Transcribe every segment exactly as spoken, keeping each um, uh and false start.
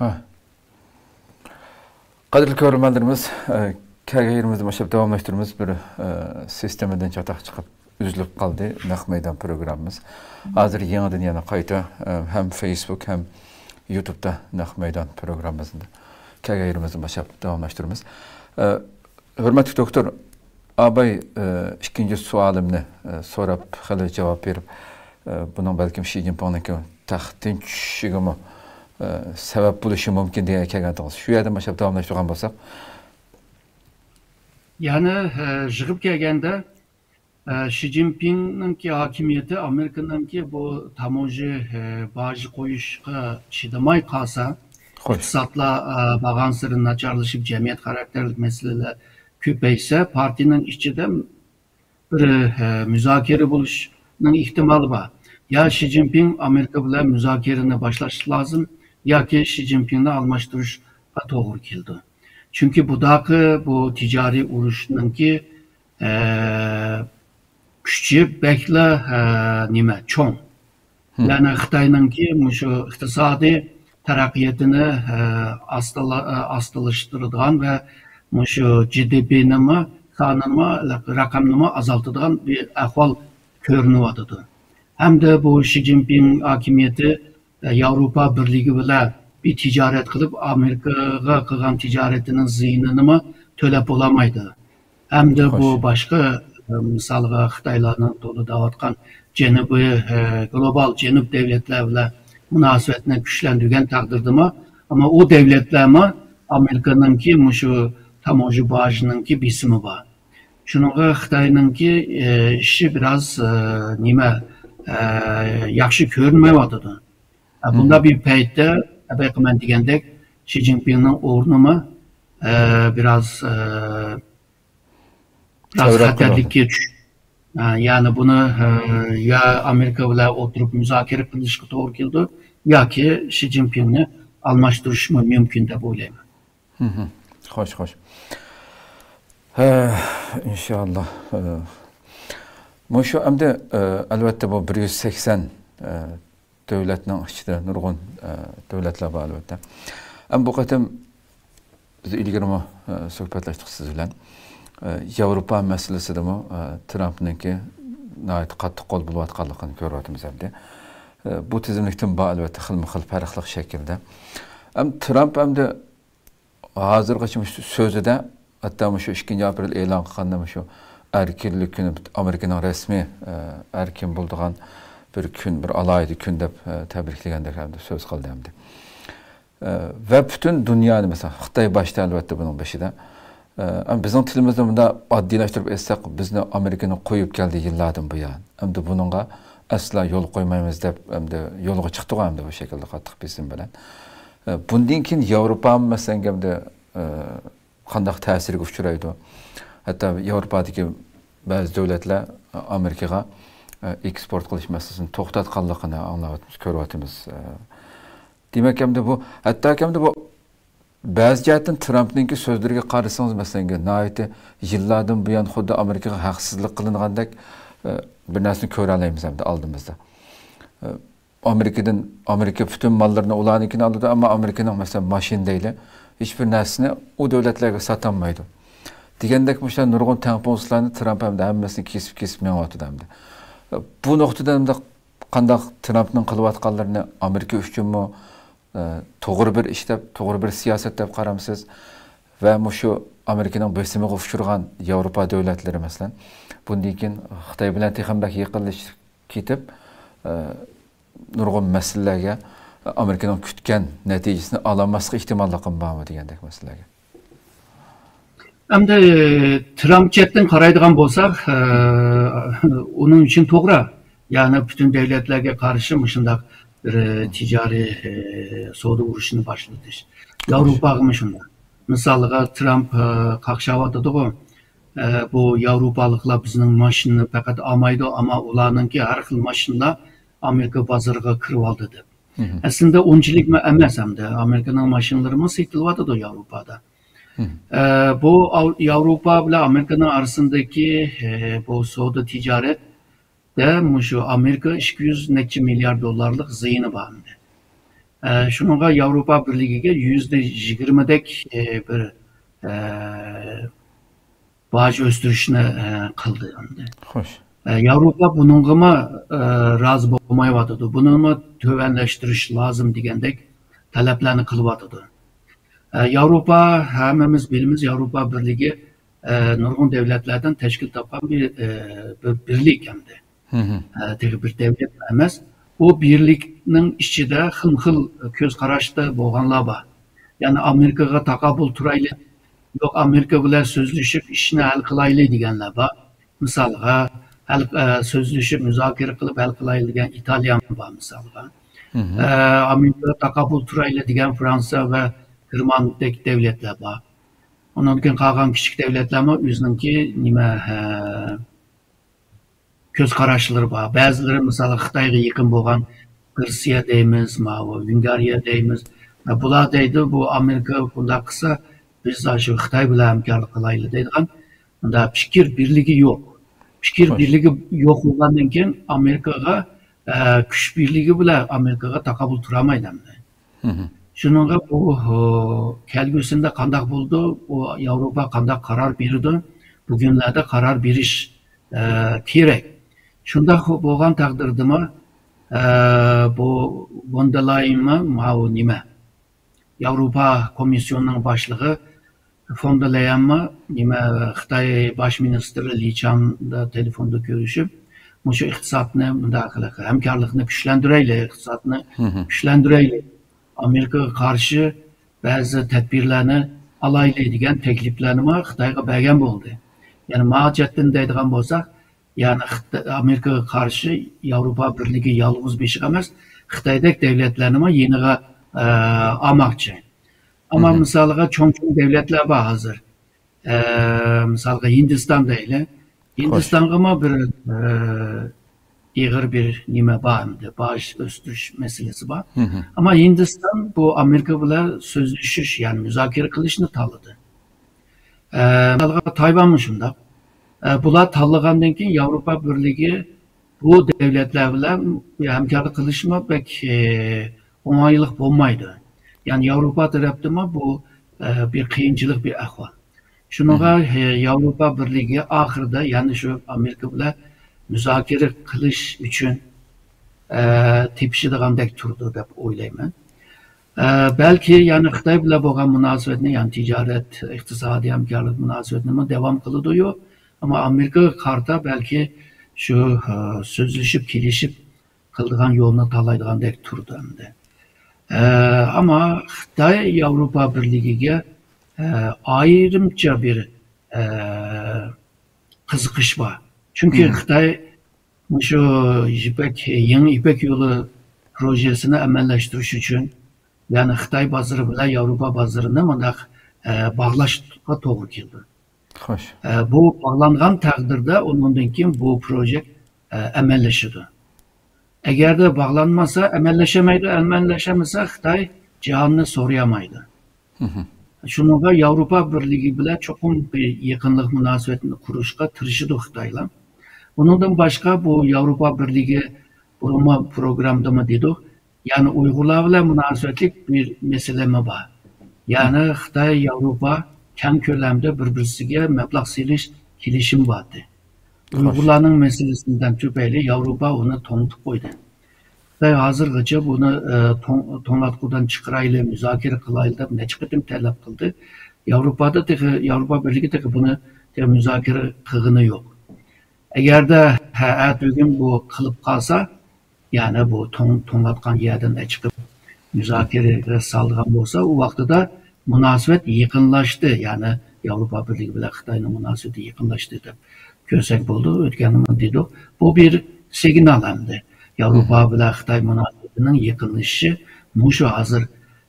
ھە. قەدىرلىك كۆرۈرمەنلىرىمىز، ئە، كەلگەن يېرىمىزدە مۇشۇ داۋاملاشتۇرىمىز. بىر، ئە، سىستېمىدىن چاتاق چىقىپ ئۈزۈلۈپ قالدى نەق مەيدان پروگراممىمىز. ھازىر يېڭىدىن يەنە قايتا، ئە، ھەم فېيسبۇك ھەم يۇتۇبتا نەق مەيدان پروگراممىمىزنى كەلگەن يېرىمىزدىن باشلاپ داۋاملاشتۇرىمىز. ئە، ھۆرمەتلىك دوكتور، ئاباي، ئە، ئىككىنچى سوئالىمنى، ئە، سوراپ، خېلى جاۋاب بېرىپ، ئە، بۇنىڭ بەلكىم شى جىنپىڭنىڭكى تەختتىن چۈشۈشىگىمۇ، ئە، سەۋەب بولۇشى مۇمكىن دېگەن كەلگەنتىڭىز. شۇ يەردىن باشلاپ داۋاملاشتۇرغان بولساق. يەنى، ئە، يىغىپ كەلگەندە، ئە، شى جىنپىڭنىڭكى ھاكىمىيىتى ئامېرىكىنىڭكى بۇ تاموژا، ئە، باجى قويۇشقا چىدىماي قالسا، خوش. ئىقتىسادلار، ئە، بارغانسېرى ناچارلىشىپ، جەمئىيەت خاراكتېرلىك مەسىلىلەر كۆپەيسە، پارتىيىنىڭ ئىچىدە بىر، ئە، مۇزاكىرە بولۇشنىڭ ئېھتىمالى بار. يا شى جىنپىڭ ئامېرىكا بىلەن مۇزاكىرىنى باشلاش لازىم، ياكى شى جىنپىڭنى ئالماشتۇرۇشقا توغرا كېلىدۇ. چۈنكى بۇداقى بۇ تىجارىي ئۇرۇشنىڭكى، ئە، كۈچى بەكلا، ئە، نېمە، چوڭ. مم. يەنى خىتاينىڭكى مۇشۇ ئىقتىسادىي تەرەققىياتىنى، ئە، ئاستىلا-، ئە، ئاستىلاشتۇرىدىغان ۋە مۇشۇ جى دى پىنىمۇ، سانىنىمۇ، رەقەمنىمۇ ئازالتىدىغان بىر ئەھۋال كۆرۈنۈۋاتىدۇ. ھەمدە بۇ شى جىنپىڭ ھاكىمىيىتى، ئە، ياۋروپا بىرلىكى بىلەن بىر تىجارەت قىلىپ، ئامېرىكىغا قىلغان تىجارىتىنىڭ زىيىنىنىمۇ تۆلەپ بولالمايدۇ. ھەمدە بۇ خوش. باشقا، ئە، مىسالغا خىتايلارنىڭ تولا دەۋاتقان جەنۇبىي، ئە، گلوبال جەنۇب دۆلەتلەر بىلەن مۇناسىۋەتنى كۈچلەندۈرگەن تەقدىردىمۇ، ئەمما ئۇ دۆلەتلەرمۇ ئامېرىكىنىڭكى مۇشۇ تاموژا باجىنىڭكى بېسىمى بار. شۇنىڭغا خىتاينىڭكى، ئە، ئىشى بىراز، ئە، نېمە، ئە، ياخشى كۆرۈنمەيۋاتىدۇ. ئە، بۇنداق بىر پەيتتە، بايىقى مەن دېگەندەك، شى جىنپىڭنىڭ ئورنىمۇ، ئە، بىراز، ئە، بىراز خەتەرلىككە چۈش-، ئە، يەنى بۇنى، ئە، يا ئامېرىكا بىلەن ئولتۇرۇپ مۇزاكىرە قىلىشقا توغرا كېلىدۇ، ياكى شى جىنپىڭنى ئالماشتۇرۇشمۇ مۇمكىن دەپ ئويلايمەن. خوش، خوش. ھە، ئىنشاللا. ئە، مۇشۇ ئەمدى، ئە، ئەلۋەتتە بۇ بىر يۈز سەكسەن، ئە، دۆلەتنىڭ ئىچىدە نۇرغۇن، ئە، دۆلەتلەر بار، ئەلۋەتتە. ئەمما بۇ قېتىم بىز ئىلگىرىمۇ، ئە، سۆھبەتلەشتۇق سىز بىلەن. ئە، ياۋروپا مەسىلىسىدىمۇ، ئە، ترامپنىڭكى ناھايىتى قاتتىق قول بولۇۋاتقانلىقىنى كۆرۈۋاتىمىز ئەمدى. ئە، بۇ تىزىملىكتىمۇ بار، ئەلۋەتتە، خىلمۇ خىل پەرقلىق شەكىلدە. ئەمما ترامپ ئەمدى ھازىرغىچە مۇشۇ سۆزىدە، ھەتتا مۇشۇ ئىككىنچى ئاپرېل ئېلان قىلغاندا مۇشۇ ئەركىنلىك كۈنى، ئامېرىكىنىڭ رەسمىي، ئە، ئەركىن بولىدىغان بىر كۈن، بىر ئالاھىدە كۈن دەپ، ئە، تەبرىكلىگەندەك ھەمدە سۆز قىلدى ئەمدى. ئە، ۋە پۈتۈن دۇنيانى، مەسىلەن، خىتاي باشتا ئەلۋەتتە بۇنىڭ بېشىدا. ئە، ئەمما بىزنىڭ تىلىمىزنى مۇنداق ئاددىيلاشتۇرۇپ ئېيتساق، بىزنى ئامېرىكىنىڭ قويۇپ كەلدى يىللاردىن بۇيان. ئەمدى بۇنىڭغا ئەسلا يول قويمايمىز دەپ، ئەمدى يولغا چىقتىغۇ ئەمدى بۇ شەكىلدە قاتتىق بېسىم بىلەن. ئە، بۇندىن كېيىن ياۋروپامۇ، مەسىلەن، ئەمدى، ئە، قانداق تەسىرگە ئۇچرايدۇ؟ ھەتتا ياۋروپادىكى بەزى دۆلەتلەر ئامېرىكىغا، ئە، ئېكسپورت قىلىش مەسىلىسىنى توختاتقانلىقىنى ئاڭلاۋاتىمىز، كۆرۈۋاتىمىز. ئە، دېمەك، ئەمدى بۇ، ھەتتاكى ئەمدى بۇ بەزى جەھەتتىن ترامپنىڭكى سۆزلىرىگە قارىسىڭىز، مەسىلەن، ناھايىتى يىللاردىن بۇيان خۇددى ئامېرىكىغا ھەقسىزلىك قىلىنغاندەك، ئە، بىر نەرسىنى كۆرەلەيمىز ئەمدى ئالدىمىزدا. ئە، ئامېرىكىدىن، ئامېرىكا پۈتۈن ماللىرىنى ئۇلارنىڭكىنى ئالىدۇ، ئەمما ئامېرىكىنىڭ، مەسىلەن، ماشىنا دەيلى، ھېچبىر نەرسىنى ئۇ دۆلەتلەرگە ساتالمايدۇ. دېگەندەك، مۇشۇنداق نۇرغۇن تەڭپۇڭسىزلارنى ترامپ ئەمدى ھەممىسىنى كېسىپ، كېسىپ مېڭىۋاتىدۇ ئەمدى. بۇ نۇقتىدىن ئەمدى قانداق ترامپنىڭ قىلىۋاتقانلىرىنى ئامېرىكا ئۈچۈنمۇ، ئە، توغرا بىر ئىش دەپ، توغرا بىر سىياسەت دەپ قارامسىز؟ ۋە مۇشۇ ئامېرىكىنىڭ بېسىمىغا ئۇچرىغان ياۋروپا دۆلەتلىرى، مەسىلەن، بۇندىن كېيىن خىتاي بىلەن تېخىمۇ بەك يېقىنلىشىپ كېتىپ، ئە، نۇرغۇن مەسىلىلەرگە ئامېرىكىنىڭ كۈتكەن نەتىجىسىنى ئالالماسلىق ئېھتىماللىقىمۇ بارمۇ دېگەندەك مەسىلىلەرگە. ئەمدى ترامپ جەھەتتىن قارايدىغان بولساق، ئە، ئۇنىڭ ئۈچۈن توغرا. يەنى پۈتۈن دۆلەتلەرگە قارشى مۇشۇنداق بىر تىجارىي، ئە، سودا ئۇرۇشىنى باشلىتىش. ياۋروپاغىمۇ شۇنداق. مىسالغا ترامپ، ئە، قاقشاۋاتىدىغۇ، ئە، بۇ ياۋروپالىقلار بىزنىڭ ماشىنىنى پەقەت ئالمايدۇ، ئەمما ئۇلارنىڭكى ھەر خىل ماشىنىلار ئامېرىكا بازىرىغا كىرىۋالدى دەپ. ئەسلىدە ئۇنچىلىكمۇ ئەمەس ئەمدى. ئامېرىكىنىڭ ماشىنىلىرىمۇ سېتىلىۋاتىدۇ ياۋروپادا. ئە، بۇ ئاۋ-، ياۋروپا بىلەن ئامېرىكىنىڭ ئارىسىندىكى، ئە، بۇ سودا تىجارەتتە مۇشۇ ئامېرىكا ئىككى يۈز نەچچە مىليارد دوللارلىق زىيىنى بار ئەمدى. ئە، شۇنىڭغا ياۋروپا بىرلىكىگە يۈزدە يىگىرمىدەك، ئە، بىر، ئە، باج ئۆستۈرۈشنى، ئە، قىلدى ئەمدى. خوش. ئە، ياۋروپا بۇنىڭغىمۇ، ئە، رازى بولمايۋاتىدۇ. بۇنىمۇ تۆۋەنلەشتۈرۈش لازىم دېگەندەك تەلەپلەرنى قىلىۋاتىدۇ. ئە، ياۋروپا، ھەممىمىز بىلىمىز، ياۋروپا بىرلىكى، ئە، نۇرغۇن دۆلەتلەردىن تەشكىل تاپقان بىر، ئە، بىر بىرلىك ئەمدى. ئە، تېخى بىر دۆلەت ئەمەس. بۇ بىرلىكنىڭ ئىچىدە خىلمۇ خىل كۆز قاراشتا بولغانلار بار. يەنى ئامېرىكىغا تاقابىل تۇرايلى، يوق، ئامېرىكا بىلەن سۆزلىشىپ ئىشنى ھەل قىلايلى دېگەنلەر بار. مىسالغا، ھەل، ئە، سۆزلىشىپ، مۇزاكىرە قىلىپ ھەل قىلايلى دېگەن ئىتالىيەمۇ بار مىسالغا. ئە، ئامېرىكىغا تاقابىل تۇرايلى دېگەن فرانسىيە ۋە گېرماندەك دۆلەتلەر بار. ئۇنىڭدىن كېيىن قالغان كىچىك دۆلەتلەرمۇ ئۆزىنىڭكى نېمە، ئە، كۆز قاراشلىرى بار. بەزىلىرى مىسالغا خىتايغا يېقىن بولغان گرېتسىيە دەيمىز، ماۋۇ ۋېنگرىيە دەيمىز. بۇلار دەيدۇ، بۇ ئامېرىكا بۇنداق قىلسا، بىز شۇ خىتاي بىلەن ھەمكارلىق قىلايلى دەيدىغان مۇنداق پىكىر بىرلىكى يوق. پىكىر بىرلىكى يوق بولغاندىن كېيىن ئامېرىكىغا، ئە، كۈچ بىرلىكى بىلەن ئامېرىكىغا تاقابىل تۇرالمايدۇ ئەمدى. شۇنىڭغا بۇ، ئۇ، كەلگۈسىدە قانداق بولىدۇ؟ بۇ ياۋروپا قانداق قارار بېرىدۇ؟ بۈگۈنلەردە قارار بېرىش، ئە، كېرەك. شۇنداق بولغان تەقدىردىمۇ، ئە، بۇ ۋون دېر لايېنمۇ ماۋۇ نېمە؟ ياۋروپا كومىسسىيونىنىڭ باشلىقى فون دېر لايەنمۇ نېمە، خىتاي باش مىنىستىرى لى چاندا تېلېفوندا كۆرۈشۈپ، مۇشۇ ئىقتىسادنى مۇنداق قىلىپ، ھەمكارلىقنى كۈچلەندۈرەيلى، ئىقتىسادنى كۈچلەندۈرەيلى، ئامېرىكىغا قارشى بەزى تەدبىرلەرنى ئالايلى دېگەن تەكلىپلەرنىمۇ خىتايغا بەرگەن بولدى. يەنى ماجەتتىن دەيدىغان بولساق، يەنى خىت-، ئامېرىكىغا قارشى ياۋروپا بىرلىكى يالغۇز بېشىغا ئەمەس، خىتايدەك دۆلەتلەرنىمۇ يېنىغا، ئە، ئالماقچى. ئەمما مىسالغا چوڭ-چوڭ دۆلەتلەر بار ھازىر. ئە، مىسالغا ھىندىستان دەيلى. ھىندىستانغىمۇ بىر، ئە، ئېغىر بىر نېمە بار ئەمدى، باج ئۆستۈرۈش مەسىلىسى بار. ئەمما ھىندىستان بۇ ئامېرىكا بىلەن سۆزلىشىش، يەنى مۇزاكىرە قىلىشنى تاللىدى. ئە، مىسالغا تايۋانمۇ شۇنداق. ئە، بۇلار تاللىغاندىن كېيىن ياۋروپا بىرلىكى بۇ دۆلەتلەر بىلەن ھەمكارلىق قىلىشمۇ بەك، ئە، ئوڭايلىق بولمايدۇ. يەنى ياۋروپا تەرەپتىنمۇ بۇ، ئە، بىر قىيىنچىلىق، بىر ئەھۋال. شۇنىڭغا، ئە، ياۋروپا بىرلىكى ئاخىرىدا يەنى شۇ ئامېرىكا بىلەن مۇزاكىرە قىلىش ئۈچۈن، ئە، تېپىشىدىغاندەك تۇرىدۇ دەپ ئويلايمەن. ئە، بەلكى يەنە خىتاي بىلەن بولغان مۇناسىۋەتنى، يەنى تىجارەت، ئىقتىسادىي ھەمكارلىق مۇناسىۋەتنىمۇ داۋام قىلىدۇ-يۇ، ئەمما ئامېرىكىغا قارىتا بەلكى شۇ، ئە، سۆزلىشىپ، كېلىشىپ قىلىدىغان يولنى تاللايدىغاندەك تۇرىدۇ ئەمدى. ئە، ئەمما خىتاي ياۋروپا بىرلىكىگە، ئە، ئايرىمچە بىر، ئە، قىزىقىش بار. چۈنكى خىتاي مۇشۇ يىپەك، يېڭى يىپەك يولى پروژېسىنى ئەمەلىيلەشتۈرۈش ئۈچۈن، يەنى خىتاي بازىرى بىلەن ياۋروپا بازىرىنى مۇنداق، ئە، باغلاشقا توغرا كېلىدۇ. خوش. ئە، بۇ باغلانغان تەقدىردە ئۇنىڭدىن كېيىن بۇ پروژېكت، ئە، ئەمەللىشىدۇ. ئەگەردە باغلانمىسا، ئەمەللەشەلمەيدۇ، ئەمەللەشەلمىسە خىتاي جاھاننى سورىيالمايدۇ. شۇنىڭغا ياۋروپا بىرلىكى بىلەن چوقۇم بىر يېقىنلىق مۇناسىۋەتنى قۇرۇشقا تىرىشىدۇ خىتايلار. ئۇنىڭدىن باشقا بۇ ياۋروپا بىرلىكى بۇرۇنما پروگراممىدىمۇ دېدۇق، يەنى ئۇيغۇرلار بىلەن مۇناسىۋەتلىك بىر مەسىلىمۇ بار. يەنى خىتاي، ياۋروپا كەڭ كۆلەمدە بىر-بىرسىگە مەبلەغ سېلىش كېلىشىمى بار ئىدى. ئۇيغۇرلارنىڭ مەسىلىسىدىن تۈپەيلى ياۋروپا ئۇنى توڭلىتىپ قويدى. خىتاي ھازىرغىچە بۇنى، ئە، توڭ-، توڭلاتقۇدىن چىقىرايلى، مۇزاكىرە قىلايلى دەپ نەچچە قېتىم تەلەپ قىلدى. ياۋروپادا تېخى، ياۋروپا بىرلىكى تېخى بۇنى تېخى مۇزاكىرە قىلغىنى يوق. ئەگەردە ھە، ئەتىگۈن بۇ قىلىپ قالسا، يەنى بۇ توڭ-، توڭلاتقان يەردىن ئەچىقىپ مۇزاكىرىگە سالىدىغان بولسا، ئۇ ۋاقتىدا مۇناسىۋەت يېقىنلاشتى. يەنى ياۋروپا بىرلىكى بىلەن خىتاينىڭ مۇناسىۋىتى يېقىنلاشتى دەپ كۆرسەك بولىدۇ. ئۆتكەندىمۇ دېدۇق. بۇ بىر سىگنال ئەمدى. ياۋروپا بىلەن خىتاي مۇناسىۋىتىنىڭ يېقىنلىشىشى مۇشۇ ھازىر،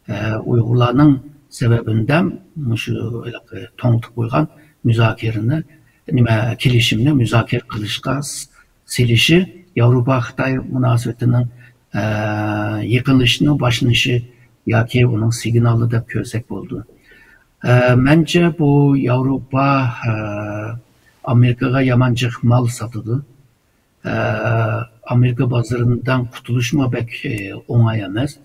ئە، ئۇيغۇرلارنىڭ سەۋەبىدىن مۇشۇ ھېلىقى توڭلىتىپ قويغان مۇزاكىرىنى، نېمە، كېلىشىمنى مۇزاكىرە قىلىشقا س-، سېلىشى ياۋروپا خىتاي مۇناسىۋىتىنىڭ، ئە، يېقىنلىشىشنىڭ باشلىنىشى ياكى ئۇنىڭ سىگنالى دەپ كۆرسەك بولىدۇ. ئە، مەنچە بۇ ياۋروپا، ئە، ئامېرىكىغا يامان جىق مال ساتىدۇ. ئە، ئامېرىكا بازىرىدىن قۇتۇلۇشمۇ بەك، ئە، ئوڭاي ئەمەس.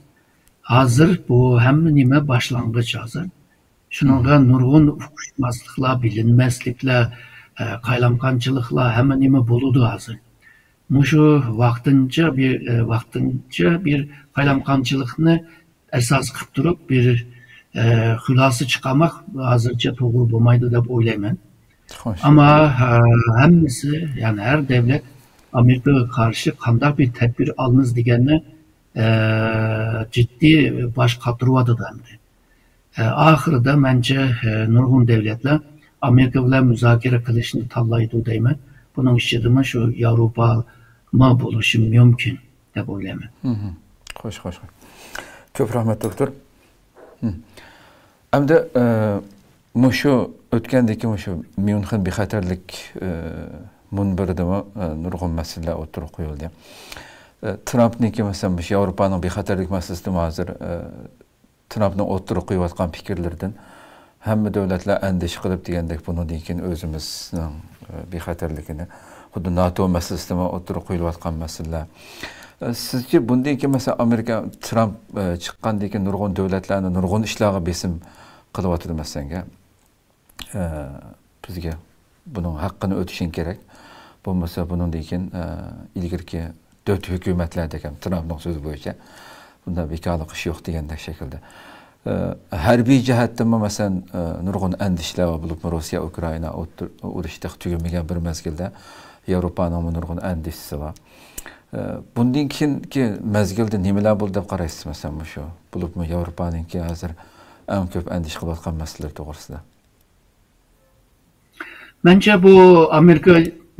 ھازىر بۇ ھەممە نېمە باشلانغۇچ ھازىر. شۇنىڭغا نۇرغۇن ئۇقۇشماسلىقلار، بىلىنمەسلىكلەر، ئە، قايلامقانچىلىقلار، ھەممە نېمە بولىدۇ ھازىر. مۇشۇ ۋاقتىنچە بىر، ئە، ۋاقتىنچە بىر قايلامقانچىلىقنى ئاساس قىلىپ تۇرۇپ بىر، ئە، خۇلاسە چىقارماق ھازىرچە توغرا بولمايدۇ دەپ ئويلايمەن. خوش. ئەمما، ئە، ھەممىسى، يەنى ھەر دۆلەت ئامېرىكىغا قارشى قانداق بىر تەدبىر ئالىمىز دېگەننى، ئە، جىددىي باش قاتۇرۇۋاتىدۇ ئەمدى. ئە، ئاخىرىدا مەنچە، ئە، نۇرغۇن دۆلەتلەر ئامېرىكا بىلەن مۇزاكىرە قىلىشنى تاللايدۇ دەيمەن. بۇنىڭ ئىچىدىمۇ شۇ ياۋروپامۇ بولۇشى مۇمكىن دەپ ئويلايمەن. خوش، خوش، خوش. كۆپ رەھمەت، دوكتور. ئەمدى، ئە، مۇشۇ ئۆتكەندىكى مۇشۇ ميۇنخېن بىخەتەرلىك، ئە، مۇنبىرىدىمۇ، ئە، نۇرغۇن مەسىلىلەر ئوتتۇرىغا قويۇلدى. ئە، ترامپنىڭكى، مەسىلەن، مۇشۇ ياۋروپانىڭ بىخەتەرلىك مەسىلىسىدىمۇ ھازىر، ئە، ترامپنىڭ ئوتتۇرىغا قويۇۋاتقان پىكىرلىرىدىن ھەممە دۆلەتلەر ئەندىشە قىلىپ دېگەندەك، بۇنىڭدىن كېيىن ئۆزىمىزنىڭ، ئە، بىخەتەرلىكىنى، خۇددى ناتو مەسىلىسىدىمۇ ئوتتۇرىغا قويۇلۇۋاتقان مەسىلىلەر. ئە، سىزچە بۇندىن كېيىن، مەسىلەن، ئامېرىكا، ترامپ، ئە، چىققاندىن كېيىن نۇرغۇن دۆلەتلەرنى نۇرغۇن ئىشلارغا بېسىم قىلىۋاتىدۇ، مەسىلەنگە. ئە، بىزگە بۇنىڭ ھەققىنى ئۆتۈشۈڭ كېرەك. بولمىسا بۇنىڭدىن كېيىن، ئە، ئىلگىرىكى تۆت ھۆكۈمەتلەردەك ھەم ترامپنىڭ سۆزى بويىچە بۇنداق بىكارلىق ئىش يوق دېگەندەك شەكىلدە. ئە، ھەربىي جەھەتتىنمۇ، مەسىلەن، ئە، نۇرغۇن ئەندىشىلەر بار، بولۇپمۇ روسىيە ئۇكرائىنا ئوتتۇر-، ئۇرۇشى تېخى تۈگىمىگەن بىر مەزگىلدە ياۋروپانىڭمۇ نۇرغۇن ئەندىشىسى بار. ئە، بۇندىن كېيىنكى مەزگىلدە نېمىلەر بولىدۇ دەپ قارايسىز، مەسىلەن، مۇشۇ، بولۇپمۇ ياۋروپانىڭكى ھازىر ئەڭ كۆپ ئەندىشە قىلىۋاتقان مەسىلىلىرى توغرىسىدا؟ مەنچە بۇ ئامېرىكا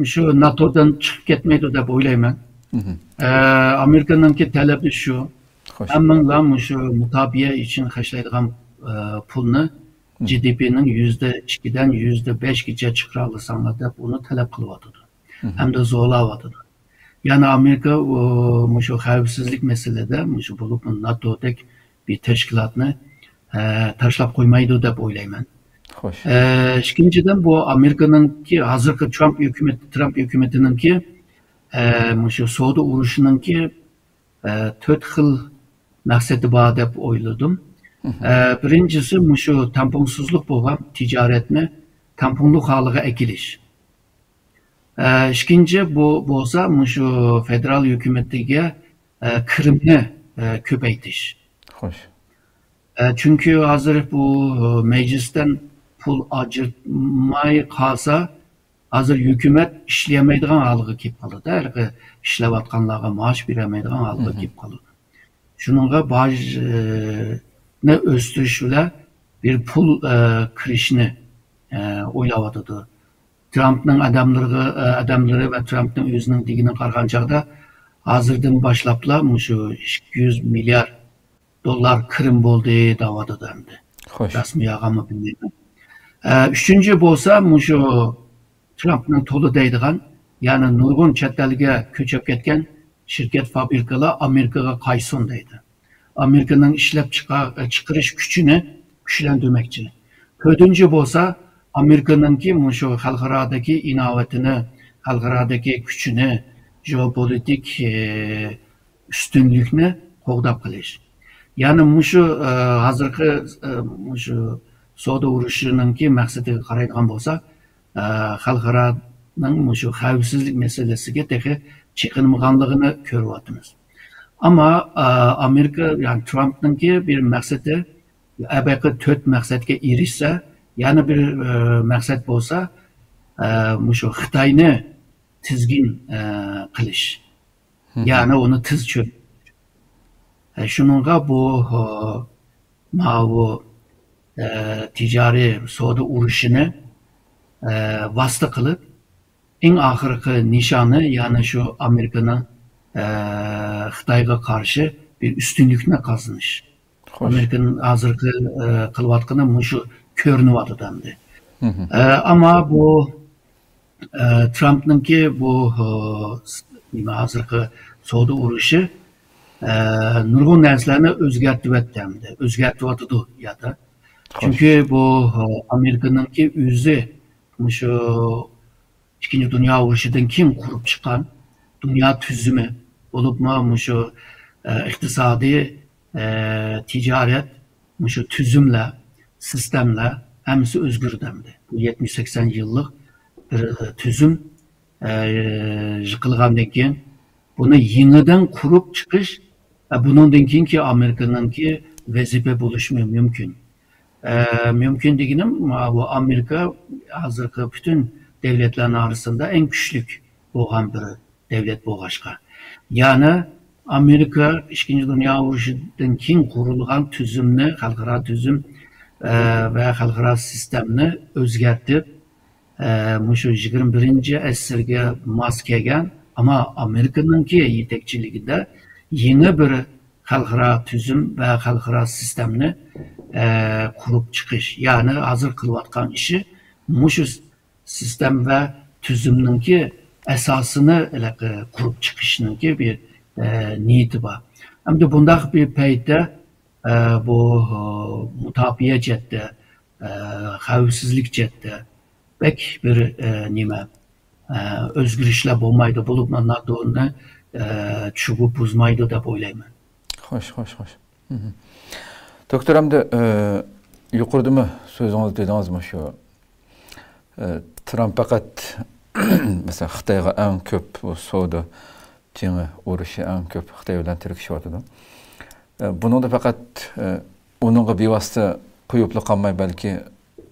شۇ ناتودىن چىقىپ كەتمەيدۇ دەپ ئويلايمەن. ئە، ئامېرىكىنىڭكى تەلىپى شۇ. خوش. ھەممىڭلار مۇشۇ مۇداپىئە ئۈچۈن خەجلەيدىغان، ئە، پۇلنى جى دى پىنىڭ يۈزدە ئىككىدىن يۈزدە بەشكىچە چىقىرالىساڭلار دەپ ئۇنى تەلەپ قىلىۋاتىدۇ. ھەمدە زورلاۋاتىدۇ. يەنى ئامېرىكا، ئۇ، مۇشۇ خەۋپسىزلىك مەسىلىدە، مۇشۇ بولۇپمۇ ناتودەك بىر تەشكىلاتنى، ئە، تاشلاپ قويمايدۇ دەپ ئويلايمەن. خوش. ئە، ئىككىنچىدىن، بۇ ئامېرىكىنىڭكى ھازىرقى ترامپ ھۆكۈمەت، ترامپ ھۆكۈمىتىنىڭكى، ئە، مۇشۇ سودا ئۇرۇشىنىڭكى، ئە، تۆت خىل مەقسىتى بار دەپ ئويلىدىم. ئە، بىرىنچىسى، مۇشۇ تەڭپۇڭسىزلىق بولغان تىجارەتنى تەڭپۇڭلۇق ھالىغا ئەكېلىش. ئە، ئىككىنچى، بۇ بولسا مۇشۇ فېدېرال ھۆكۈمىتىگە، ئە، كىرىمنى، ئە، كۆپەيتىش. خوش. ئە، چۈنكى ھازىر بۇ، ئە، مەجلىستىن پۇل ئاجرىتماي قالسا، ھازىر ھۆكۈمەت ئىشلىيەلمەيدىغان ھالغا كېلىپ قالىدۇ. ھېلىقى ئىشلەۋاتقانلارغا مائاش بېرەلمەيدىغان ھالغا كېلىپ قالىدۇ. شۇنىڭغا باجنى ئۆستۈرۈش بىلەن بىر پۇل، ئە، كىرىشنى، ئە، ئويلاۋاتىدۇ. ترامپنىڭ ئادەملىرىغا، ئە، ئادەملىرى ۋە ترامپنىڭ ئۆزىنىڭ دېگىنىگە قارىغان چاغدا، ھازىردىن باشلاپلا مۇشۇ ئىككى يۈز مىليارد دوللار كىرىم بولدى دەۋاتىدۇ ئەمدى. خوش. راستمۇ يالغانمۇ بىلمەيمەن. ئە، ئۈچىنچى بولسا مۇشۇ ترامپنىڭ تولا دەيدىغان، يەنى نۇرغۇن چەت ئەلگە كۆچۈپ كەتكەن شىركەت، فابرىكىلار ئامېرىكىغا قايتسۇن دەيدۇ. ئامېرىكىنىڭ ئىشلەپ چىقا-، چىقىرىش كۈچىنى كۈچلەندۈرمەكچى. تۆتىنچى بولسا، ئامېرىكىنىڭكى مۇشۇ خەلقئارادىكى ئىناۋىتىنى، خەلقئارادىكى كۈچىنى، ژېئوپولىتىك، ئە، ئۈستۈنلۈكنى قوغداپ قېلىش. يەنى مۇشۇ، ئە، ھازىرقى، ئە، مۇشۇ سودا ئۇرۇشىنىڭكى مەقسىتىگە قارايدىغان بولسا، ئە، خەلقئارانىڭ مۇشۇ خەۋپسىزلىك مەسىلىسىگە تېخى چېقىنمىغانلىقىنى كۆرۈۋاتىمىز. ئەمما، ئە، ئامېرىكا، يەنى ترامپنىڭكى بىر مەقسىتى، ئەبەقى تۆت مەقسەتكە ئېرىشسە، يەنە بىر، ئە، مەقسەت بولسا، ئە، مۇشۇ خىتاينى تىزگىن، ئە، قىلىش. يەنى ئۇنى تېز چۆرۈش. ئە، شۇنىڭغا بۇ، ئە، ماۋۇ، ئە، تىجارىي سودا ئۇرۇشىنى، ئە، ۋاسىتە قىلىپ، ئەڭ ئاخىرقى نىشانى، يەنى شۇ ئامېرىكىنىڭ، ئە، خىتايغا قارشى بىر ئۈستۈنلۈكنى قازىنىش. خوش. ئامېرىكىنىڭ ھازىرقى، ئە، قىلىۋاتقىنى مۇشۇ كۆرۈنۈۋاتىدۇ ئەمدى. ئە، ئەمما بۇ، ئە، ترامپنىڭكى بۇ، ئە، س-، نېمە، ھازىرقى سودا ئۇرۇشى، ئە، نۇرغۇن نەرسىلەرنى ئۆزگەرتىۋەتتى ئەمدى. ئۆزگەرتىۋاتىدۇ يادا. خوش. چۈنكى بۇ، ئە، ئامېرىكىنىڭكى ئۆزى مۇشۇ ئىككىنچى دۇنيا ئۇرۇشىدىن كېيىن قۇرۇپ چىققان دۇنيا تۈزۈمى بولۇپمۇ مۇشۇ، ئە، ئىقتىسادىي، ئە، تىجارەت، مۇشۇ تۈزۈملەر، سىستېمىلار ھەممىسى ئۆزگىرىدۇ ئەمدى. بۇ يەتمىش سەكسەن يىللىق بىر، ئە، تۈزۈم، ئە، يىقىلغاندىن كېيىن بۇنى يېڭىدىن قۇرۇپ چىقىش، ئە، بۇنىڭدىن كېيىنكى ئامېرىكىنىڭكى ۋەزىپە بولۇشى مۇمكىن. ئە، مۇمكىن دېگىنىم، بۇ ئامېرىكا ھازىرقى پۈتۈن دۆلەتلەرنىڭ ئارىسىندا ئەڭ كۈچلۈك بولغان بىر دۆلەت بولغاچقا. يەنى ئامېرىكا ئىككىنچى دۇنيا ئۇرۇشىدىن كېيىن قۇرۇلغان تۈزۈمنى، خەلقئارا تۈزۈم، ئە، ۋە خەلقئارا سىستېمىنى ئۆزگەرتىپ، ئە، مۇشۇ يىگىرمە بىرىنچى ئەسىرگە ماس كەلگەن، ئەمما ئامېرىكىنىڭكى يېتەكچىلىكىدە يېڭى بىر خەلقئارا تۈزۈم ۋە خەلقئارا سىستېمىنى، ئە، قۇرۇپ چىقىش، يەنى ھازىر قىلىۋاتقان ئىشى مۇشۇ سىستېما ۋە تۈزۈمنىڭكى ئاساسىنى، ھېلىقى، قۇرۇپ چىقىشنىڭكى بىر، ئە، نىيىتى بار. ئەمدى بۇنداق بىر پەيتتە، ئە، بۇ، ئە، مۇداپىئە جەھەتتە، ئە، خەۋپسىزلىك جەھەتتە بەك بىر، ئە، نېمە، ئە، ئۆزگىرىشلەر بولمايدۇ، بولۇپمۇ ناتونى، ئە، چۆكۈپ بۇزمايدۇ دەپ ئويلايمەن. خوش، خوش، خوش. مهم. دوكتور، ئەمدى، ئە، يۇقىرىدىمۇ سۆزىڭىزدە دېدىڭىز مۇشۇ، ئە، ترامپ پەقەت، مەسىلەن، خىتايغا ئەڭ كۆپ بۇ سودا جېڭى ئۇرۇشى ئەڭ كۆپ خىتاي بىلەن تىركىشىۋاتىدۇ. ئە، بۇنىڭدا پەقەت، ئە، ئۇنىڭغا بىۋاسىتە قويۇپلا قالماي، بەلكى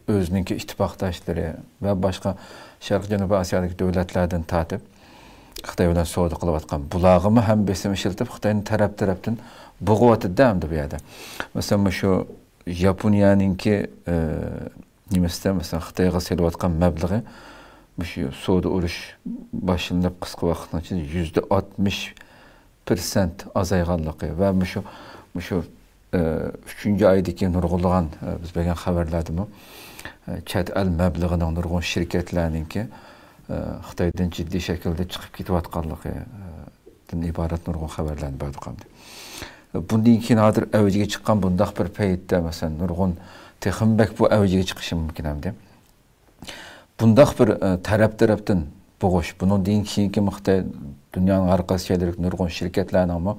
ئۆزىنىڭكى ئىتتىپاقداشلىرى ۋە باشقا شەرقىي جەنۇبىي ئاسىيادىكى دۆلەتلەردىن تارتىپ، خىتاي بىلەن سودا قىلىۋاتقان بۇلارغىمۇ ھەم بېسىم ئىشلىتىپ، خىتاينى تەرەپ-تەرەپتىن بوغۇۋاتىدۇ ئەمدى بۇ يەردە. مەسىلەن، مۇشۇ ياپونىيەنىڭكى، ئە، نېمىسىدە، مەسىلەن، خىتايغا سېلىۋاتقان مەبلىغى مۇشۇ سودا ئۇرۇش باشلىنىپ قىسقا ۋاقىتنىڭ ئىچىدە يۈزدە ئاتمىش پىرسەنت ئازايغانلىقى ۋە مۇشۇ، مۇشۇ، ئە، ئۈچىنچى ئايدىكى نۇرغۇنلىغان، ئە، بىز بەرگەن خەۋەرلەردىمۇ، ئە، چەت ئەل مەبلىغىنىڭ نۇرغۇن شىركەتلەرنىڭكى، ئە، خىتايدىن جىددىي شەكىلدە چىقىپ كېتىۋاتقانلىقى، ئە، دىن ئىبارەت نۇرغۇن خەۋەرلەرنى بەردۇق ئەمدى. بۇندىن كېيىن ھازىر ئەۋجىگە چىققان بۇنداق بىر پەيتتە، مەسىلەن، نۇرغۇن تېخىمۇ بەك بۇ ئەۋجىگە چىقىشى مۇمكىن ئەمدى. بۇنداق بىر، ئە، تەرەپ-تەرەپتىن بوغۇش، بۇنىڭدىن كېيىنكى خىتاي دۇنيانىڭ ھەر قايسى جايلىرىدىكى نۇرغۇن شىركەتلەرنىڭمۇ،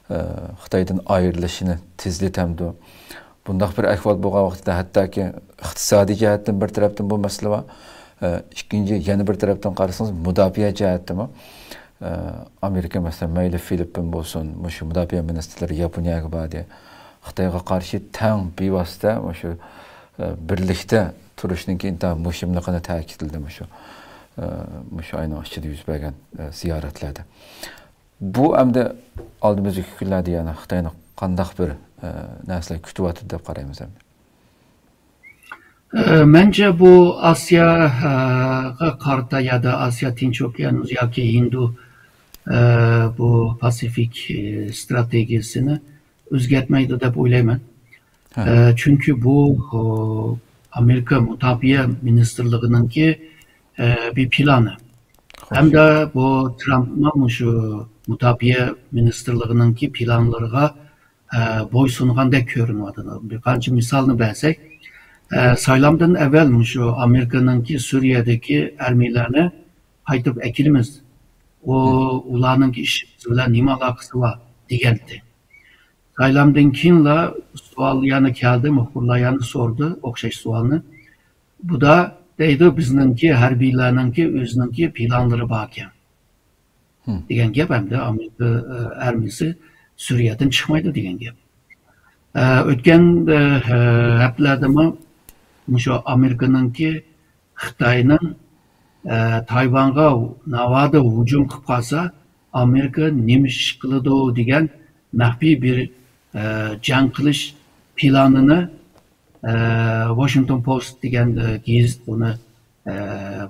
ئە، خىتايدىن ئايرىلىشىنى تېزلىتەمدۇ؟ بۇنداق بىر ئەھۋال بولغان ۋاقىتتا، ھەتتاكى ئىقتىسادىي جەھەتتىن بىر تەرەپتىن بۇ مەسىلە بار. ئە، ئىككىنچى، يەنە بىر تەرەپتىن قارىسىڭىز، مۇداپىئە جەھەتتىمۇ، ئە، ئامېرىكا، مەسىلەن، مەيلى فىلىپپىن بولسۇن، مۇشۇ مۇداپىئە مىنىستىرلىرى ياپونىيەگە باردى. خىتايغا قارشى تەڭ بىۋاسىتە مۇشۇ، ئە، بىرلىكتە تۇرۇشنىڭكى ئىنتايىن مۇھىملىقىنى تەكىتلىدى مۇشۇ، ئە، مۇشۇ ئاينىڭ ئىچىدە يۈز بەرگەن، ئە، زىيارەتلەردە. بۇ ئەمدى ئالدىمىزدىكى كۈنلەردە يەنە خىتاينى قانداق بىر، ئە، نەرسىلەر كۈتۈۋاتىدۇ دەپ قارايمىز ئەمدى؟ ئە، مەنچە بۇ ئاسىياغا قارىتا يا دا ئاسىيا تىنچ ئوكيان ياكى ھىندى، ئە، بۇ پاسىفىك، ئە، ستراتېگىيەسىنى ئۆزگەرتمەيدۇ دەپ ئويلايمەن. ھە. ئە، چۈنكى بۇ، ئۇ، ئامېرىكا مۇداپىئە مىنىستىرلىقىنىڭكى، ئە، بىر پىلانى. خوش. ھەمدە بۇ ترامپمۇ مۇشۇ مۇداپىئە مىنىستىرلىقىنىڭكى پىلانلىرىغا، ئە، بويسۇنغاندەك كۆرۈنۈۋاتىدۇ. بىر قانچە مىسالنى بەرسەك، ئە، سايلامدىن ئەۋۋەل مۇشۇ ئامېرىكىنىڭكى سۈرىيەدىكى ھەربىيلەرنى قايتۇرۇپ ئەكېلىمىز. ئۇ، ھە. ئۇلارنىڭكى ئىشى بىز بىلەن نېمە ئالاقىسى بار دېگەنتى. سايلامدىن كېيىنلا سوئال يەنە كەلدى، مۇخبىرلار يەنە سورىدى ئوخشاش سوئالنى. بۇدا دەيدۇ، بىزنىڭكى ھەربىيلەرنىڭكى ئۆزىنىڭكى پىلانلىرى باركەن. ھىم. دېگەن گەپ ھەمدە ئامېرىكا، ئە، ئارمىيىسى سۈرىيەدىن چىقمايدۇ دېگەن گەپ. ئە، ئۆتكەن، ئە، ھەپتىلەردىمۇ مۇشۇ ئامېرىكىنىڭكى خىتاينىڭ، ئە، تايۋانغا ناۋادا ھۇجۇم قىلىپ قالسا، ئامېرىكا نېمە ئىش قىلىدۇ دېگەن مەخپىي بىر، ئە، جەڭ قىلىش پىلانىنى، ئە، ۋاشىنگتون پوست دېگەن، ئە، گېزىت بۇنى، ئە،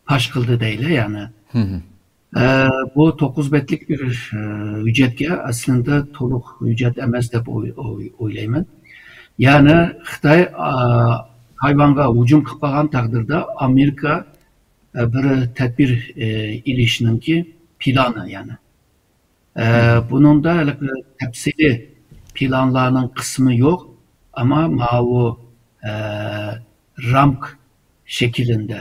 پاش قىلدى دەيلى، يەنى. ھىم. ئە، بۇ توققۇز بەتلىك بىر، ئە، ھۆججەتكە ئەسلىندە تولۇق ھۆججەت ئەمەس دەپ ئوي-، ئوي-، ئويلايمەن. يەنى خىتاي، ئا، تايۋانغا ھۇجۇم قىلىپ قالغان تەقدىردە ئامېرىكا، ئە، بىر تەدبىر، ئە، ئېلىشنىڭكى پىلانى، يەنى. ئە، مم. بۇنىڭدا ھېلىقى تەپسىلىي پىلانلارنىڭ قىسمى يوق، ئەمما ماۋۇ، ئە، رامكا شەكلىندە،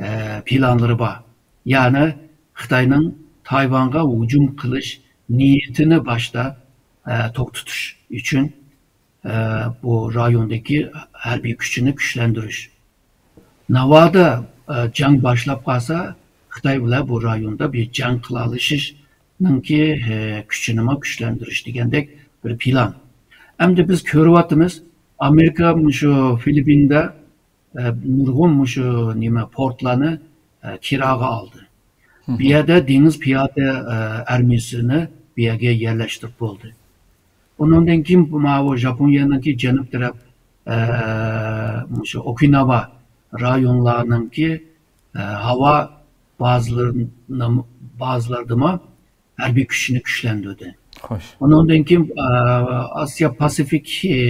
ئە، پىلانلىرى بار. يەنى خىتاينىڭ تايۋانغا ھۇجۇم قىلىش نىيىتىنى باشتا، ئە، توختىتىش ئۈچۈن، ئە، بۇ رايوندىكى ھەربىي كۈچىنى كۈچلەندۈرۈش. ناۋادا، ئە، جەڭ باشلاپ قالسا، خىتاي بىلەن بۇ رايوندا بىر جەڭ قىلالىشىشنىڭكى، ئە، كۈچىنىمۇ كۈچلەندۈرۈش دېگەندەك بىر پىلان. ئەمدى بىز كۆرۈۋاتىمىز، ئامېرىكا مۇشۇ فىلىپپىندا، ئە، نۇرغۇن مۇشۇ نېمە پورتلارنى، ئە، كىراغا ئالدى. بۇ يەردە دېڭىز پىيادە، ئە، ئارمىيىسىنى بۇ يەرگە يەرلەشتۈرۈپ بولدى. ئۇنىڭدىن كېيىن بۇ ماۋۇ ژاپونىيەنىڭكى جەنۇب تەرەپ، ئە، مۇشۇ ئوكىناۋا رايونلارنىڭكى، ئە، ھاۋا بازىلىرىنىڭ، بازىلىرىدىمۇ ھەربىي كۈچىنى كۈچلەندۈردى. خوش. ئۇنىڭدىن كېيىن، ئە، ئاسىيا پاسىفىك، ئە،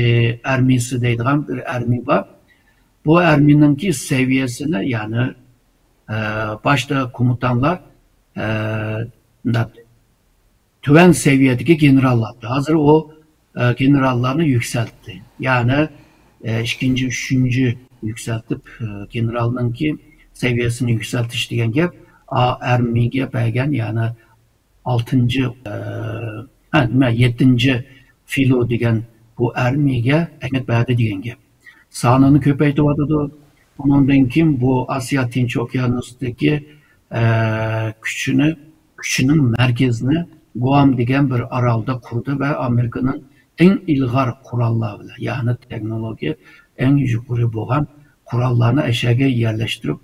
ئارمىيىسى دەيدىغان بىر ئارمىيە بار. بۇ ئارمىيىنىڭكى سەۋىيەسىنى، يەنى، ئە، باشتا كومېندانلار، ئە، تۆۋەن سەۋىيەدىكى گېنېراللار. ھازىر ئۇ، ئە، گېنېراللارنى يۈكسەلتتى. يەنى، ئە، ئىككىنچى، ئۈچىنچى يۈكسەلتىپ، ئە، گېنېرالنىڭكى سەۋىيەسىنى يۈكسەلتىش دېگەن گەپ، ئا-، ئارمىيەگە بەرگەن، يەنى ئالتىنچى، ئە، ھە، نېمە، يەتتىنچى فىلو دېگەن بۇ ئارمىيەگە ئەھمىيەت بەردى دېگەن گەپ. سانىنى كۆپەيتىۋاتىدۇ. ئۇنىڭدىن كېيىن بۇ ئاسىيا تىنچ ئوكيانۇستىكى، ئە، كۈچىنى، كۈچىنىڭ مەركىزىنى گۇئام دېگەن بىر ئارالدا قۇردى ۋە ئامېرىكىنىڭ ئەڭ ئىلغار قوراللار بىلەن، يەنى تېخنولوگىيە ئەڭ يۇقىرى بولغان قوراللارنى ئەشەگە يەرلەشتۈرۈپ،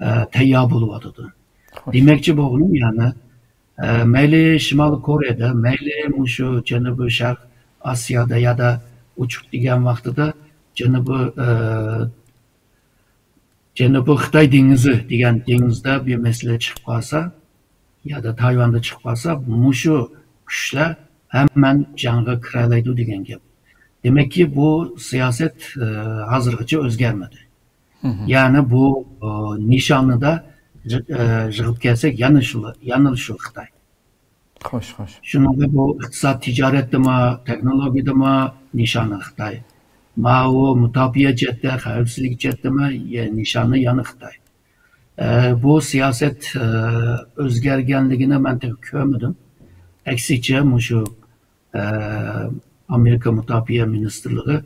ئە، تەييار بولۇۋاتىدۇ. خوش. دېمەكچى بولغىنىم، يەنى، ئە، مەيلى شىمالىي كورېيەدە، مەيلى مۇشۇ جەنۇبىي شەرق ئاسىيادا يادا ئوچۇق دېگەن ۋاقتىدا جەنۇبىي، ئە، جەنۇبىي خىتاي دېڭىزى دېگەن دېڭىزدا بىر مەسىلە چىقىپ قالسا، يادا تايۋاندا چىقىپ قالسا، مۇشۇ كۈچلەر ھەممەن جەڭگە كىرەلەيدۇ دېگەن گەپ. دېمەككى، بۇ سىياسەت، ئە، ھازىرغىچە ئۆزگەرمىدى. يەنى بۇ، ئە، نىشانىدا جىق-، ئە، جىغىپ كەلسەك، يەنە شۇ، يەنىلا شۇ خىتاي. خوش، خوش. شۇنىڭغا بۇ ئىقتىساد، تىجارەتتىمۇ، تېخنولوگىيەدىمۇ نىشانى خىتاي. ماۋۇ مۇداپىئە جەھەتتە، خەۋپسىزلىك جەھەتتىمۇ يە-، نىشانى يەنە خىتاي. ئە، بۇ سىياسەت، ئە، ئۆزگەرگەنلىكىنى مەن تېخى كۆرمىدىم. ئەكسىچە، مۇشۇ، ئە، ئامېرىكا مۇداپىئە مىنىستىرلىقى،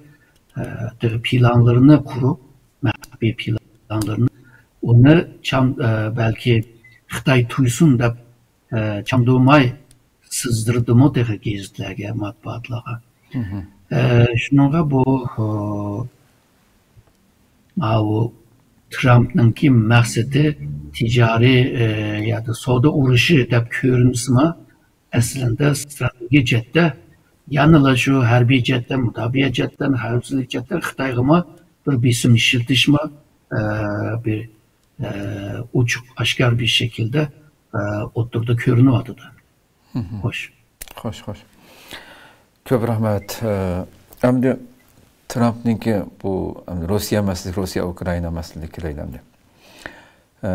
ئە، تېخى پىلانلىرىنى قۇرۇپ، مەخپىي پىلانلىرىنى، ئۇنى چام-، ئە، بەلكى خىتاي تۇيسۇن دەپ، ئە، چامدۇرماي سىزدۇردىمۇ تېخى گېزىتلەرگە، مەتبۇئاتلارغا. ئە، شۇنىڭغا بۇ، ئۇ، ماۋۇ ترامپنىڭكى مەقسىتى تىجارىي، ئە، يادا سودا ئۇرۇشى دەپ كۆرۈنسىمۇ، ئەسلىندە ئىستراتېگىيە جەھەتتە يەنىلا شۇ ھەربىي جەھەتتىن، مۇداپىئە جەھەتتىن، خەۋپسىزلىك جەھەتتىن خىتايغىمۇ بىر بېسىم ئىشلىتىشمۇ، ئە، بىر، ئە، ئوچۇق، ئاشكارا بىر شەكىلدە، ئە، ئوتتۇرىدا كۆرۈنۈۋاتىدۇ. خوش. خوش، خوش. كۆپ رەھمەت. ئە، ئەمدى ترامپنىڭكى بۇ، ئەمدى روسىيە مەسىلىسى، روسىيە، ئۇكرائىنا مەسىلىسىگە كېلەيلى ئەمدى. ئە،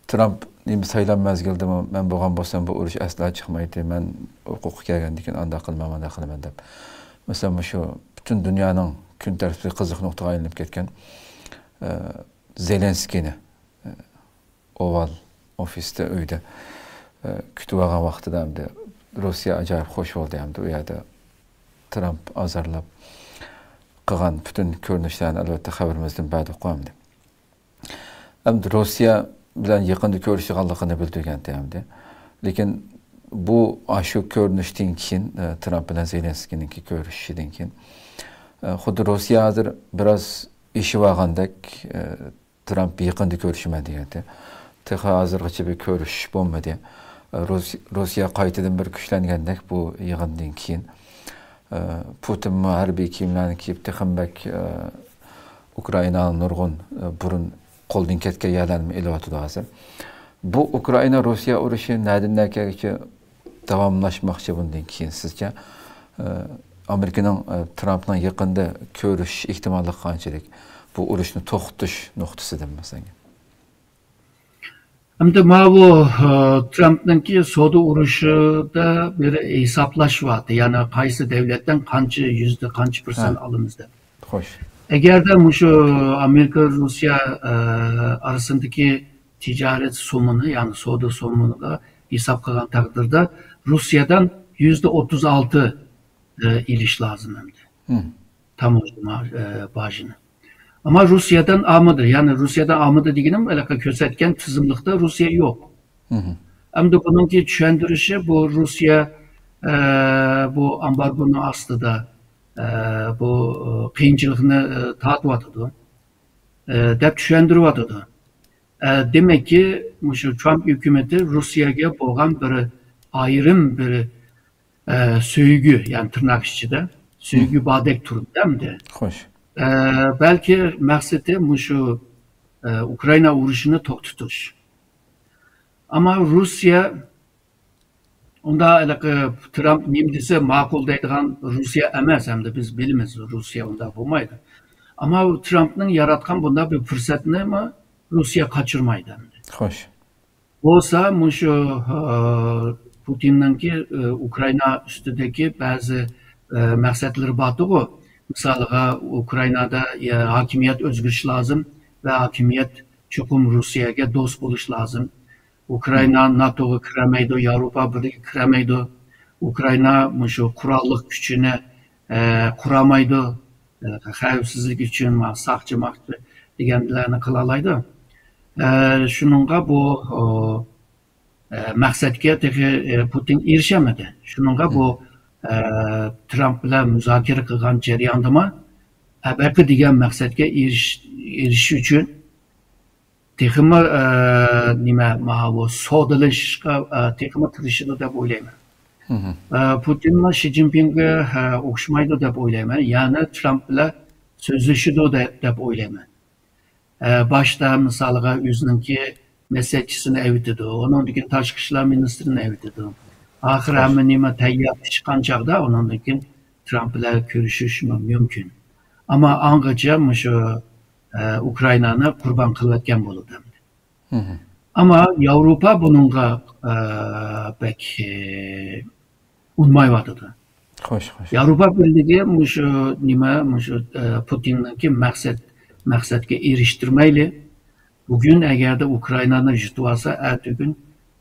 ترامپ نېمە سايلام مەزگىلىدىمۇ، مەن بولغان بولسام بۇ ئۇرۇش ئەسلا چىقمايتتى، مەن ھوقۇققا كەلگەندىن كېيىن ئانداق قىلىمەن، مانداق قىلىمەن دەپ. مەسىلەن، مۇشۇ پۈتۈن دۇنيانىڭ كۈن تەرتىپىدىكى قىزىق نۇقتىغا ئايلىنىپ كەتكەن، ئە، زېلېنسكىينى، ئە، ئوۋال ئوفىستا، ئۆيدە، ئە، كۈتۈۋالغان ۋاقتىدا ئەمدى روسىيە ئاجايىپ خوش بولدى. ئەمدى ئۇ يەردە ترامپ ئازارلاپ قىلغان پۈتۈن كۆرۈنۈشلەرنى ئەلۋەتتە خەۋىرىمىزدىن بەردۇققۇ ئەمدى. ئەمدى روسىيە بىلەن يېقىندا كۆرۈشىدىغانلىقىنى بىلدۈرگەنتى ئەمدى. لېكىن بۇ، ئاشۇ كۆرۈنۈشتىن كېيىن، ئە، ترامپ بىلەن زېلېنسكىينىڭكى كۆرۈشۈشىدىن كېيىن، ئە، خۇددى روسىيە ھازىر بىراز ئېشىۋالغاندەك، ئە، ترامپ يېقىندا كۆرۈشىمەن دېگەنتى. تېخى ھازىرغىچە بىر كۆرۈشۈش بولمىدى. روس-، روسىيە قايتىدىن بىر كۈچلەنگەندەك بۇ يىغىندىن كېيىن. ئە، پۇتىنمۇ ھەربىي كىيىملەرنى كىيىپ، تېخىمۇ بەك، ئە، ئۇكرائىنانىڭ نۇرغۇن، ئە، بۇرۇن قولدىن كەتكەن يەرلەرنىمۇ ئېلىۋاتىدۇ ھازىر. بۇ ئۇكرائىنا روسىيە ئۇرۇشى نەدىن نەگىچە داۋاملاشماقچى بۇندىن كېيىن سىزچە؟ ئە، ئامېرىكىنىڭ، ئە، ترامپنىڭ يېقىندا كۆرۈشۈش ئېھتىماللىقى قانچىلىك؟ بۇ ئۇرۇشنى توختىتىش نۇقتىسىدىن مەسىلەن. ئەمدى ماۋۇ، ئە، ترامپنىڭكى سودا ئۇرۇشىدا بىر ھېسابلاش بار، يەنى قايسى دۆلەتتىن قانچە يۈزدە قانچە پىرسەنت ھە. ئالىمىز دەپ. خوش. ئەگەردە مۇشۇ ئامېرىكا، روسىيە، ئە، ئارىسىدىكى تىجارەت سومىنى، يەنى سودا سومىنىغا ھېساب قىلغان تەقدىردە، روسىيەدىن يۈزدە ئوتتۇز ئالتە، ئە، ئېلىش لازىم ئەمدى. تاموژنا، ئە، باجىنى. ئەمما روسىيەدىن ئالمىدى. يەنى روسىيەدىن ئالمىدى دېگىنىم، ھېلىقى كۆرسەتكەن تىزىملىقتا روسىيە يوق. ئەمدى بۇنىڭكى چۈشەندۈرۈشى، بۇ روسىيە، ئە، بۇ ئامبارگونىڭ ئاستىدا، ئە، بۇ، ئە، قىيىنچىلىقنى، ئە، تارتىۋاتىدۇ، ئە، دەپ چۈشەندۈرۈۋاتىدۇ. ئە، دېمەككى، مۇشۇ ترامپ ھۆكۈمىتى روسىيەگە بولغان بىر ئايرىم بىر، ئە، سۆيگۈ، يەنى تىرناق ئىچىدە سۆيگۈ باردەك تۇرۇپتۇ ئەمدى. خوش. ئە، بەلكى مەقسىتى مۇشۇ، ئە، ئۇكرائىنا ئۇرۇشىنى توختىتىش. ئەمما روسىيە ئۇندا ھېلىقى ترامپ نېمە دېسە ماقۇل دەيدىغان روسىيە ئەمەس، ھەمدە بىز بىلىمىز، روسىيە ئۇنداق بولمايدۇ. ئەمما ترامپنىڭ ياراتقان بۇنداق بىر پۇرسەتنىمۇ روسىيە قاچۇرمايدۇ ئەمدى. خوش. بولسا مۇشۇ، ئە، پۇتىننىڭكى، ئە، ئۇكرائىنا ئۈستىدىكى بەزى، ئە، مەقسەتلىرى بارتىغۇ. مىسالىغا، ئۇكرائىنادا، ئە، ھاكىمىيەت ئۆزگىرىشى لازىم ۋە ھاكىمىيەت چوقۇم روسىيەگە دوست بولۇشى لازىم. ئۇكرائىنا ناتوغا كىرەلمەيدۇ، ياۋروپا بىرلىكىگە كىرەلمەيدۇ. ئۇكرائىنا مۇشۇ قوراللىق كۈچىنى، ئە، قۇرالمايدۇ. ئە، خەۋپسىزلىك ئۈچۈن ما-، ساقچى-ماقچى دېگەنلەرنى قىلالايدۇ. ئە، شۇنىڭغا بۇ، ئو، ئە، مەقسەتكە تېخى، ئە، پۇتىن ئېرىشەلمىدى. شۇنىڭغا بۇ، ئە، ترامپ بىلەن مۇزاكىرە قىلغان جەرياندىمۇ، ئە، بەكى دېگەن مەقسەتكە ئېرىش-، ئېرىشىش ئۈچۈن تېخىمۇ، ئە، نېمە، ماۋۇ سودىلىشىشقا، ئە، تېخىمۇ تىرىشىدۇ دەپ ئويلايمەن. ئە، پۇتىنمۇ شى جىنپىڭگە، ئە، ئوخشىمايدۇ دەپ ئويلايمەن. يەنى ترامپ بىلەن سۆزلىشىدۇ دە-، دەپ ئويلايمەن. ئە، باشتا مىسالىغا ئۆزىنىڭكى مەسلىھەتچىسىنى ئەۋېتىدۇ، ئۇنىڭدىن كېيىن تاشقى ئىشلار مىنىستىرىنى ئەۋېتىدۇ. ئاخىر ھەممە نېمە تەييار پىشقان چاغدا ئۇنىڭدىن كېيىن ترامپ بىلەن كۆرۈشۈش مۇ-، مۇمكىن. ئەمما ئاڭغىچە مۇشۇ، ئە، ئۇكرائىنانى قۇربان قىلىۋەتكەن بولىدۇ ئەمدى. ئەمما ياۋروپا بۇنىڭغا، ئە، بەك، ئە، ئۇنىمايۋاتىدۇ. خوش، خوش. ياۋروپا بىرلىكى مۇشۇ نېمە، مۇشۇ، ئە، پۇتىننىڭكى مەقسەت، مەقسەتكە ئېرىشتۈرمەيلى. بۈگۈن ئەگەردە ئۇكرائىنانى يۇتۇۋالسا، ئەتىگۈن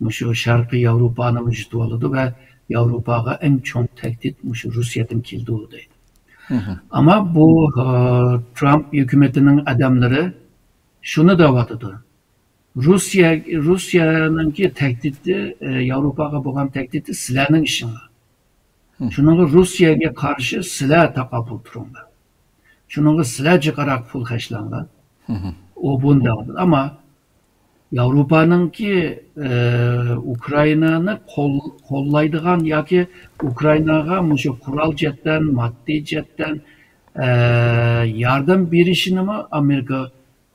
مۇشۇ شەرقىي ياۋروپانىمۇ يۇتۇۋالىدۇ ۋە ياۋروپاغا ئەڭ چوڭ تەھدىت مۇشۇ روسىيەدىن كېلىدۇ دەيدۇ. ئەمما بۇ، ئە، ترامپ ھۆكۈمىتىنىڭ ئادەملىرى شۇنى دەۋاتىدۇ. روسىيە، روسىيەنىڭكى تەھدىتى، ئە، ياۋروپاغا بولغان تەھدىتى سىلەرنىڭ ئىشىڭلار. شۇنىڭغا روسىيەگە قارشى سىلەر تاقابىل تۇرۇڭلار. شۇنىڭغا سىلەر جىقراق پۇل خەجلەڭلار. ئۇ بۇنى دەۋاتىدۇ. ئەمما ياۋروپانىڭكى، ئە، ئۇكرائىنانى قول-، قوللايدىغان ياكى ئۇكرائىناغا مۇشۇ قورال جەھەتتىن، ماددىي جەھەتتىن، ئە، ياردەم بېرىشىنىمۇ ئامېرىكا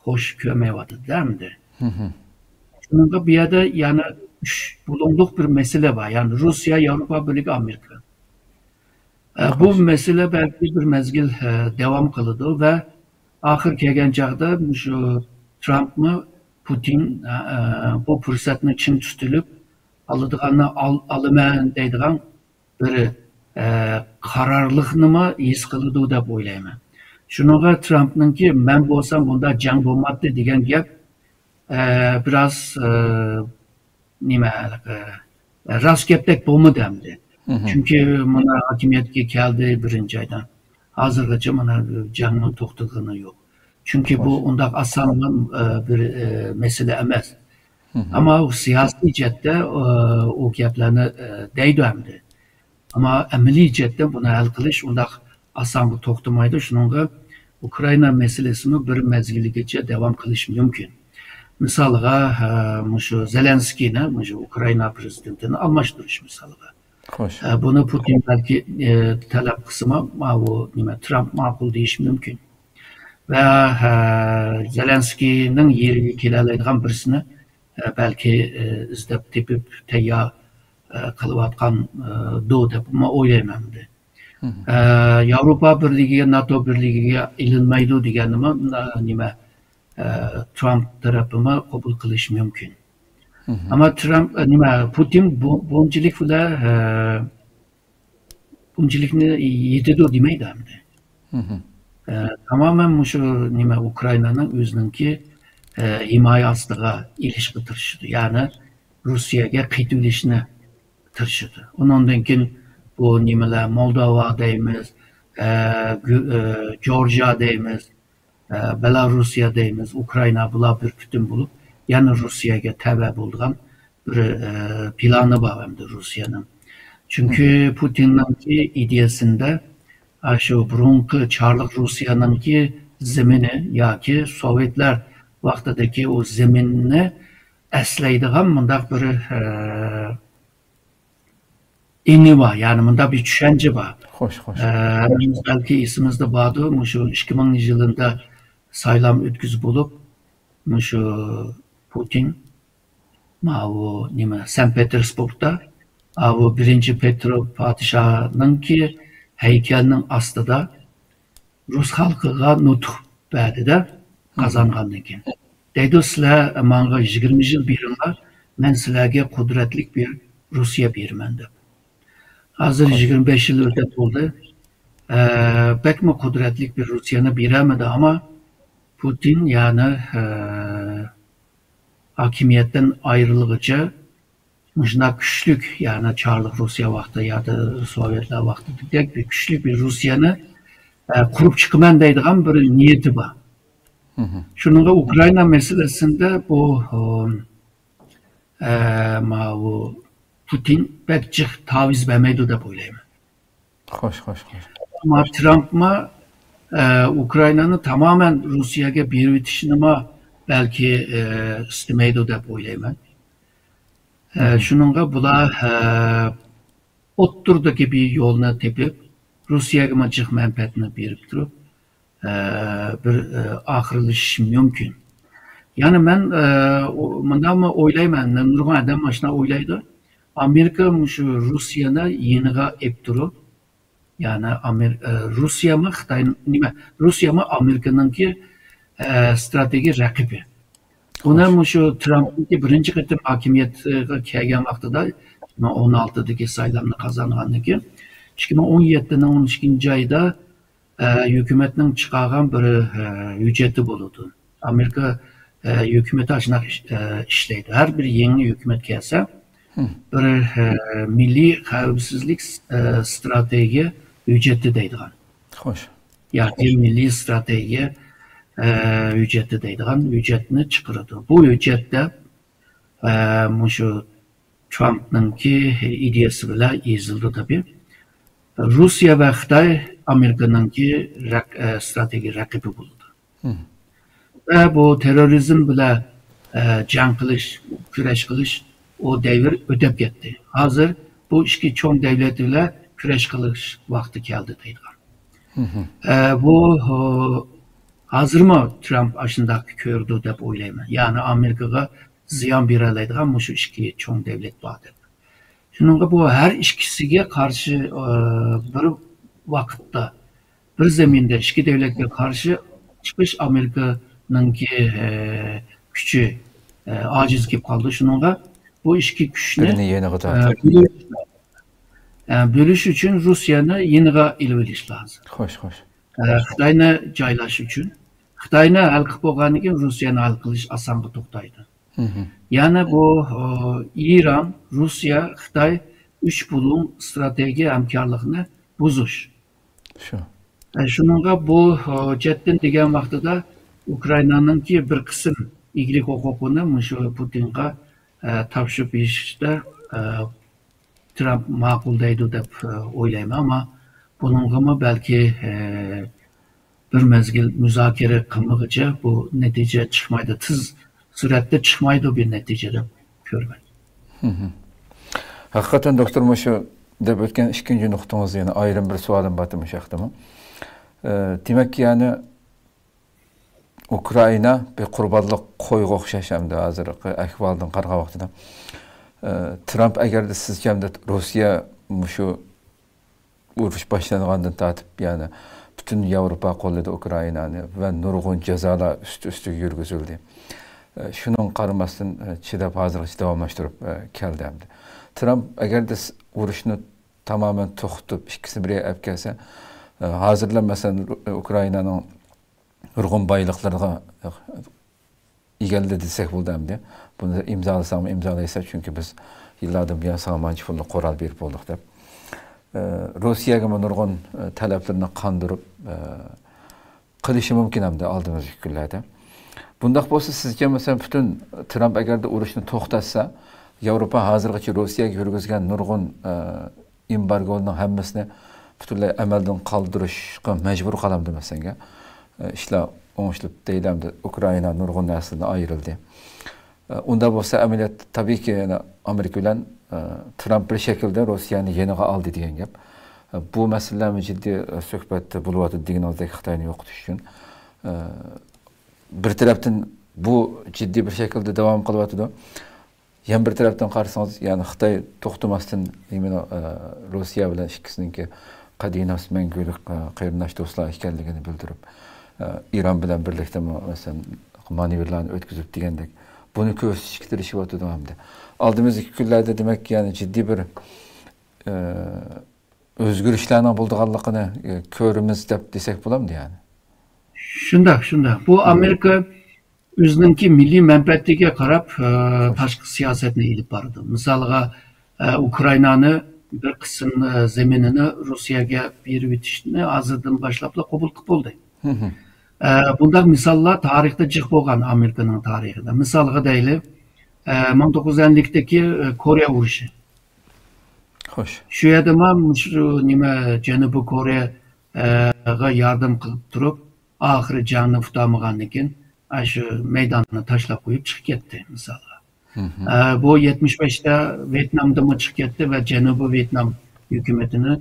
خوش كۆرمەيۋاتىدۇ ئەمدى. شۇنىڭغا بۇ يەردە يەنە ئۈچ بۇلۇڭلۇق بىر مەسىلە بار. يەنى روسىيە، ياۋروپا بىرلىكى، ئامېرىكا. ئە، بۇ مەسىلە بەلكى بىر مەزگىل، ئە، داۋام قىلىدۇ ۋە ئاخىر كەلگەن چاغدا مۇشۇ ترامپمۇ پۇتىن، ئە، ئە، بۇ پۇرسەتنى چىڭ تۇتۇلۇپ، ئالىدىغاننى ئال-، ئالىمەن دەيدىغان بىر، ئە، قارارلىقنىمۇ ھېس قىلىدۇ دەپ ئويلايمەن. شۇنىڭغا ترامپنىڭكى «مەن بولسام بۇنداق جەڭ بولماتتى» دېگەن گەپ، ئە، بىراز، ئە، نېمە، ئە، راست گەپتەك بولمىدى ئەمدى. چۈنكى مانا ھاكىمىيەتكە كەلدى بىرىنچى ئايدا. ھازىرغىچە مانا جەڭنىڭ توختىغىنى يوق. چۈنكى بۇ ئۇنداق ئاسان، ئە، بىر، ئە، مەسىلە ئەمەس. ئەمما ئۇ سىياسىي جەھەتتە، ئە، ئۇ گەپلەرنى، ئە، دەيدۇ ئەمدى. ئەمما ئەمەلىي جەھەتتە بۇنى ھەل قىلىش ئۇنداق ئاسانغا توختىمايدۇ. شۇنىڭغا ئۇكرائىنا مەسىلىسىمۇ بىر مەزگىلگىچە داۋام قىلىشى مۇمكىن. مىسالغا، ھە، مۇشۇ زېلېنسكىينى، مۇشۇ ئۇكرائىنا پىرېزىدېنتىنى ئالماشتۇرۇش مىسالىغا. خوش. ھە، بۇنى پۇتىن بەلكى، ئە، تەلەپ قىلسىمۇ، ماۋۇ نېمە، ترامپ ماقۇل دېيىشى مۇمكىن. ۋە، ھە، زېلېنسكىينىڭ يېرىگە كېلەلەيدىغان بىرسىنى، ئە، بەلكى، ئە، ئىزدەپ تېپىپ تەييار، ئە، قىلىۋاتقان، ئە، دۇ دەپمۇ ئويلايمەن ئەمدى. ئە، ياۋروپا بىرلىكىگە، ناتو بىرلىكىگە ئېلىنمايدۇ دېگەننىمۇ، ئە، نېمە، ئە، ترامپ تەرەپىمۇ قوبۇل قىلىشى مۇمكىن. ئەمما ترامپ، ئە، نېمە، پۇتىن بۇ، بۇنچىلىك بىلەن، ئە، بۇنچىلىكنى يېتىدۇ دېمەيدۇ ئەمدى. ئە، تامامەن مۇشۇ نېمە، ئۇكرائىنانىڭ ئۆزىنىڭكى، ئە، ھىمايە ئاستىغا ئېلىشقا تىرىشىدۇ. يەنى روسىيەگە قېتىۋېلىشنى تىرىشىدۇ. ئۇنىڭدىن كېيىن بۇ نېمىلەر، مولدوۋا دەيمىز، ئە، گۈ-، ئە، جورجىيا دەيمىز، ئە، بېلاروسىيە دەيمىز، ئۇكرائىنا، بۇلار بىر پۈتۈن بولۇپ، يەنە روسىيەگە تەۋە بولىدىغان بىر، ئە، پىلانى بار ئەمدى روسىيەنىڭ. چۈنكى پۇتىننىڭكى ئىدىيەسىندە، ئە، شۇ بۇرۇنقى چارلىق روسىيەنىڭكى زېمىنى ياكى سوۋېتلار ۋاقتىدىكى ئۇ زېمىننى ئەسلەيدىغان مۇنداق بىر، ئە، ئېڭى بار، يەنى مۇنداق بىر چۈشەنچە بار. خوش، خوش. ئە، ھەممىمىز بەلكى ئېسىمىزدە باردۇ، مۇشۇ ئىككى مىڭىنچى يىلىدا سايلام ئۆتكۈزۈپ بولۇپ، مۇشۇ پۇتىن، ماۋۇ نېمە، سەن پېتېرسبۇرگدا، ئاۋۇ بىرىنچى پېترو پادىشاھنىڭكى ھەيكەلنىڭ ئاستىدا رۇس خەلقىگە نۇتۇق بەردى-دە، قازانغاندىن كېيىن. دەيدۇ، سىلەر ماڭا يىگىرمە يىل بېرىڭلار، مەن سىلەرگە قۇدرەتلىك بىر روسىيە بېرىمەن دەپ. ھازىر يىگىرمە بەش يىل ئۆتۈپ بولدى. ئە، بەكمۇ قۇدرەتلىك بىر روسىيەنى بېرەلمىدى، ئەمما پۇتىن يەنى، ئە، ھاكىمىيەتتىن ئايرىلغۇچە مۇشۇنداق كۈچلۈك، يەنى چارلىق روسىيە ۋاقتى ياكى سوۋېتلار ۋاقتىدەك بىر كۈچلۈك بىر روسىيەنى، ئە، قۇرۇپ چىقىمەن دەيدىغان بىر نىيىتى بار. شۇنىڭغا ئۇكرائىنا مەسىلىسىندە بۇ، ئە، ماۋۇ پۇتىن بەك جىق تاۋىز بەرمەيدۇ دەپ ئويلايمەن. خوش، خوش، خوش. ئەمما ترامپمۇ، ئە، ئۇكرائىنانى تامامەن روسىيەگە بېرىۋېتىشنىمۇ بەلكى، ئە، ئىستىمەيدۇ دەپ ئويلايمەن. ئە، شۇنىڭغا بۇلار، ئە، ئوتتۇرىدىكى بىر يولنى تېپىپ، روسىيەگىمۇ جىق مەنپەئەتنى بېرىپ تۇرۇپ، ئە، بىر، ئە، ئاخىرلىشىشى مۇمكىن. يەنى مەن، ئە، ئو-، مۇنداقمۇ ئويلايمەن، نۇرغۇن ئادەم مانا شۇنداق ئويلايدۇ. ئامېرىكا مۇشۇ روسىيەنى يېنىغا ئېلىپ تۇرۇپ، يەنى ئامېر-، ئە، روسىيەمۇ خىتاي، نېمە، روسىيەمۇ ئامېرىكىنىڭكى، ئە، ستراتېگىيە رەقىبى. ئۇنى مۇشۇ ترامپنىڭكى بىرىنچى قېتىم ھاكىمىيەتكە كەلگەن ۋاقتىدا، ئىككى مىڭ ئون ئالتىدىكى سايلامنى قازانغاندىن كېيىن، ئىككى مىڭ ئون يەتتىنىڭ ئون ئىككىنچى ئايدا، ئە، ھۆكۈمەتنىڭ چىقارغان بىر، ئە، ھۆججىتى بولىدۇ. ئامېرىكا، ئە، ھۆكۈمىتى ئاشۇنداق ئىش-، ئە، ئىشلەيدۇ. ھەر بىر يېڭى ھۆكۈمەت كەلسە، بىر، ئە، مىللىي خەۋپسىزلىك، ئە، ستراتېگىيە ھۆججىتى دەيدىغان. خوش. ياكى مىللىي ستراتېگىيە، ئە، ھۆججىتى دەيدىغان ھۆججەتنى چىقىرىدۇ. بۇ ھۆججەتتە، ئە، مۇشۇ ترامپنىڭكى ئىدىيەسى بىلەن يېزىلىدۇ تەبىئىي. روسىيە ۋە خىتاي ئامېرىكىنىڭكى رەق-، ئە، ستراتېگىيە رەقىبى بولىدۇ. ۋە بۇ تېررورىزم بىلەن، ئە، جەڭ قىلىش، كۈرەش قىلىش، ئۇ دەۋر ئۆتۈپ كەتتى. ھازىر بۇ ئىككى چوڭ دەۋلەت بىلەن كۈرەش قىلىش ۋاقتى كەلدى دەيدىغان. ئە، بۇ، ئۇ، ھازىرمۇ ترامپ ئاشۇنداق كۆرىدۇ دەپ ئويلايمەن. يەنى ئامېرىكىغا زىيان بېرەلەيدىغان مۇشۇ ئىككى چوڭ دەۋلەت بار دەپ. شۇنىڭغا بۇ ھەر ئىككىسىگە قارشى، ئە، بىر ۋاقىتتا، بىر زېمىندا ئىككى دۆلەتكە قارشى چىقىش ئامېرىكىنىڭكى، ئە، كۈچى، ئە، ئاجىز كېلىپ قالدى. شۇنىڭغا بۇ ئىككى كۈچنى، بىرىنى يېنىغا ئە، تارتىپ. بۆلۈش، ئە، بۆلۈش ئۈچۈن روسىيەنى يېنىغا ئېلىۋېلىش لازىم. خوش، خوش. ئە، خىتاينى جايلاش ئۈچۈن. خىتاينى ھەل قىلىپ بولغاندىن كېيىن روسىيەنى ھەل قىلىش ئاسانغا توختايدۇ. يەنى بۇ، ئە، ئىران، روسىيە، خىتاي ئۈچ بۇلۇڭ ستراتېگىيە ھەمكارلىقىنى بۇزۇش. شۇ. ئە، شۇنىڭغا بۇ، ئە، جەتتىن دېگەن ۋاقتىدا ئۇكرائىنانىڭكى بىر قىسىم ئىگىلىك ھوقۇقىنى مۇشۇ پۇتىنغا، ئە، تاپشۇرۇپ بېرىشتا، ئە، ترامپ ماقۇل دەيدۇ دەپ، ئە، ئويلايمەن. ئەمما بۇنىڭغىمۇ بەلكى، ئە، بىر مەزگىل مۇزاكىرە قىلمىغۇچە بۇ نەتىجە چىقمايدۇ، تېز سۈرئەتتە چىقمايدۇ بىر نەتىجە دەپ كۆرىمەن. ھەقىقەتەن، دوكتور، مۇشۇ دەپ ئۆتكەن ئىككىنچى نۇقتىڭىز يەنە ئايرىم بىر سوئالىم بار مۇشۇ ھەقتىمۇ. ئە، دېمەك، يەنى ئۇكرائىنا بىر قۇربانلىق قويغا ئوخشاش ئەمدى ھازىرقى ئەھۋالدىن قارىغان ۋاقتىدا. ئە، ترامپ ئەگەردە سىزچە ئەمدى روسىيە مۇشۇ ئۇرۇش باشلانغاندىن تارتىپ، يەنى پۈتۈن ياۋروپا قوللىدى ئۇكرائىنانى ۋە نۇرغۇن جازالار ئۈستى ئۈستىگە يۈرگۈزۈلدى. ئە، شۇنىڭغا قارىماستىن، ئە، چىداپ، ھازىرغىچە داۋاملاشتۇرۇپ، ئە، كەلدى ئەمدى. ترامپ ئەگەردە س-، ئۇرۇشنى تامامەن توختىتىپ، ئىككىسىنى بىر يەرگە ئەپ كەلسە، ئە، ھازىرلا، مەسىلەن، ئۇ-، ئۇكرائىنانىڭ نۇرغۇن بايلىقلىرىغا، ئە، ئىگىلىدى دېسەك بولىدۇ ئەمدى. بۇنى ئىمزالىساڭمۇ ئىمزالايسەن، چۈنكى بىز يىللاردىن بۇيان ساڭا مانچە پۇلنى قورال بېرىپ بولدۇق دەپ. ئە، روسىيەگىمۇ نۇرغۇن، ئە، تەلەپلىرىنى قاندۇرۇپ، ئە، قىلىشى مۇمكىن ئەمدى ئالدىمىزدىكى كۈنلەردە. بۇنداق بولسا سىزچە، مەسىلەن، پۇتىن، ترامپ ئەگەردە ئۇرۇشنى توختاتسا، ياۋروپا ھازىرغىچە روسىيەگە يۈرگۈزگەن نۇرغۇن، ئە، ئېمبارگونىڭ ھەممىسىنى پۈتۈنلەي ئەمەلدىن قالدۇرۇشقا مەجبۇر قالامدۇ، مەسىلەن، ئىشلار ئوڭشىلىپ دەيلى، ئەمدى ئۇكرائىنا نۇرغۇن نەرسىدىن ئايرىلدى. ئۇنداق بولسا ئەمەلىيەتتە تەبىئىيكى، يەنە ئامېرىكا بىلەن، ئە، ترامپ بىر شەكىلدە روسىيەنى يېنىغا ئالدى دېگەن گەپ. ئە، بۇ مەسىلىلەرمۇ جىددىي، ئە، سۆھبەت بولۇۋاتىدۇ دېگىنىڭىزدەك خىتاينى يوقىتىش ئۈچۈن. ئە، بىر تەرەپتىن بۇ جىددىي بىر شەكىلدە داۋام قىلىۋاتىدۇ. يەنە بىر تەرەپتىن قارىسىڭىز، يەنى خىتاي توختىماستىن، نېمىنى، ئە، روسىيە بىلەن ئىككىسىنىڭكى قەدىمىي مەڭگۈلۈك، ئە، قېرىنداش دوستلار ئىكەنلىكىنى بىلدۈرۈپ، ئە، ئىران بىلەن بىرلىكتىمۇ، مەسىلەن، مانېۋىرلارنى ئۆتكۈزۈپ دېگەندەك، بۇنى كۆرسىتىشكە تىرىشىۋاتىدۇ ئەمدى. ئالدىمىزدىكى كۈنلەردە، دېمەك، يەنى جىددىي بىر، ئە، ئۆزگىرىشلەرنىڭ بولىدىغانلىقىنى، ئە، كۆرىمىز دەپ دېسەك بولامدۇ، يەنى؟ شۇنداق، شۇنداق. بۇ ئامېرىكا ئۆزىنىڭكى مىللىي مەنپەئەتىگە قاراپ، ئە، تاشقى سىياسەتنى ئېلىپ بارىدۇ. مىسالغا، ئە، ئۇكرائىنانى بىر قىسىم، ئە، زېمىنىنى روسىيەگە بېرىۋېتىشنى ھازىردىن باشلاپلا قوبۇل قىلىپ بولدى. ئە، بۇنداق مىساللار تارىختا جىق بولغان ئامېرىكىنىڭ تارىخىدا. مىسالغا دەيلى، ئە، مىڭ توققۇز يۈز ئەللىكتىكى، ئە، كورېيە ئۇرۇشى. خوش. شۇ يەردىمۇ مۇشۇ نېمە، جەنۇبىي كورېيەگە ياردەم قىلىپ تۇرۇپ، ئاخىرى جەڭنى ئۇتالمىغاندىن كېيىن، ئاشۇ مەيداننى تاشلاپ قويۇپ چىقىپ كەتتى، مىسالغا. ئە، بۇ يەتمىش بەشتە ۋيېتنامدىنمۇ چىقىپ كەتتى ۋە جەنۇبىي ۋيېتنام ھۆكۈمىتىنى،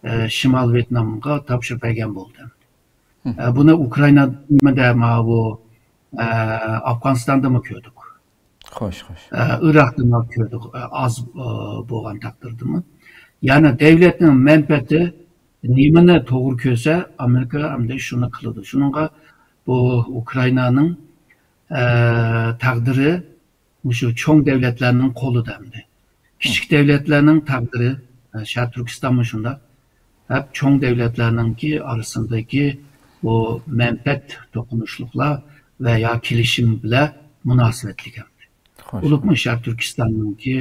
ئە، شىمال ۋيېتنامغا تاپشۇرۇپ بەرگەن بولدى. ئە، بۇنى ئۇكرائىنا نېمىدە، ماۋۇ، ئە، ئافغانىستاندىمۇ كۆردۇق. خوش، خوش. ئە، ئىراقتىمۇ كۆردۇق، ئە، ئاز، ئە، بولغان تەقدىردىمۇ. يەنى دەۋلەتنىڭ مەنپەئەتى نېمىنى توغرا كۆرسە، ئامېرىكا ئەمدى شۇنى قىلىدۇ. شۇنىڭغا بۇ ئۇكرائىنانىڭ، ئە، تەقدىرى مۇشۇ چوڭ دەۋلەتلەرنىڭ قولىدا ئەمدى. كىچىك دەۋلەتلەرنىڭ تەقدىرى، ئە، شەرقىي تۈركىستانمۇ شۇنداق. ھەم چوڭ دەۋلەتلەرنىڭكى ئارىسىندىكى بۇ مەنپەئەت توقۇنۇشلۇقلار ۋە يا كېلىشىم بىلەن مۇناسىۋەتلىك ئەمدى. خوش. بولۇپمۇ شەرقىي تۈركىستاننىڭكى،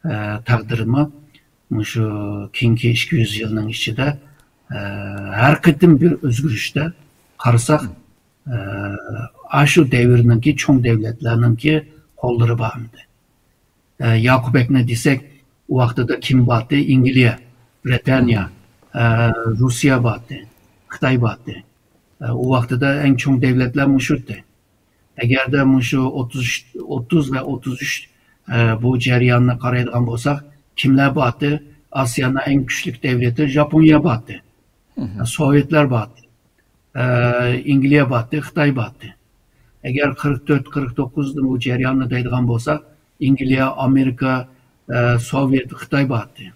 ئە، تەقدىرىمۇ مۇشۇ كېيىنكى ئىككى يۈز يىلنىڭ ئىچىدە، ئە، ھەر قېتىم بىر ئۆزگىرىشتە قارىساق، ئە، ئاشۇ دەۋرنىڭكى چوڭ دەۋلەتلەرنىڭكى قوللىرى بار ئەمدى. ئە، ياقۇپ بەگنى دېسەك، ئۇ ۋاقتىدا كىم بارتى؟ ئىنگلىيە، بىرىتانىيە، ئە، روسىيە بارتى، خىتاي بارتى. ئە، ئۇ ۋاقتىدا ئەڭ چوڭ دەۋلەتلەر مۇشۇتتى. ئەگەردە مۇشۇ ئوتتۇز، ئوتتۇز ۋە ئوتتۇز ئۈچ، ئە، بۇ جەرياننى قارايدىغان بولساق، كىملەر بارتى؟ ئاسىيانىڭ ئەڭ كۈچلۈك دەۋلىتى ژاپونىيە بارتى. سوۋېتلار بارتى. ئە، ئىنگلىيە بارتى، خىتاي بارتى. ئەگەر قىرىق تۆت، قىرىق توققۇزدا بۇ جەرياننى دەيدىغان بولساق، ئىنگلىيە، ئامېرىكا، ئە، سوۋېت، خىتاي بارتى.